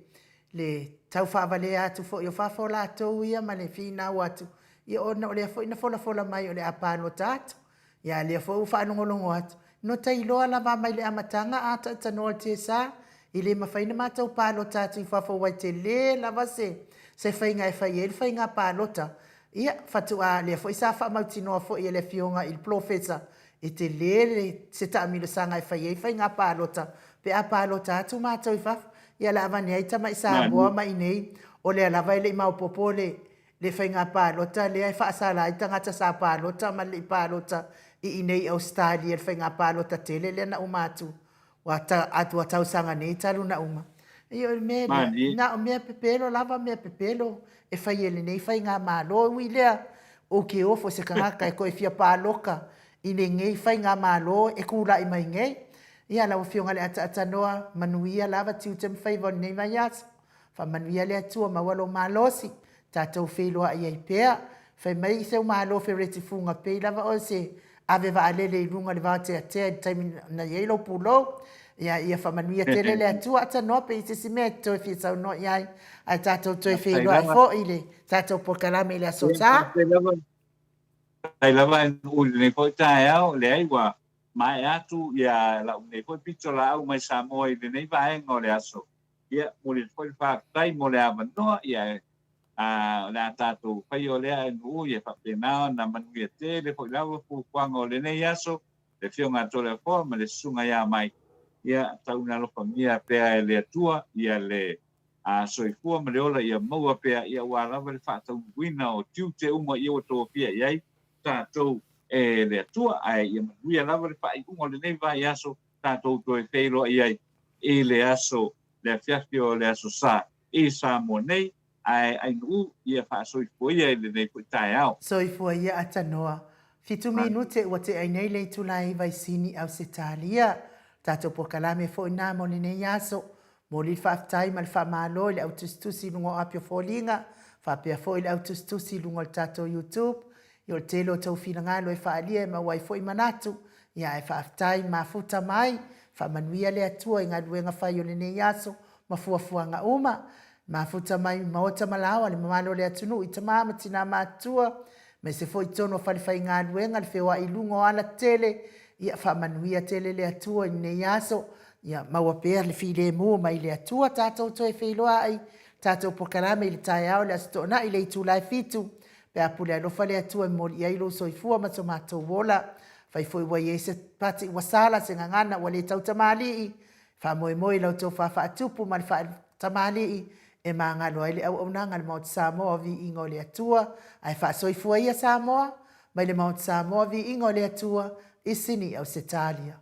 le tau faavalea atu foi o fafo latou ia ma le finau atu, ia ona o lea foi na folafola mai o le a palota atu. Ia a lea foi ua faalogologo atu, no ta iloa lava mai le amataga a taatanoa le TSA, e le mafai ona matou palota atu i fafo aua e tele lava se se faiga e fai ai le faiga palota. Ia, faatoa lea foi sa faamautinoa foi e le Afioga i le Polofesa e tele le se taamilosaga e fai ai faiga palota pe a palota atu matou i fafo. Ia o le a avane ai tamai Samoa ma i inei, o lea lava e le i maopoopo le le faiga palota lea e faasala ai tagata sa palota ma le i palota i inei i Ausetalia i le faiga palota tele lea na uma atu ua atu tausaga nei talu na uma. Ia o le mea lea, na o mea pepelo lava mea pepelo e fai e lenei faigamalo. Ui lea, ou te ofo i se tagata e toe fia paloka i lenei faigamalo e tula'i mai nei. Ia lau Afioga i le Ataatanoa, manuia lava tiute ma faiva o lenei vaiaso. Faamanuia le Atua, maua lou malosi, tatou feiloai ai pea. Fai mai seu malo fereti fuga pei lava oe se ave vaalele i luga o le vaoteatea i le taimi na i ai lou pulou. Ia, ia faamanuia tele le Atua. Atanoa pe i se isi mea e toe fia saunoa i ai, ae tatou toe feiloai foi i le tatou polokalame i le Aso Sa. Faafetai lava e i lenei foi taeao, leai ua maea atu ia lau nei foi pitolaau mai Samoa i lenei vaega o le aso. Ia, momoli atu foi le faafetai mo le avanoa, ia, a, o le a tatou faia o lea e nuu, ia faapena ona manuia tele foi lava fuafuaga o lenei aso, le Afioga a Toleafoa ma le Susuga ia Mike, ia, tau ina alofagia pea e le Atua, ia le A soifua ma le ola ia maua pea ia aua lava le faataunuuina o tiute uma ia ua tofia i ai tatou e le Atua, ae ia manuia lava le faaiuga o lenei vaiaso tatou toe feiloai ai i le aso le afiafi o le Aso Sa i Samoa nei, ae ainuu ia faasoifua ia i lenei foi taeao. Soifua ia Atanoa. Fitu minute ua tea ai nei le itula e iva i Sini, Ausetalia. Tatou polokalame foi na mo lenei aso. Momoli le faafetai ma le faamalo i le au tusitusi i luga o api o foliga, faapea foi i le au tusitusi i luga o le tatou YouTube. Ia o le tele o tou finagalo e faaalia e maua ai foi manatu. Ia ae faafetai mafuta mai, faamanuia le Atua i galuega fai o lenei aso ma fuafuaga uma. Mafuta mai i maota ma laoa le mamalu o le atunuu i tama ma tina matutua, aemaise foi i totonu o falefaigaluega le feoai i luga o alatele. Ia faamanuia tele le Atua i lenei aso. Ia maua pea le filemu mai le Atua tatou toe feiloai tatou polokalame i le taeao le Aso Toonai i le itula e fitu pe a pule alofa le Atua e momoli i ai lou soifua ma so matou ola. Afai foi ua i ai se pati ua sala se gagana ua le tautamalii, faamoemoe i la outou faafaatupu ma le faatamalii e magalo ai le auaunaga a le Maota Samoa o Viiga o le Atua, ae faasoifua ia Samoa mai le Maota Samoa Viiga o le Atua i Sini Ausetalia.